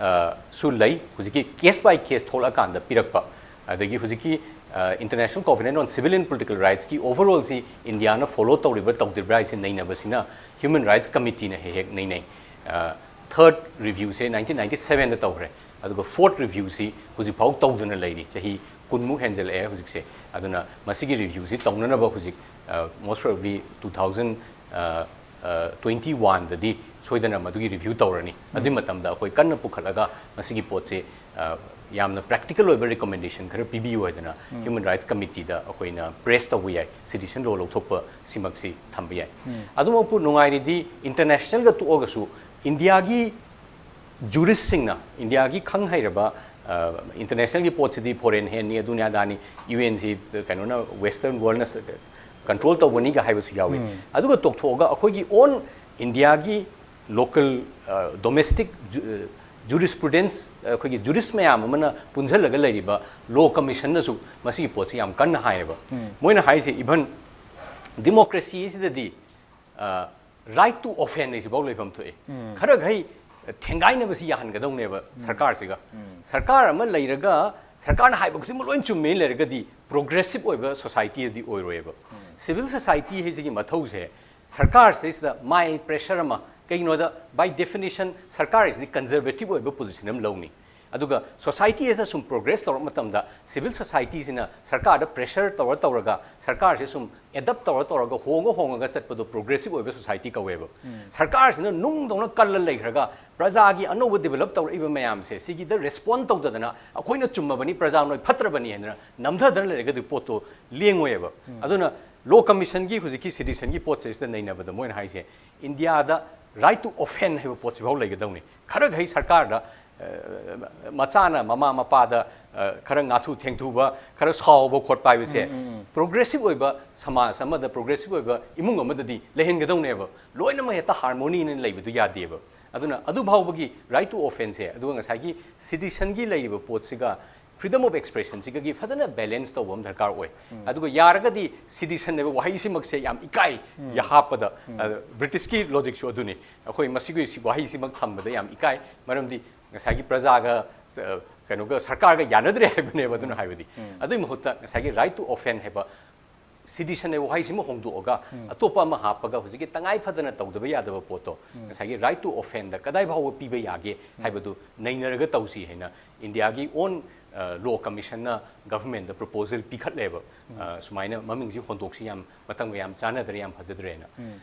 ꯑ, ꯁꯨ ꯂꯩ, ꯍꯧꯖꯤꯛꯀꯤ case by case ꯊꯣꯛꯂꯛꯑꯀꯥꯟꯗ ꯄꯤꯔꯛꯄ꯫ ꯑꯗꯒꯤ ꯍꯧꯖꯤꯛꯀꯤ, ꯑ, International Covenant on Civil and Political Rightsꯀꯤ overallꯁꯤ Indian follow ꯇꯧꯔꯤꯕ꯭ꯔꯥ ꯇꯧꯗ꯭ꯔꯤꯕ꯭ꯔꯥ ꯍꯥꯏꯁꯦ ꯅꯩꯅꯕꯁꯤꯅ Human Rights Committeeꯅ ꯍꯦꯛ ꯍꯦꯛ ꯅꯩꯅꯩ꯫ ꯑ, third reviewꯁꯦ nineteen ninety sevenꯗ ꯇꯧꯈ꯭ꯔꯦ, ꯑꯗꯨꯒ fourth reviewꯁꯤ ꯍꯧꯖꯤꯛꯐꯥꯎ ꯇꯧꯗꯨꯅ ꯂꯩꯔꯤ꯫ ꯆꯍꯤ ꯀꯨꯟꯃꯨꯛ ꯍꯦꯟꯖꯜꯂꯛꯑꯦ ꯍꯧꯖꯤꯛꯁꯦ꯫ ꯑꯗꯨꯅ ꯃꯁꯤꯒꯤ reviewꯁꯤ ꯇꯧꯅꯅꯕ ꯍꯧꯖꯤꯛ, ꯑ, most probably two thousand, ꯑ, ꯑ, twenty oneꯗꯗꯤ ꯁꯣꯏꯗꯅ ꯃꯗꯨꯒꯤ review ꯇꯧꯔꯅꯤ꯫ ꯑꯗꯨꯒꯤ ꯃꯇꯝꯗ ꯑꯩꯈꯣꯏ ꯀꯟꯅ ꯄꯨꯈꯠꯂꯒ ꯃꯁꯤꯒꯤ ꯄꯣꯠꯁꯦ, ꯑ, ꯌꯥꯝꯅ practical ꯑꯣꯏꯕ recommendation ꯈꯔ ꯄꯤꯕꯤꯌꯨ ꯍꯥꯏꯗꯅ Human Rights Committeeꯗ ꯑꯩꯈꯣꯏꯅ press ꯇꯧꯕ ꯌꯥꯏ, citizen law ꯂꯧꯊꯣꯛꯄ ꯁꯤꯃꯛꯁꯤ ꯊꯝꯕ ꯌꯥꯏ꯫ ꯑꯗꯨꯃꯛꯄꯨ ꯅꯨꯡꯉꯥꯏꯔꯤꯗꯤ internationalꯒ ꯇꯣꯛꯑꯒꯁꯨ ꯏꯟꯗꯤꯌꯥꯒꯤ juristꯁꯤꯡꯅ, ꯏꯟꯗꯤꯌꯥꯒꯤ ꯈꯪ ꯍꯩꯔꯕ, ꯑ, internationalꯒꯤ ꯄꯣꯠꯁꯤꯗꯤ foreign handꯅꯤ, ꯑꯗꯨꯅꯤ ꯑꯗꯥꯅꯤ, UNꯁꯤ ꯀꯩꯅꯣꯅ, western worldꯅ control ꯇꯧꯕꯅꯤꯒ ꯍꯥꯏꯕꯁꯨ ꯌꯥꯎꯏ꯫ ꯑꯗꯨꯒ ꯇꯣꯛꯊꯣꯛꯑꯒ ꯑꯩꯈꯣꯏꯒꯤ own ꯏꯟꯗꯤꯌꯥꯒꯤ local, ꯑ, domestic ju-, ꯑ, ꯖꯨꯔꯤꯁꯄ꯭ꯔꯨꯗꯦꯟꯁ, ꯑꯩꯈꯣꯏꯒꯤ ꯖꯨꯔꯤꯁ ꯃꯌꯥꯝ ꯑꯃꯅ ꯄꯨꯟꯁꯤꯜꯂꯒ ꯂꯩꯔꯤꯕ ꯂꯣ ꯀꯃꯤꯁꯟꯅꯁꯨ ꯃꯁꯤꯒꯤ ꯄꯣꯠꯁꯤ ꯌꯥꯝ ꯀꯟꯅ ꯍꯥꯏꯌꯦꯕ꯫ ꯃꯣꯏꯅ ꯍꯥꯏꯁꯦ, ꯏꯚꯟ ꯗꯤꯃꯣꯀ꯭ꯔꯦꯁꯤ ꯑꯁꯤꯗꯗꯤ ꯔꯥꯏꯠ ꯇꯨ ꯑꯣꯐꯦꯟ ꯍꯥꯏꯁꯤꯐꯥꯎ ꯂꯩꯐꯝ ꯊꯣꯛꯑꯦ꯫ ꯈꯔꯈꯩ ꯊꯦꯡꯒꯥꯏꯅꯕꯁꯤ ꯌꯥꯍꯟꯒꯗꯧꯅꯦꯕ ꯁꯔꯀꯥꯔꯁꯤꯒ꯫ ꯁꯔꯀꯥꯔ ꯑꯃ ꯂꯩꯔꯒ ꯁꯔꯀꯥꯔꯅ ꯍꯥꯏꯕ ꯈꯨꯗꯤꯡꯃꯛ ꯂꯣꯏ ꯆꯨꯝꯃꯦ ꯂꯩꯔꯒꯗꯤ ꯄ꯭ꯔꯣꯒ꯭ꯔꯦꯁꯤꯞ ꯑꯣꯏꯕ ꯁꯣꯁꯥꯏꯇꯤ ꯑꯗꯨꯗꯤ ꯑꯣꯏꯔꯣꯏꯕ꯫ ꯁꯤꯚꯤꯜ ꯁꯣꯁꯥꯏꯇꯤ ꯍꯥꯏꯁꯤꯒꯤ ꯃꯊꯧꯁꯦ ꯁꯔꯀꯥꯔꯁꯤꯗꯩꯁꯤꯗ ꯃꯥꯏꯜ ꯄ꯭ꯔꯦꯁꯔ ꯑꯃ, ꯀꯩꯒꯤꯅꯣꯗ, ꯕꯥꯏ ꯗꯦꯐꯤꯅꯤꯁꯟ ꯁꯔꯀꯥꯔ ꯍꯥꯏꯁꯤꯗꯤ ꯀꯟꯖꯔꯕꯦꯇꯤꯞ ꯑꯣꯏꯕ ꯄꯣꯖꯤꯁꯟ ꯑꯃ ꯂꯧꯅꯤ꯫ ꯑꯗꯨꯒ ꯁꯣꯁꯥꯏꯇꯤ ꯑꯁꯤꯅ ꯁꯨꯝ ꯄ꯭ꯔꯣꯒ꯭ꯔꯦꯁ ꯇꯧꯔꯛꯄ ꯃꯇꯝꯗ ꯁꯤꯚꯤꯜ ꯁꯣꯁꯥꯏꯇꯤꯁꯤꯅ ꯁꯔꯀꯥꯔꯗ ꯄ꯭ꯔꯦꯁꯔ ꯇꯧꯔ ꯇꯧꯔꯒ ꯁꯔꯀꯥꯔꯁꯦ ꯁꯨꯝ ꯑꯦꯗꯞ ꯇꯧꯔ ꯇꯧꯔꯒ ꯍꯣꯡꯉ ꯍꯣꯡꯉꯒ ꯆꯠꯄꯗꯣ ꯄ꯭ꯔꯣꯒ꯭ꯔꯦꯁꯤꯞ ꯑꯣꯏꯕ ꯁꯣꯁꯥꯏꯇꯤ ꯀꯧꯋꯦꯕ꯫ ꯁꯔꯀꯥꯔꯁꯤꯅ ꯅꯨꯡꯗꯧꯅ ꯀꯜꯂ ꯂꯩꯈ꯭ꯔꯒ ꯄ꯭ꯔꯖꯥꯒꯤ ꯑꯅꯧꯕ ꯗꯤꯕꯂꯞ ꯇꯧꯔꯛꯏꯕ ꯃꯌꯥꯝꯁꯦ ꯁꯤꯒꯤꯗ ꯔꯦꯁꯄꯣꯟ ꯇꯧꯗꯗꯅ ꯑꯩꯈꯣꯏꯅ ꯆꯨꯝꯃꯕꯅꯤ, ꯄ꯭ꯔꯖꯥ ꯅꯣꯏ ꯐꯠꯇ꯭ꯔꯕꯅꯤ ꯍꯥꯏꯗꯅ ꯅꯝꯊꯗꯅ ꯂꯩꯔꯒꯗꯤ ꯄꯣꯠꯇꯣ ꯂꯦꯡꯉꯣꯏꯕ꯫ ꯑꯗꯨꯅ ꯂꯣ ꯀꯃꯤꯁꯟꯒꯤ ꯍꯧꯖꯤꯛꯀꯤ ꯁꯤꯇꯤꯖꯟꯒꯤ ꯄꯣꯠꯁꯦ ꯁꯤꯗ ꯅꯩꯅꯕꯗ ꯃꯣꯏꯅ ꯍꯥꯏꯁꯦ ꯏꯟꯗꯤꯌꯥꯗ ꯔꯥꯏꯠ ꯇꯨ ꯑꯣꯐꯦꯟ ꯍꯥꯏꯕ ꯄꯣꯠꯁꯤꯐꯥꯎ ꯂꯩꯒꯗꯧꯅꯤ꯫ ꯈꯔꯈꯩ ꯁꯔꯀꯥꯔꯗ, ꯑ, ꯃꯆꯥꯅ ꯃꯃꯥ ꯃꯄꯥꯗ, ꯑ, ꯈꯔ ꯉꯥꯊꯨ ꯊꯦꯡꯊꯨꯕ, ꯈꯔ ꯁꯥꯎꯕ ꯈꯣꯠꯄ ꯍꯥꯏꯕꯁꯦ ꯄ꯭ꯔꯣꯒ꯭ꯔꯦꯁꯤꯞ ꯑꯣꯏꯕ ꯁꯃꯥꯖ ꯑꯃꯗ, ꯄ꯭ꯔꯣꯒ꯭ꯔꯦꯁꯤꯞ ꯑꯣꯏꯕ ꯏꯃꯨꯡ ꯑꯃꯗꯗꯤ ꯂꯩꯍꯟꯒꯗꯧꯅꯦꯕ꯫ ꯂꯣꯏꯅꯃꯛ ꯍꯦꯛꯇ ꯍꯥꯔꯃꯣꯅꯤꯅ ꯂꯩꯕꯗꯨ ꯌꯥꯗꯦꯕ꯫ ꯑꯗꯨꯅ ꯑꯗꯨ ꯐꯥꯎꯕꯒꯤ ꯔꯥꯏꯠ ꯇꯨ ꯑꯣꯐꯦꯟꯁꯦ, ꯑꯗꯨꯒ ꯉꯁꯥꯏꯒꯤ ꯁꯤꯇꯤꯖꯟꯒꯤ ꯂꯩꯔꯤꯕ ꯄꯣꯠꯁꯤꯒ ꯐ꯭ꯔꯤꯗꯝ ꯑꯣꯐ ꯑꯦꯛꯁꯄ꯭ꯔꯦꯁꯟꯁꯤꯒꯒꯤ ꯐꯖꯅ ꯕꯦꯂꯦꯟꯁ ꯇꯧꯕ ꯑꯃ ꯗꯔꯀꯥꯔ ꯑꯣꯏ꯫ ꯑꯗꯨꯒ ꯌꯥꯔꯒꯗꯤ ꯁꯤꯇꯤꯖꯟ ꯍꯥꯏꯕ ꯋꯥꯍꯩꯁꯤꯃꯛꯁꯦ ꯌꯥꯝ ꯏꯀꯥꯏ ꯍꯥꯞꯄꯗ, ꯑ, ꯕ꯭ꯔꯤꯇꯤꯁꯀꯤ ꯂꯣꯖꯤꯛꯁꯨ ꯑꯗꯨꯅꯤ꯫ ꯑꯩꯈꯣꯏ ꯃꯁꯤꯒꯤ ꯁꯤ ꯋꯥꯍꯩꯁꯤꯃꯛ ꯊꯝꯕꯗ ꯌꯥꯝ ꯏꯀꯥꯏ, ꯃꯔꯝꯗꯤ ꯉꯁꯥꯏꯒꯤ ꯄ꯭ꯔꯖꯥꯒ, ꯑ, ꯀꯩꯅꯣꯒ, ꯁꯔꯀꯥꯔꯒ ꯌꯥꯅꯗ꯭ꯔꯦ ꯍꯥꯏꯕꯅꯦꯕ꯫ ꯑꯗꯨꯅ ꯍꯥꯏꯕꯗꯤ ꯑꯗꯨꯒꯤ ꯃꯍꯨꯠꯇ ꯉꯁꯥꯏꯒꯤ ꯔꯥꯏꯠ ꯇꯨ ꯑꯣꯐꯦꯟ ꯍꯥꯏꯕ ꯁꯤꯇꯤꯖꯟ ꯍꯥꯏꯕ ꯋꯥꯍꯩꯁꯤꯃ ꯍꯣꯡꯗꯣꯛꯑꯒ ꯑꯇꯣꯞꯄ ꯑꯃ ꯍꯥꯞꯄꯒ ꯍꯧꯖꯤꯛꯀꯤ ꯇꯉꯥꯏ ꯐꯗꯅ ꯇꯧꯗꯕ ꯌꯥꯗꯕ ꯄꯣꯠꯇꯣ ꯉꯁꯥꯏꯒꯤ ꯔꯥꯏꯠ ꯇꯨ ꯑꯣꯐꯦꯟꯗ ꯀꯗꯥꯏ ꯐꯥꯎꯕ ꯄꯤꯕ ꯌꯥꯒꯦ ꯍꯥꯏꯕꯗꯨ ꯅꯩꯅꯔꯒ ꯇꯧꯁꯤ ꯍꯥꯏꯅ ꯏꯟꯗꯤꯌꯥꯒꯤ ꯑꯣꯟ, ꯑ, ꯂꯣ ꯀꯃꯤꯁꯟꯅ ꯒꯚꯔꯟꯃꯦꯟꯗ ꯄ꯭ꯔꯣꯄꯣꯖꯦꯜ ꯄꯤꯈꯠꯂꯦꯕ꯫ ꯑ, ꯁꯨꯃꯥꯏꯅ ꯃꯃꯤꯡꯁꯤ ꯍꯣꯟꯗꯣꯛꯁꯤ, ꯌꯥꯝ ꯃꯇꯝꯒ ꯌꯥꯝ ꯆꯥꯟꯅꯗ꯭ꯔꯦ, ꯌꯥꯝ ꯐꯖꯗ꯭ꯔꯦꯅ꯫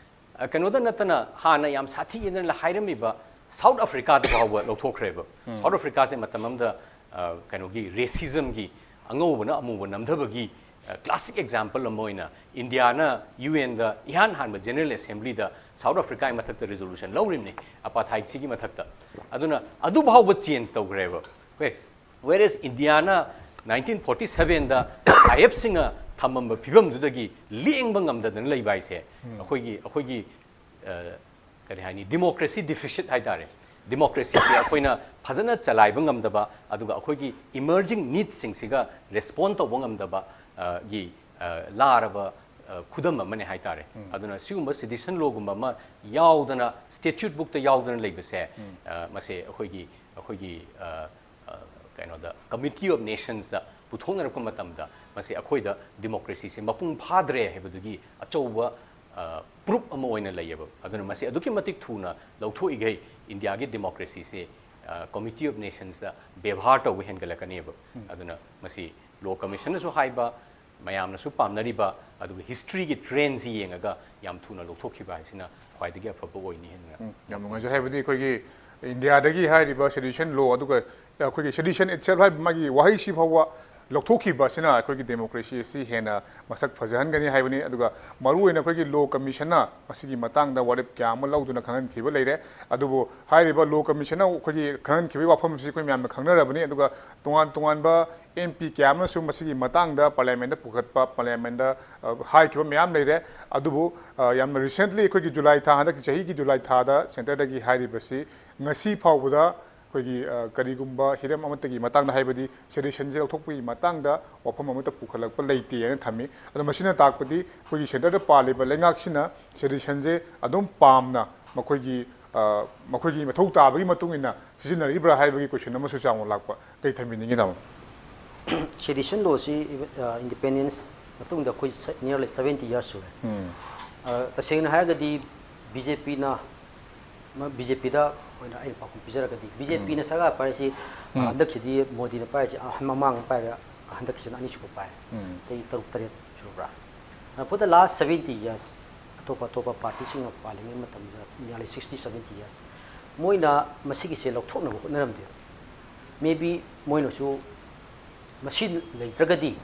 ꯑ, ꯀꯩꯅꯣꯗ ꯅꯠꯇꯅ ꯍꯥꯟꯅ ꯌꯥꯝ ꯁꯥꯊꯤꯅ ꯍꯥꯏꯔꯝꯃꯤꯕ ꯁꯥꯎꯠ ꯑꯐ꯭ꯔꯤꯀꯥꯗ ꯐꯥꯎꯕ ꯂꯧꯊꯣꯛꯈ꯭ꯔꯦꯕ꯫ ꯁꯥꯎꯠ ꯑꯐ꯭ꯔꯤꯀꯥꯁꯦ ꯃꯇꯝ ꯑꯃꯗ, ꯑ, ꯀꯩꯅꯣꯒꯤ ꯔꯦꯁꯤꯖꯝꯒꯤ, ꯑꯉꯧꯕꯅ ꯑꯃꯨꯕ ꯅꯝꯊꯕꯒꯤ, ꯑ, ꯀ꯭ꯂꯥꯁꯤꯛ ꯑꯦꯛꯖꯥꯝꯄꯜ ꯑꯃ ꯑꯣꯏꯅ ꯏꯟꯗꯤꯌꯥꯅ ꯌꯨ ꯑꯦꯟꯗ ꯏꯍꯥꯟ ꯍꯥꯟꯕ ꯖꯦꯅꯔꯦꯜ ꯑꯦꯁꯦꯝꯕ꯭ꯂꯤꯗ ꯁꯥꯎꯠ ꯑꯐ꯭ꯔꯤꯀꯥꯒꯤ ꯃꯊꯛꯇ ꯔꯤꯖꯣꯂꯨꯁꯟ ꯂꯧꯔꯤꯕꯅꯤ, ꯑꯄꯥꯊꯥꯏꯠꯁꯤꯒꯤ ꯃꯊꯛꯇ꯫ ꯑꯗꯨꯅ ꯑꯗꯨ ꯐꯥꯎꯕ ꯆꯦꯟꯖ ꯇꯧꯈ꯭ꯔꯦꯕ꯫ ꯑꯣꯀꯦ, ꯋꯦꯔꯦꯁ ꯏꯟꯗꯤꯌꯥꯅ ꯅꯥꯏꯟꯇꯤꯟ ꯐꯣꯔꯇꯤ ꯁꯚꯦꯟꯗ ꯁꯥꯍꯦꯕꯁꯤꯡꯅ ꯊꯝꯃꯝꯕ ꯐꯤꯕꯝꯗꯨꯗꯒꯤ ꯂꯦꯡꯕ ꯉꯝꯗꯗꯅ ꯂꯩꯕ ꯍꯥꯏꯁꯦ ꯑꯩꯈꯣꯏꯒꯤ, ꯑꯩꯈꯣꯏꯒꯤ, ꯑ, ꯀꯔꯤ ꯍꯥꯏꯅꯤ, ꯗꯤꯃꯣꯀ꯭ꯔꯦꯁꯤ ꯗꯤꯐꯤꯁꯤꯠ ꯍꯥꯏꯇꯥꯔꯦ꯫ ꯗꯤꯃꯣꯀ꯭ꯔꯦꯁꯤꯁꯦ ꯑꯩꯈꯣꯏꯅ ꯐꯖꯅ ꯆꯂꯥꯏꯕ ꯉꯝꯗꯕ, ꯑꯗꯨꯒ ꯑꯩꯈꯣꯏꯒꯤ ꯏꯃꯔꯖꯤꯡ ꯅꯤꯗꯁꯤꯡꯁꯤꯒ ꯔꯦꯁꯄꯣꯟ ꯇꯧꯕ ꯉꯝꯗꯕ, ꯑ, ꯒꯤ, ꯑ, ꯂꯥꯔꯕ, ꯑ, ꯈꯨꯗꯝ ꯑꯃꯅꯦ ꯍꯥꯏꯇꯥꯔꯦ꯫ ꯑꯗꯨꯅ ꯁꯤꯒꯨꯝꯕ ꯁꯦꯗꯤꯁꯟ ꯂꯣꯒꯨꯝꯕ ꯑꯃ ꯌꯥꯎꯗꯅ, ꯁ꯭ꯇꯦꯆꯨꯠ ꯕꯨꯛꯇ ꯌꯥꯎꯗꯅ ꯂꯩꯕꯁꯦ, ꯑ, ꯃꯁꯦ ꯑꯩꯈꯣꯏꯒꯤ, ꯑꯩꯈꯣꯏꯒꯤ, ꯑ, ꯑ, ꯀꯩꯅꯣꯗ, ꯀꯃꯤꯇꯤ ꯑꯣꯐ ꯅꯦꯁꯟꯁꯇ ꯄꯨꯊꯣꯛꯅꯔꯛꯄ ꯃꯇꯝꯗ ꯃꯁꯤ ꯑꯩꯈꯣꯏꯗ ꯗꯤꯃꯣꯀ꯭ꯔꯦꯁꯤꯁꯦ ꯃꯄꯨꯡ ꯐꯥꯗ꯭ꯔꯦ ꯍꯥꯏꯕꯗꯨꯒꯤ ꯑꯆꯧꯕ, ꯑ, ꯄ꯭ꯔꯨꯐ ꯑꯃ ꯑꯣꯏꯅ ꯂꯩꯌꯦꯕ꯫ ꯑꯗꯨꯅ ꯃꯁꯤ ꯑꯗꯨꯛꯀꯤ ꯃꯇꯤꯛ ꯊꯨꯅ ꯂꯧꯊꯣꯛꯏꯈꯩ ꯏꯟꯗꯤꯌꯥꯒꯤ ꯗꯤꯃꯣꯀ꯭ꯔꯦꯁꯤꯁꯦ, ꯑ, ꯀꯃꯤꯇꯤ ꯑꯣꯐ ꯅꯦꯁꯟꯁꯇ ꯕꯦꯕꯥꯔ ꯇꯧꯕ ꯍꯦꯟꯒꯠꯂꯛꯀꯅꯦꯕ꯫ ꯑꯗꯨꯅ ꯃꯁꯤ ꯂꯣ ꯀꯃꯤꯁꯟꯅꯁꯨ ꯍꯥꯏꯕ, ꯃꯌꯥꯝꯅꯁꯨ ꯄꯥꯝꯅꯔꯤꯕ, ꯑꯗꯨꯒ ꯍꯤꯁꯇ꯭ꯔꯤꯒꯤ ꯇ꯭ꯔꯦꯟꯁꯤ ꯌꯦꯡꯉꯒ ꯌꯥꯝ ꯊꯨꯅ ꯂꯧꯊꯣꯛꯈꯤꯕ ꯍꯥꯏꯁꯤꯅ ꯈ꯭ꯋꯥꯏꯗꯒꯤ ꯑꯐꯕ ꯑꯣꯏꯅꯤ ꯍꯥꯏꯅ꯫ ꯎꯝ, ꯌꯥꯝ ꯅꯨꯡꯉꯥꯏꯖꯩ꯫ ꯍꯥꯏꯕꯗꯤ ꯑꯩꯈꯣꯏꯒꯤ ꯏꯟꯗꯤꯌꯥꯗꯒꯤ ꯍꯥꯏꯔꯤꯕ ꯁꯦꯗꯤꯁꯟ ꯂꯣ, ꯑꯗꯨꯒ ꯑꯩꯈꯣꯏꯒꯤ ꯁꯦꯗꯤꯁꯟ ꯏꯠꯁꯦꯜꯐ ꯍꯥꯏꯕ ꯃꯥꯒꯤ ꯋꯥꯍꯩꯁꯤ ꯐꯥꯎꯕ ꯂꯧꯊꯣꯛꯈꯤꯕ ꯑꯁꯤꯅ ꯑꯩꯈꯣꯏꯒꯤ ꯗꯦꯃꯣꯀ꯭ꯔꯦꯁꯤ ꯑꯁꯤ ꯍꯦꯟꯅ ꯃꯁꯛ ꯐꯖꯍꯟꯒꯅꯤ ꯍꯥꯏꯕꯅꯤ꯫ ꯑꯗꯨꯒ ꯃꯔꯨꯑꯣꯏꯅ ꯑꯩꯈꯣꯏꯒꯤ ꯂꯣ ꯀꯃꯤꯁꯟꯅ ꯃꯁꯤꯒꯤ ꯃꯇꯥꯡꯗ ꯋꯥꯔꯦꯞ ꯀꯌꯥ ꯑꯃ ꯂꯧꯗꯨꯅ ꯈꯪꯍꯟꯈꯤꯕ ꯂꯩꯔꯦ꯫ ꯑꯗꯨꯕꯨ ꯍꯥꯏꯔꯤꯕ ꯂꯣ ꯀꯃꯤꯁꯟꯅ ꯑꯩꯈꯣꯏꯒꯤ ꯈꯪꯍꯟꯈꯤꯕꯒꯤ ꯋꯥꯐꯝꯁꯤ ꯑꯩꯈꯣꯏ ꯃꯌꯥꯝꯅ ꯈꯪꯅꯔꯕꯅꯤ꯫ ꯑꯗꯨꯒ ꯇꯣꯉꯥꯟ ꯇꯣꯉꯥꯟꯕ ꯑꯦꯝ ꯄꯤ ꯀꯌꯥ ꯑꯃꯅꯁꯨ ꯃꯁꯤꯒꯤ ꯃꯇꯥꯡꯗ ꯄꯥꯔꯂꯤꯌꯥꯃꯦꯟꯗ ꯄꯨꯈꯠꯄ, ꯄꯥꯔꯂꯤꯌꯥꯃꯦꯟꯗ, ꯑ, ꯍꯥꯏꯈꯤꯕ ꯃꯌꯥꯝ ꯂꯩꯔꯦ꯫ ꯑꯗꯨꯕꯨ, ꯑ, ꯌꯥꯝꯅ ꯔꯤꯁꯦꯟꯠꯂꯤ ꯑꯩꯈꯣꯏꯒꯤ ꯖꯨꯂꯥꯏ ꯊꯥ, ꯍꯟꯗꯛꯀꯤ ꯆꯍꯤꯒꯤ ꯖꯨꯂꯥꯏ ꯊꯥꯗ ꯁꯦꯟꯇꯔꯗꯒꯤ ꯍꯥꯏꯔꯤꯕꯁꯤ ꯉꯁꯤ ꯐꯥꯎꯕꯗ ꯑꯩꯈꯣꯏꯒꯤ, ꯑ, ꯀꯔꯤꯒꯨꯝꯕ ꯍꯤꯔꯝ ꯑꯃꯠꯇꯒꯤ ꯃꯇꯥꯡꯗ, ꯍꯥꯏꯕꯗꯤ ꯁꯦꯗꯤꯁꯟꯁꯦ ꯂꯧꯊꯣꯛꯄꯒꯤ ꯃꯇꯥꯡꯗ ꯋꯥꯐꯝ ꯑꯃꯠꯇ ꯄꯨꯈꯠꯂꯛꯄ ꯂꯩꯇꯦ ꯍꯥꯏꯅ ꯊꯝꯃꯤ꯫ ꯑꯗꯣ ꯃꯁꯤꯅ ꯇꯥꯛꯄꯗꯤ ꯑꯩꯈꯣꯏꯒꯤ ꯁꯦꯟꯇꯔꯗ ꯄꯥꯜꯂꯤꯕ ꯂꯩꯉꯥꯛꯁꯤꯅ ꯁꯦꯗꯤꯁꯟꯁꯦ ꯑꯗꯨꯝ ꯄꯥꯝꯅ ꯃꯈꯣꯏꯒꯤ, ꯑ, ꯃꯈꯣꯏꯒꯤ ꯃꯊꯧ ꯇꯥꯕꯒꯤ ꯃꯇꯨꯡ ꯏꯟꯅ ꯁꯤꯖꯤꯟꯅꯔꯤꯕ꯭ꯔꯥ ꯍꯥꯏꯕꯒꯤ ꯀꯣꯏꯁꯟ ꯑꯃꯁꯨ ꯆꯥꯎꯅ ꯂꯥꯛꯄ꯫ ꯀꯩ ꯊꯝꯕꯤꯅꯤꯡꯉꯤ, ꯇꯥꯃꯣ? ꯁꯦꯗꯤꯁꯟ ꯂꯣꯁꯤ, ꯑ, ꯏꯟꯗꯤꯄꯦꯟꯗꯦꯟꯁ ꯃꯇꯨꯡꯗ ꯑꯩꯈꯣꯏ ꯁ-, nearly seventy years ꯁꯨꯔꯦ꯫ ꯎꯝ꯫ ꯑ, ꯇꯁꯦꯡꯅ ꯍꯥꯏꯔꯒꯗꯤ ꯕꯤ ꯖꯦ ꯄꯤꯅ, ꯃ-, ꯕꯤ ꯖꯦ ꯄꯤꯗ ꯑꯣꯏꯅ ꯑꯩꯅ ꯄꯥꯎꯈꯨꯝ ꯄꯤꯖꯔꯒꯗꯤ, ꯕꯤ ꯖꯦ ꯄꯤꯅ ꯎꯝ꯫ ꯁꯔꯀꯥꯔ ꯄꯥꯏꯔꯤꯁꯤ, ꯑ, ꯎꯝ꯫ ꯍꯟꯗꯛꯁꯤꯗꯤ ꯃꯣꯗꯤꯅ ꯄꯥꯏꯔꯤꯁꯤ, ꯑ, ꯃꯃꯥꯡ ꯄꯥꯏꯔꯦ, ꯍꯟꯗꯛꯀꯤꯁꯤꯅ ꯑꯅꯤꯁꯨꯕ ꯄꯥꯏꯔꯦ꯫ ꯎꯝ꯫ ꯆꯍꯤ ꯇꯔꯨꯛ ꯇꯔꯦꯠ ꯁꯨꯔꯕ꯭ꯔꯥ? ꯑ, for the last seventy years, ꯑꯇꯣꯞꯄ ꯑꯇꯣꯞꯄ ꯄꯥꯔꯇꯤꯁꯤꯡꯅ ꯄꯥꯜꯂꯤꯉꯩ ꯃꯇꯝꯗ, nearly sixty, seventy years, ꯃꯣꯏꯅ ꯃꯁꯤꯒꯤꯁꯦ ꯂꯧꯊꯣꯛꯅꯕ ꯍꯣꯠꯅꯔꯝꯗꯦ꯫ Maybe ꯃꯣꯏꯅꯁꯨ ꯃꯁꯤ ꯂꯩꯇ꯭ꯔꯒꯗꯤ,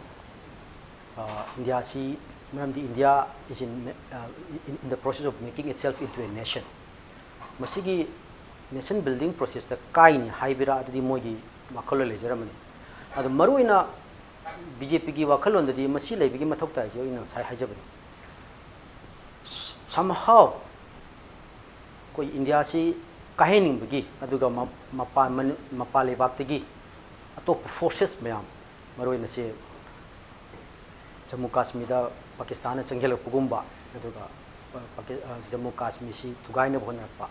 ꯑ, ꯏꯟꯗꯤꯌꯥꯁꯤ, ꯃꯔꯝꯗꯤ India is in, ꯑ, in, in the process of making itself into a nation꯫ ꯃꯁꯤꯒꯤ nation building process ꯇ ꯀꯥꯏꯅꯤ ꯍꯥꯏꯕꯤꯔꯛꯑꯗꯤ ꯃꯣꯏꯒꯤ ꯋꯥꯈꯜꯂꯣꯟ ꯂꯩꯖꯔꯝꯃꯅꯤ꯫ ꯑꯗꯣ ꯃꯔꯨꯑꯣꯏꯅ ꯕꯤ ꯖꯦ ꯄꯤꯒꯤ ꯋꯥꯈꯜꯂꯣꯟꯗꯗꯤ ꯃꯁꯤ ꯂꯩꯕꯒꯤ ꯃꯊꯧ ꯇꯥꯏꯁꯦ ꯑꯩꯅ ꯉꯁꯥꯏ ꯍꯥꯏꯖꯕꯅꯤ꯫ Somehow ꯑꯩꯈꯣꯏ ꯏꯟꯗꯤꯌꯥꯁꯤ ꯀꯥꯏꯍꯟꯅꯤꯡꯕꯒꯤ, ꯑꯗꯨꯒ ꯃ- ꯃꯄꯥꯟ ꯃꯅꯨ- ꯃꯄꯥꯟ ꯂꯩꯕꯥꯛꯇꯒꯤ ꯑꯇꯣꯞꯄ forces ꯃꯌꯥꯝ, ꯃꯔꯨꯑꯣꯏꯅ ꯁꯤ ꯖꯝꯃꯨ ꯀꯥꯁꯃꯤꯔꯗ ꯄꯥꯀꯤꯁꯇꯥꯟꯅ ꯆꯪꯁꯤꯜꯂꯛꯄꯒꯨꯝꯕ, ꯑꯗꯨꯒ ꯄ- ꯄꯥꯀꯤ- ꯑ, ꯖꯝꯃꯨ ꯀꯥꯁꯃꯤꯔꯁꯤ ꯊꯨꯒꯥꯏꯅꯕ ꯍꯣꯠꯅꯔꯛꯄ,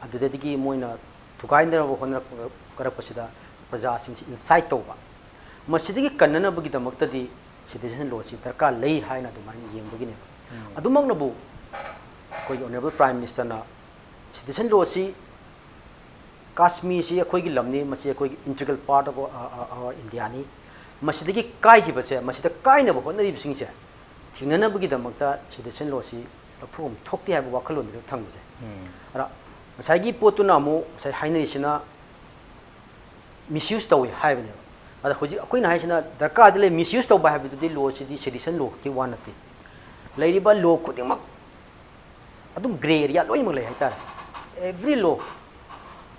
ꯑꯗꯨꯗꯒꯤ ꯃꯣꯏꯅ ꯊꯨꯒꯥꯏꯅꯕ ꯍꯣꯠꯅꯔꯛꯄꯗ ꯄ꯭ꯔꯖꯥꯁꯤꯡꯁꯤ incite ꯇꯧꯕ, ꯃꯁꯤꯗꯒꯤ ꯀꯟꯅꯅꯕꯒꯤꯗꯃꯛꯇꯗꯤ citizen lawꯁꯤ ꯗꯔꯀꯥꯔ ꯂꯩ ꯍꯥꯏꯅ ꯑꯗꯨꯃꯥꯏꯅ ꯌꯦꯡꯕꯒꯤꯅꯦꯕ꯫ ꯑꯗꯨꯃꯛꯅꯕꯨ ꯑꯩꯈꯣꯏꯒꯤ Honourable Prime Ministerꯅ citizen lawꯁꯤ, ꯀꯥꯁꯃꯤꯔꯁꯤ ꯑꯩꯈꯣꯏꯒꯤ ꯂꯝꯅꯤ, ꯃꯁꯤ ꯑꯩꯈꯣꯏꯒꯤ integral part of our Indiaꯅꯤ, ꯃꯁꯤꯗꯒꯤ ꯀꯥꯏꯈꯤꯕꯁꯦ, ꯃꯁꯤꯗ ꯀꯥꯏꯅꯕ ꯍꯣꯠꯅꯔꯤꯕꯁꯤꯡꯁꯦ ꯊꯤꯡꯅꯅꯕꯒꯤꯗꯃꯛꯇ citizen lawꯁꯤ ꯂꯧꯊꯣꯛꯐꯝ ꯊꯣꯛꯇꯦ ꯍꯥꯏꯕ ꯋꯥꯈꯜꯂꯣꯟꯗꯨꯗ ꯊꯝꯕꯁꯦ꯫ ꯑꯗ ꯉꯁꯥꯏꯒꯤ ꯄꯣꯠꯇꯨꯅ ꯑꯃꯨꯛ ꯉꯁꯥꯏ ꯍꯥꯏꯅꯔꯤꯁꯤꯅ misuse ꯇꯧꯏ ꯍꯥꯏꯕꯅꯦꯕ꯫ ꯑꯗ ꯍꯧꯖꯤꯛ ꯑꯩꯈꯣꯏꯅ ꯍꯥꯏꯁꯤꯅ ꯗꯔꯀꯥꯔꯗ ꯂꯩ, misuse ꯇꯧꯕ ꯍꯥꯏꯕꯗꯨꯗꯤ lawꯁꯤꯗꯤ citizen lawꯈꯛꯀꯤ ꯋꯥ ꯅꯠꯇꯦ꯫ ꯂꯩꯔꯤꯕ law ꯈꯨꯗꯤꯡꯃꯛ ꯑꯗꯨꯝ grey area ꯂꯣꯏꯅꯃꯛ ꯂꯩ ꯍꯥꯏꯇꯥꯔꯦ꯫ Every law,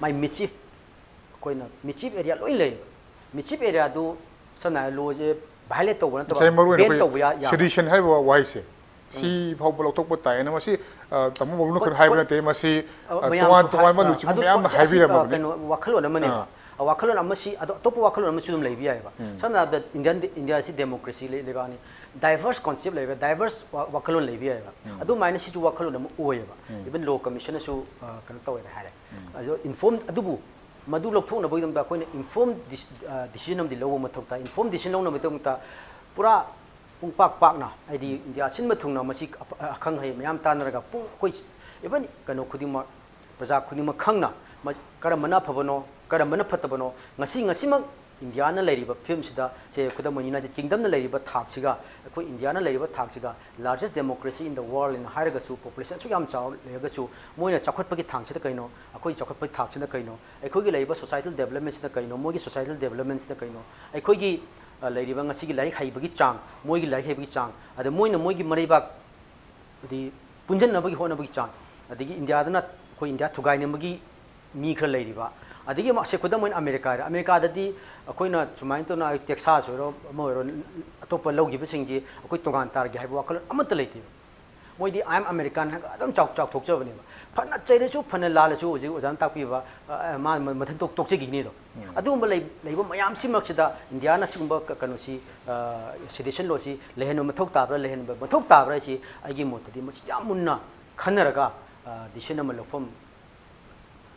ꯃꯥꯏ ꯃꯤꯠꯆꯤ ꯑꯩꯈꯣꯏꯅ mischief area ꯂꯣꯏ ꯂꯩꯌꯦꯕ꯫ Mischief areaꯗꯨ ꯁꯝꯅ ꯍꯥꯏꯔꯕꯗ lawꯁꯦ violate ꯇꯧꯕ ꯅꯠꯇꯕ, ꯉꯁꯥꯏ ꯃꯔꯨ ꯑꯣꯏꯅ bend ꯑꯩꯈꯣꯏ ꯇꯧꯕ ꯌꯥ- ꯌꯥꯕ꯫ Sedition ꯍꯥꯏꯔꯤꯕ ꯋꯥꯍꯩꯁꯦ, ꯁꯤ ꯐꯥꯎꯕ ꯂꯧꯊꯣꯛꯄ ꯇꯥꯏꯌꯦꯅ ꯃꯁꯤ, ꯑ, ꯇꯥꯃꯣ ꯕꯥꯕꯨꯅ ꯈꯛ ꯍꯣꯏ, ꯍꯥꯏꯕ ꯍꯣꯏ꯫ ꯅꯠꯇꯦ, ꯃꯁꯤ, ꯑ, ꯑ, ꯃꯌꯥꯝꯁꯨ ꯇꯣꯉꯥꯟ ꯇꯣꯉꯥꯟꯕ ꯍꯥꯏ-, ꯑ, ꯂꯨꯆꯤꯡꯕ ꯑꯗꯨ ꯃꯌꯥꯝꯅ ꯁꯤ, ꯑꯁꯤ, ꯑ, ꯍꯥꯏꯕꯤꯔꯝꯃꯕꯅꯤ꯫ ꯀꯩꯅꯣ, ꯋꯥꯈꯜꯂꯣꯟ ꯑꯃꯅꯦꯕ꯫ ꯑꯥ꯫ ꯑ, ꯋꯥꯈꯜꯂꯣꯟ ꯑꯃꯁꯤ, ꯑꯗꯣ ꯑꯇꯣꯞꯄ ꯋꯥꯈꯜꯂꯣꯟ ꯑꯃꯁꯨ ꯑꯗꯨꯝ ꯂꯩꯕ ꯌꯥꯏꯑꯕ꯫ ꯁꯝꯅ ꯍꯥꯏꯔꯕꯗ Indian, Indiaꯁꯤ democracy ꯂꯩ-, ꯂꯩꯕꯥꯛꯅꯤ, diverse concept ꯂꯩꯕ, diverse ꯋꯥ-, ꯋꯥꯈꯜꯂꯣꯟ ꯂꯩꯕ ꯌꯥꯏꯑꯕ꯫ ꯑꯗꯨꯃꯥꯏꯅ ꯁꯤꯁꯨ ꯋꯥꯈꯜꯂꯣꯟ ꯑꯃ ꯑꯣꯏꯌꯦꯕ꯫ Even law commissionꯅꯁꯨ, ꯑ, ꯀꯩꯅꯣ ꯇꯧꯋꯦꯅ ꯍꯥꯏꯔꯦ꯫ ꯑꯗꯣ inform, ꯑꯗꯨꯕꯨ ꯃꯗꯨ ꯂꯧꯊꯣꯛꯅꯕꯒꯤꯗꯃꯛꯇ ꯑꯩꯈꯣꯏꯅ informed dis-, ꯑ, decision ꯑꯃꯗꯤ ꯂꯧꯕ ꯃꯊꯧ ꯇꯥꯏ꯫ Informed decision ꯂꯧꯅꯕꯒꯤꯗꯃꯛꯇ ꯄꯨꯔꯥ ꯄꯨꯡꯄꯥꯛ ꯄꯥꯛꯅ, ꯍꯥꯏꯗꯤ India ꯁꯤꯟꯕ ꯊꯨꯡꯅ ꯃꯁꯤ ꯑꯐ-, ꯑꯈꯪ ꯑꯍꯩ ꯃꯌꯥꯝ ꯇꯥꯟꯅꯔꯒ ꯄꯨꯡ ꯑꯩꯈꯣꯏ even ꯀꯩꯅꯣ ꯈꯨꯗꯤꯡꯃꯛ, ꯄ꯭ꯔꯖꯥ ꯈꯨꯗꯤꯡꯃꯛ ꯈꯪꯅ ꯃ-, ꯀꯔꯝꯕꯅ ꯑꯐꯕꯅꯣ, ꯀꯔꯝꯕꯅ ꯐꯠꯇꯕꯅꯣ, ꯉꯁꯤ, ꯉꯁꯤꯃꯛ Indiaꯅ ꯂꯩꯔꯤꯕ ꯐꯤꯕꯝꯁꯤꯗ, ꯁꯦ, ꯈꯨꯗꯝ ꯑꯣꯏꯅ United Kingdomꯅ ꯂꯩꯔꯤꯕ ꯊꯥꯛꯁꯤꯒ, ꯑꯩꯈꯣꯏ Indiaꯅ ꯂꯩꯔꯤꯕ ꯊꯥꯛꯁꯤꯒ, largest democracy in the worldꯅ ꯍꯥꯏꯔꯒꯁꯨ, population ꯑꯁꯨꯛ ꯌꯥꯝ ꯆꯥꯎ ꯂꯩꯔꯒꯁꯨ, ꯃꯣꯏꯅ ꯆꯥꯎꯈꯠꯄꯒꯤ ꯊꯥꯛꯁꯤꯗ ꯀꯩꯅꯣ, ꯑꯩꯈꯣꯏ ꯆꯥꯎꯈꯠꯄꯒꯤ ꯊꯥꯛꯁꯤꯅ ꯀꯩꯅꯣ, ꯑꯩꯈꯣꯏꯒꯤ ꯂꯩꯔꯤꯕ societal developmentꯁꯤꯅ ꯀꯩꯅꯣ, ꯃꯣꯏꯒꯤ societal developmentꯁꯤꯅ ꯀꯩꯅꯣ, ꯑꯩꯈꯣꯏꯒꯤ, ꯑ, ꯂꯩꯔꯤꯕ ꯉꯁꯤꯒꯤ ꯂꯥꯏꯔꯤꯛ ꯍꯩꯕꯒꯤ ꯆꯥꯡ, ꯃꯣꯏꯒꯤ ꯂꯥꯏꯔꯤꯛ ꯍꯩꯕꯒꯤ ꯆꯥꯡ, ꯑꯗ ꯃꯣꯏꯅ ꯃꯣꯏꯒꯤ ꯃꯔꯩꯕꯥꯛ, ꯍꯥꯏꯗꯤ ꯄꯨꯟꯁꯤꯟꯅꯕꯒꯤ ꯍꯣꯠꯅꯕꯒꯤ ꯆꯥꯡ, ꯑꯗꯒꯤ Indiaꯗꯅ ꯑꯩꯈꯣꯏ India ꯊꯨꯒꯥꯏꯅꯕꯒꯤ ꯃꯤ ꯈꯔ ꯂꯩꯔꯤꯕ, ꯑꯗꯒꯤ ꯑꯃ, ꯑꯁꯦ ꯈꯨꯗꯝ ꯑꯣꯏꯅ Americaꯗ, Americaꯗꯗꯤ ꯑꯩꯈꯣꯏꯅ ꯁꯨꯃꯥꯏꯅ ꯇꯧꯅ Texas ꯑꯣꯏꯔꯣ, ꯑꯃ ꯑꯣꯏꯔꯣ, ꯑꯇꯣꯞꯄ ꯂꯧꯈꯤꯕꯁꯤꯡꯁꯤ ꯑꯩꯈꯣꯏ ꯇꯣꯉꯥꯟ ꯇꯥꯔꯒꯦ ꯍꯥꯏꯕ ꯋꯥꯈꯜꯂꯣꯟ ꯑꯃꯠꯇ ꯂꯩꯇꯦꯕ꯫ ꯃꯣꯏꯗꯤ "I am American" ꯍꯥꯏꯔꯒ ꯑꯗꯨꯝ ꯆꯥꯎ ꯆꯥꯎꯊꯣꯛꯆꯕꯅꯦꯕ꯫ ꯐꯅ ꯆꯩꯔꯁꯨ, ꯐꯅ ꯂꯥꯜꯂꯁꯨ, ꯍꯧꯖꯤꯛ ꯑꯣꯖꯥꯅ ꯇꯥꯛꯄꯤꯕ, ꯑ, ꯑ, ꯃꯥ ꯃ- ꯃꯊꯟ ꯇꯣꯛ- ꯇꯣꯛꯆꯈꯤꯅꯤꯗꯣ꯫ ꯑꯗꯨꯒꯨꯝꯕ ꯂꯩ- ꯂꯩꯕ ꯃꯌꯥꯝꯁꯤꯃꯛꯁꯤꯗ ꯏꯟꯗꯤꯌꯥꯅ ꯁꯤꯒꯨꯝꯕ ꯀ- ꯀꯩꯅꯣꯁꯤ, ꯑ, ꯁꯦꯗꯤꯁꯟ ꯂꯣꯁꯤ ꯂꯩꯍꯟꯕ ꯃꯊꯧ ꯇꯥꯕ꯭ꯔꯥ, ꯂꯩꯍꯟꯕ ꯃꯊꯧ ꯇꯥꯕ꯭ꯔꯥ ꯍꯥꯏꯁꯤ ꯑꯩꯒꯤ ꯃꯣꯠꯇꯗꯤ ꯃꯁꯤ ꯌꯥꯝ ꯃꯨꯟꯅ ꯈꯟꯅꯔꯒ, ꯑ, ꯗꯤꯁꯤꯖꯟ ꯑꯃ ꯂꯧꯐꯝ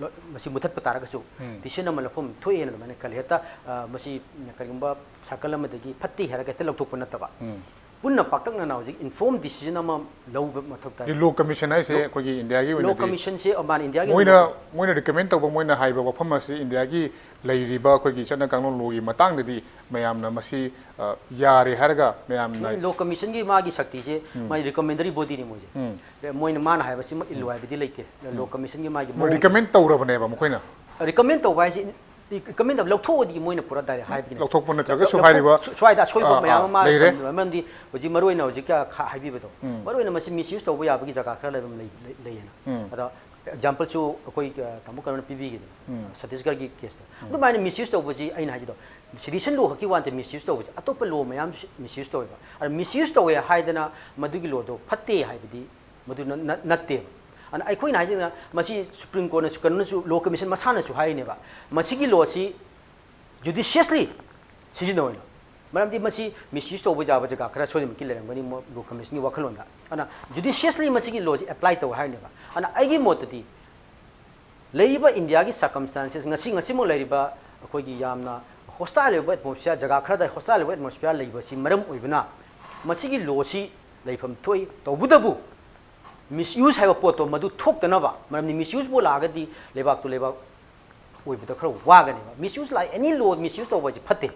ꯂꯣ- ꯃꯁꯤ ꯃꯨꯊꯠꯄ ꯇꯥꯔꯒꯁꯨ ꯎꯝ꯫ ꯗꯤꯁꯤꯖꯟ ꯑꯃ ꯂꯧꯐꯝ ꯊꯣꯛꯑꯦꯅ ꯑꯗꯨꯃꯥꯏꯅ ꯈꯜꯂꯤ꯫ ꯍꯦꯛꯇ, ꯑ, ꯃꯁꯤ ꯀꯔꯤꯒꯨꯝꯕ ꯁꯥꯔꯀꯜ ꯑꯃꯗꯒꯤ ꯐꯠꯇꯦ ꯍꯥꯏꯔꯒ ꯍꯦꯛꯇ ꯂꯧꯊꯣꯛꯄ ꯅꯠꯇꯕ꯫ ꯎꯝ꯫ ꯄꯨꯟꯅ ꯄꯥꯛꯇꯛꯅꯅ ꯍꯧꯖꯤꯛ ꯏꯟꯐꯣꯔꯝ ꯗꯤꯁꯤꯖꯟ ꯑꯃ ꯂꯧꯕ ꯃꯊꯧ ꯇꯥꯏ꯫ ꯂꯣ ꯀꯃꯤꯁꯟ ꯍꯥꯏꯁꯦ ꯂꯣ- ꯑꯩꯈꯣꯏꯒꯤ ꯏꯟꯗꯤꯌꯥꯒꯤ ꯂꯣ ꯑꯣꯏꯅꯗꯤ ꯀꯃꯤꯁꯟꯁꯦ, ꯑ, ꯃꯥꯅ ꯏꯟꯗꯤꯌꯥꯒꯤ ꯃꯣꯏꯅ ꯑꯣꯏꯅꯗꯤ ꯃꯣꯏꯅ ꯔꯤꯀꯃꯦꯟ ꯇꯧꯕ, ꯃꯣꯏꯅ ꯍꯥꯏꯕ ꯋꯥꯐꯝ ꯑꯁꯤ ꯏꯟꯗꯤꯌꯥꯒꯤ ꯂꯩꯔꯤꯕ ꯑꯩꯈꯣꯏꯒꯤ ꯆꯠꯅ ꯀꯥꯡꯂꯣꯟ ꯂꯣꯒꯤ ꯃꯇꯥꯡꯗꯗꯤ ꯃꯌꯥꯝꯅ ꯃꯁꯤ, ꯑ, ꯌꯥꯔꯦ ꯍꯥꯏꯔꯒ ꯃꯌꯥꯝꯅ ꯂꯣ ꯀꯃꯤꯁꯟꯒꯤ ꯃꯥꯒꯤ ꯁꯛꯇꯤꯁꯦ ꯎꯝ꯫ ꯃꯥꯒꯤ ꯔꯤꯀꯃꯦꯟꯗꯔꯤ ꯕꯣꯗꯤꯅꯤ ꯃꯣꯏꯁꯦ꯫ ꯎꯝ꯫ ꯃꯣꯏꯅ ꯃꯥꯅ ꯍꯥꯏꯕꯁꯤꯃꯛ ꯏꯜꯂꯨ ꯍꯥꯏꯕꯗꯤ ꯂꯩꯇꯦ꯫ ꯂꯣ ꯎꯝ꯫ ꯀꯃꯤꯁꯟꯒꯤ ꯃꯥꯒꯤ ꯃꯣꯏ ꯃꯑꯣꯡ ꯔꯤꯀꯃꯦꯟ ꯇꯧꯔꯕꯅꯦꯕ ꯃꯈꯣꯏꯅ꯫ ꯔꯤꯀꯃꯦꯟ ꯇꯧꯕ ꯍꯥꯏꯁꯤ, ꯔꯤꯀꯃꯦꯟ ꯇꯧꯕ ꯂꯧꯊꯣꯛꯑꯗꯤ ꯃꯣꯏꯅ ꯄꯨꯔꯥ ꯗꯥꯏꯔꯦꯛ ꯍꯥꯏꯕꯒꯤꯅꯦ꯫ ꯂꯧꯊꯣꯛꯄ ꯅꯠꯇ꯭ꯔꯒꯁꯨ ꯂꯧꯊꯣꯛ- ꯍꯥꯏꯔꯤꯕ, ꯁ꯭ꯋꯥꯏꯗ ꯑꯁꯣꯏꯕ ꯑꯥ, ꯃꯌꯥꯝ ꯑꯥ, ꯑꯃ ꯂꯩꯔꯦ꯫ ꯃꯔꯝꯗꯤ ꯍꯧꯖꯤꯛ ꯃꯔꯨꯑꯣꯏꯅ ꯍꯧꯖꯤꯛ ꯍꯥꯏꯕꯤꯕꯗꯣ, ꯎꯝ꯫ ꯃꯔꯨꯑꯣꯏꯅ ꯃꯁꯤ ꯃꯤꯁꯌꯨꯁ ꯇꯧꯕ ꯌꯥꯕꯒꯤ ꯖꯒꯥ ꯈꯔ ꯂꯩꯕ ꯂꯩ- ꯂꯩ- ꯂꯩꯌꯦꯅ꯫ ꯎꯝ꯫ ꯑꯗꯣ ꯑꯦꯛꯖꯥꯝꯄꯜꯁꯨ ꯑꯩꯈꯣꯏ, ꯑ, ꯇꯥꯃꯣ ꯀꯔꯝꯅ ꯄꯤꯕꯤꯒꯦꯗꯅ, ꯎꯝ꯫ ꯁꯇꯤꯁꯒꯔꯒꯤ ꯀꯦꯁꯇ꯫ ꯎꯝ꯫ ꯑꯗꯨꯃꯥꯏꯅ ꯃꯤꯁꯌꯨꯁ ꯇꯧꯕꯁꯤ ꯑꯩꯅ ꯍꯥꯏꯖꯗꯣ, ꯁꯤꯗꯤꯁꯟ ꯂꯣ ꯈꯛꯀꯤ ꯋꯥꯟꯇ ꯃꯤꯁꯌꯨꯁ ꯇꯧꯕꯁꯦ, ꯑꯇꯣꯞꯄ ꯂꯣ ꯃꯌꯥꯝꯁꯨ ꯃꯤꯁꯌꯨꯁ ꯇꯧꯋꯦꯕ꯫ ꯑꯗ ꯃꯤꯁꯌꯨꯁ ꯇꯧꯋꯦ ꯍꯥꯏꯗꯅ ꯃꯗꯨꯒꯤ ꯂꯣꯗꯣ ꯐꯠꯇꯦ ꯍꯥꯏꯕꯗꯤ ꯃꯗꯨ ꯅ- ꯅ- ꯅꯠꯇꯦꯕ꯫ ꯑꯗꯨꯅ ꯑꯩꯈꯣꯏꯅ ꯍꯥꯏꯁꯤꯅ ꯃꯁꯤ ꯁꯨꯄ꯭ꯔꯤꯝ ꯀꯣꯔꯠꯅꯁꯨ ꯀꯩꯅꯣꯅꯁꯨ ꯂꯣ ꯀꯃꯤꯁꯟ ꯃꯁꯥꯅꯁꯨ ꯍꯥꯏꯔꯤꯅꯦꯕ, ꯃꯁꯤꯒꯤ ꯂꯣꯁꯤ ꯖꯨꯗꯤꯁꯤꯌꯁꯂꯤ ꯁꯤꯖꯤꯟꯅꯧ ꯍꯥꯏꯅ꯫ ꯃꯔꯝꯗꯤ ꯃꯁꯤ ꯃꯤꯁꯌꯨꯁ ꯇꯧꯕ ꯌꯥꯕ ꯖꯒꯥ ꯈꯔ ꯁꯣꯏꯗꯅꯃꯛꯀꯤ ꯂꯩꯔꯝꯒꯅꯤ ꯃꯣ- ꯂꯣ ꯀꯃꯤꯁꯟꯒꯤ ꯋꯥꯈꯜꯂꯣꯟꯗ꯫ ꯑꯗꯨꯅ ꯖꯨꯗꯤꯁꯤꯌꯁꯂꯤ ꯃꯁꯤꯒꯤ ꯂꯣꯁꯤ ꯑꯦꯄ꯭ꯂꯥꯏ ꯇꯧ ꯍꯥꯏꯔꯤꯅꯦꯕ꯫ ꯑꯗꯨꯅ ꯑꯩꯒꯤ ꯃꯣꯠꯇꯗꯤ ꯂꯩꯔꯤꯕ ꯏꯟꯗꯤꯌꯥꯒꯤ ꯁꯔꯀꯝꯁ꯭ꯇꯥꯟꯁꯦꯁ ꯉꯁꯤ ꯉꯁꯤꯃꯛ ꯂꯩꯔꯤꯕ ꯑꯩꯈꯣꯏꯒꯤ ꯌꯥꯝꯅ ꯍꯣꯁꯇꯥꯏꯜ ꯑꯣꯏꯕ ꯑꯦꯠꯃꯣꯁꯐꯤꯌꯥꯔ, ꯖꯒꯥ ꯈꯔꯗ ꯍꯣꯁꯇꯥꯏꯜ ꯑꯣꯏꯕ ꯑꯦꯠꯃꯣꯁꯐꯤꯌꯥꯔ ꯂꯩꯕꯁꯤ ꯃꯔꯝ ꯑꯣꯏꯕꯅ ꯃꯁꯤꯒꯤ ꯂꯣꯁꯤ ꯂꯩꯐꯝ ꯊꯣꯛꯏ꯫ ꯇꯧꯕꯇꯕꯨ ꯃꯤꯁꯌꯨꯁ ꯍꯥꯏꯕ ꯄꯣꯠꯇꯣ ꯃꯗꯨ ꯊꯣꯛꯇꯅꯕ, ꯃꯔꯝꯗꯤ ꯃꯤꯁꯌꯨꯁꯄꯨ ꯂꯥꯛꯑꯒꯗꯤ ꯂꯩꯕꯥꯛꯇꯨ ꯂꯩꯕꯥꯛ ꯑꯣꯏꯕꯗ ꯈꯔ ꯋꯥꯒꯅꯦꯕ꯫ ꯃꯤꯁꯌꯨꯁ ꯂꯥꯛꯑꯦ, ꯑꯦꯅꯤ ꯂꯣ ꯃꯤꯁꯌꯨꯁ ꯇꯧꯕ ꯍꯥꯏꯁꯦ ꯐꯠꯇꯦ꯫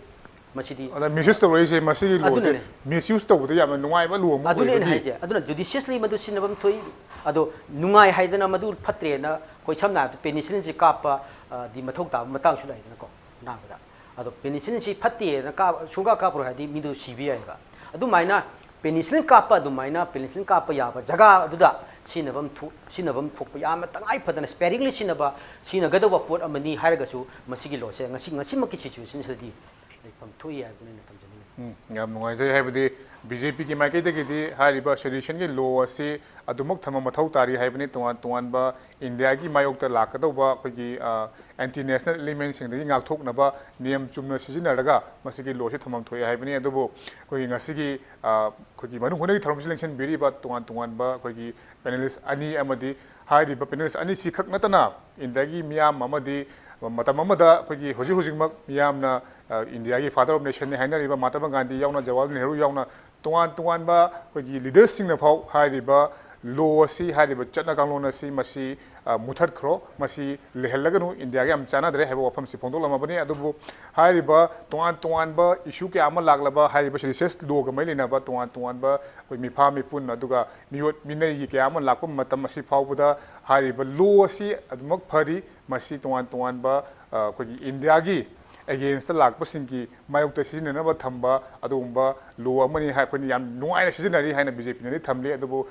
ꯃꯁꯤꯗꯤ ꯑꯗ ꯃꯤꯁꯌꯨꯁ ꯇꯧꯔꯛꯏꯁꯦ, ꯃꯁꯤꯒꯤ ꯂꯣꯁꯦ ꯑꯗꯨꯅꯅꯦ꯫ ꯃꯤꯁꯌꯨꯁ ꯇꯧꯕꯗ ꯌꯥꯝꯅ ꯅꯨꯡꯉꯥꯏꯕ ꯂꯣ ꯑꯃ ꯑꯗꯨꯅꯦ ꯑꯩꯅ ꯑꯣꯏꯔꯒꯗꯤ ꯍꯥꯏꯁꯦ꯫ ꯑꯗꯨꯅ ꯖꯨꯗꯤꯁꯤꯌꯁꯂꯤ ꯃꯗꯨ ꯁꯤꯖꯤꯟꯅꯐꯝ ꯊꯣꯛꯏ꯫ ꯑꯗꯣ ꯅꯨꯡꯉꯥꯏ ꯍꯥꯏꯗꯅ ꯃꯗꯨ ꯐꯠꯇ꯭ꯔꯦꯅ ꯑꯩꯈꯣꯏ ꯁꯝꯅ ꯍꯥꯏꯔꯕꯗ ꯄꯦꯅꯤꯁꯤꯂꯤꯟꯁꯤ ꯀꯥꯞꯄ, ꯑ, ꯗꯤ ꯃꯊꯧ ꯇꯥꯕ ꯃꯇꯥꯡꯁꯨ ꯂꯥꯛꯏꯗꯅꯀꯣ ꯑꯅꯥꯕꯗ꯫ ꯑꯗꯣ ꯄꯦꯅꯤꯁꯤꯂꯤꯟꯁꯤ ꯐꯠꯇꯦꯅ ꯀꯥꯞ-, ꯁꯨꯡꯀꯥꯞ ꯀꯥꯞꯄꯔꯣꯏ ꯍꯥꯏꯗꯤ ꯃꯤꯗꯨ ꯁꯤꯕ ꯌꯥꯏꯑꯕ꯫ ꯑꯗꯨꯃꯥꯏꯅ ꯄꯦꯅꯤꯁꯤꯂꯤꯟ ꯀꯥꯞꯄ ꯑꯗꯨꯃꯥꯏꯅ ꯄꯦꯅꯤꯁꯤꯂꯤꯟ ꯀꯥꯞꯄ ꯌꯥꯕ ꯖꯒꯥ ꯑꯗꯨꯗ ꯁꯤꯖꯤꯟꯅꯐꯝ ꯊꯣꯛ-, ꯁꯤꯖꯤꯟꯅꯐꯝ ꯊꯣꯛꯄ ꯌꯥꯝꯅ ꯇꯉꯥꯏ ꯐꯗꯅ ꯁ꯭ꯄꯦꯔꯤꯡꯂꯤ ꯁꯤꯖꯤꯟꯅꯕ, ꯁꯤꯖꯤꯟꯅꯒꯗꯧꯕ ꯄꯣꯠ ꯑꯃꯅꯤ ꯍꯥꯏꯔꯒꯁꯨ ꯃꯁꯤꯒꯤ ꯂꯣꯁꯦ ꯉꯁꯤ, ꯉꯁꯤꯃꯛꯀꯤ ꯁꯤꯆꯨꯋꯦꯁꯟꯁꯤꯗꯗꯤ ꯂꯩꯐꯝ ꯊꯣꯛꯏ ꯍꯥꯏꯕꯗꯨꯅ ꯑꯩꯅ ꯊꯝꯖꯅꯤꯡꯉꯤ꯫ ꯎꯝ, ꯌꯥꯝ ꯅꯨꯡꯉꯥꯏꯖꯩ꯫ ꯍꯥꯏꯕꯗꯤ ꯕꯤ ꯖꯦ ꯄꯤꯒꯤ ꯃꯥꯏꯀꯩꯗꯒꯤꯗꯤ ꯍꯥꯏꯔꯤꯕ ꯁꯦꯗꯤꯁꯟꯒꯤ ꯂꯣ ꯑꯁꯤ ꯑꯗꯨꯃꯛ ꯊꯝꯕ ꯃꯊꯧ ꯇꯥꯔꯤ ꯍꯥꯏꯕꯅꯤ꯫ ꯇꯣꯉꯥꯟ ꯇꯣꯉꯥꯟꯕ ꯏꯟꯗꯤꯌꯥꯒꯤ ꯃꯥꯌꯣꯛꯇ ꯂꯥꯛꯀꯗꯧꯕ ꯑꯩꯈꯣꯏꯒꯤ ꯑꯦꯟꯇꯤ ꯅꯦꯁꯅꯦꯜ ꯏꯂꯤꯃꯦꯟꯁꯤꯡꯗꯒꯤ ꯉꯥꯛꯊꯣꯛꯅꯕ ꯅꯤꯌꯝ ꯆꯨꯝꯅ ꯁꯤꯖꯤꯟꯅꯔꯒ ꯃꯁꯤꯒꯤ ꯂꯣ ꯑꯁꯤ ꯊꯝꯐꯝ ꯊꯣꯛꯑꯦ ꯍꯥꯏꯕꯅꯤ꯫ ꯑꯗꯨꯕꯨ ꯑꯩꯈꯣꯏꯒꯤ ꯉꯁꯤꯒꯤ ꯑꯩꯈꯣꯏꯒꯤ ꯃꯅꯨꯡ ꯍꯨꯠꯅꯒꯤ ꯊꯧꯔꯝꯁꯤ ꯂꯦꯡꯁꯤꯟꯕꯤꯔꯤꯕ ꯇꯣꯉꯥꯟ ꯇꯣꯉꯥꯟꯕ ꯑꯩꯈꯣꯏꯒꯤ ꯄꯦꯅꯦꯂꯤꯁ ꯑꯅꯤ ꯑꯃꯗꯤ ꯍꯥꯏꯔꯤꯕ ꯄꯦꯅꯦꯂꯤꯁ ꯑꯅꯤꯁꯤ ꯈꯛ ꯅꯠꯇꯅ ꯏꯟꯗꯤꯌꯥꯒꯤ ꯃꯤꯌꯥꯝ ꯑꯃꯗꯤ ꯃꯇꯝ ꯑꯃꯗ ꯑꯩꯈꯣꯏꯒꯤ ꯍꯧꯖꯤꯛ ꯍꯧꯖꯤꯛꯃꯛ ꯃꯤꯌꯥꯝꯅ ꯏꯟꯗꯤꯌꯥꯒꯤ ꯐꯥꯗꯔ ꯑꯣꯐ ꯅꯦꯁꯟꯅꯤ ꯍꯥꯏꯅꯔꯤꯕ ꯃꯍꯥꯇꯃꯥ ꯒꯥꯟꯙꯤ ꯌꯥꯎꯅ, ꯖꯋꯥꯍꯔꯂꯥꯜ ꯅꯦꯍꯔꯨ ꯌꯥꯎꯅ ꯇꯣꯉꯥꯟ ꯇꯣꯉꯥꯟꯕ ꯑꯩꯈꯣꯏꯒꯤ ꯂꯤꯗꯔꯁꯤꯡꯅ ꯐꯥꯎ ꯍꯥꯏꯔꯤꯕ ꯂꯣ ꯑꯁꯤ, ꯍꯥꯏꯔꯤꯕ ꯆꯠꯅ ꯀꯥꯡꯂꯣꯟ ꯑꯁꯤ ꯃꯁꯤ ꯃꯨꯊꯠꯈ꯭ꯔꯣ, ꯃꯁꯤ ꯂꯩꯍꯜꯂꯒꯅꯨ, ꯏꯟꯗꯤꯌꯥꯒ ꯌꯥꯝ ꯆꯥꯟꯅꯗ꯭ꯔꯦ ꯍꯥꯏꯕ ꯋꯥꯐꯝꯁꯤ ꯐꯣꯡꯗꯣꯛꯂꯝꯃꯕꯅꯤ꯫ ꯑꯗꯨꯕꯨ ꯍꯥꯏꯔꯤꯕ ꯇꯣꯉꯥꯟ ꯇꯣꯉꯥꯟꯕ ꯏꯁꯨ ꯀꯌꯥ ꯑꯃ ꯂꯥꯛꯂꯕ, ꯍꯥꯏꯔꯤꯕ ꯁꯦꯗꯤꯁꯟ ꯂꯣꯒ ꯃꯔꯤ ꯂꯩꯅꯕ ꯇꯣꯉꯥꯟ ꯇꯣꯉꯥꯟꯕ ꯑꯩꯈꯣꯏ ꯃꯤꯐꯥ ꯃꯤꯄꯨꯟ ꯑꯗꯨꯒ ꯃꯤꯑꯣꯠ ꯃꯤꯅꯩꯒꯤ ꯀꯌꯥ ꯑꯃ ꯂꯥꯛꯄ ꯃꯇꯝ ꯑꯁꯤ ꯐꯥꯎꯕꯗ ꯍꯥꯏꯔꯤꯕ ꯂꯣ ꯑꯁꯤ ꯑꯗꯨꯃꯛ ꯐꯔꯤ꯫ ꯃꯁꯤ ꯇꯣꯉꯥꯟ ꯇꯣꯉꯥꯟꯕ ꯑꯩꯈꯣꯏꯒꯤ ꯏꯟꯗꯤꯌꯥꯒꯤ ꯑꯦꯒꯦꯟꯁꯇ ꯂꯥꯛꯄꯁꯤꯡꯒꯤ ꯃꯥꯌꯣꯛꯇ ꯁꯤꯖꯤꯟꯅꯅꯕ ꯊꯝꯕ ꯑꯗꯨꯒꯨꯝꯕ ꯂꯣ ꯑꯃꯅꯤ꯫ ꯑꯩꯈꯣꯏꯅ ꯌꯥꯝ ꯅꯨꯡꯉꯥꯏꯅ ꯁꯤꯖꯤꯟꯅꯔꯤ ꯍꯥꯏꯅ ꯕꯤ ꯖꯦ ꯄꯤꯅꯗꯤ ꯊꯝꯂꯤ꯫ ꯑꯗꯨꯕꯨ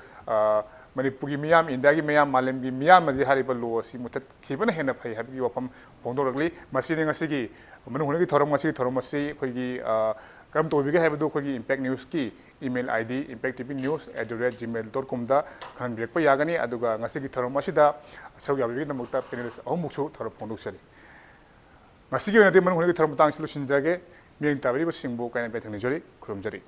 ꯃꯅꯤꯄꯨꯔꯒꯤ ꯃꯤꯌꯥꯝ, ꯏꯟꯗꯤꯌꯥꯒꯤ ꯃꯤꯌꯥꯝ, ꯃꯥꯂꯦꯝꯒꯤ ꯃꯤꯌꯥꯝꯅꯗꯤ ꯍꯥꯏꯔꯤꯕ ꯂꯣ ꯑꯁꯤ ꯃꯨꯊꯠꯈꯤꯕꯅ ꯍꯦꯟꯅ ꯐꯩ ꯍꯥꯏꯕꯒꯤ ꯋꯥꯐꯝ ꯐꯣꯡꯗꯣꯔꯛꯂꯤ꯫ ꯃꯁꯤꯅꯤ ꯉꯁꯤꯒꯤ ꯃꯅꯨꯡ ꯍꯨꯠꯅꯒꯤ ꯊꯧꯔꯝ꯫ ꯉꯁꯤꯒꯤ ꯊꯧꯔꯝ ꯑꯁꯤ ꯑꯩꯈꯣꯏꯒꯤ ꯀꯔꯝ ꯇꯧꯕꯤꯒꯦ ꯍꯥꯏꯕꯗꯨ ꯑꯩꯈꯣꯏꯒꯤ ꯏꯝꯄꯦꯛ ꯅ꯭ꯌꯨꯁꯀꯤ email I D, impact T V news at the rate gmail dot com ꯗ ꯈꯪꯍꯟꯕꯤꯔꯛꯄ ꯌꯥꯒꯅꯤ꯫ ꯑꯗꯨꯒ ꯉꯁꯤꯒꯤ ꯊꯧꯔꯝ ꯑꯁꯤꯗ ꯁꯔꯨꯛ ꯌꯥꯕꯤꯕꯒꯤꯗꯃꯛꯇ ꯄꯦꯅꯦꯂꯤꯁ ꯑꯍꯨꯝꯃꯨꯛꯁꯨ ꯊꯧꯔꯝ ꯐꯣꯡꯗꯣꯛꯆꯔꯤ꯫ ꯉꯁꯤꯒꯤ ꯑꯣꯏꯅꯗꯤ ꯃꯅꯨꯡ ꯍꯨꯠꯅꯒꯤ ꯊꯧꯔꯝ ꯃꯇꯥꯡꯁꯤ ꯂꯣꯏꯁꯤꯟꯖꯔꯒꯦ꯫ ꯃꯤꯠꯌꯦꯡ ꯇꯥꯕꯤꯔꯤꯕꯁꯤꯡꯕꯨ ꯀꯥꯏꯅ ꯌꯥꯊꯪ ꯅꯤꯖꯔꯤ꯫ ꯈꯨꯔꯨꯝꯖꯔꯤ꯫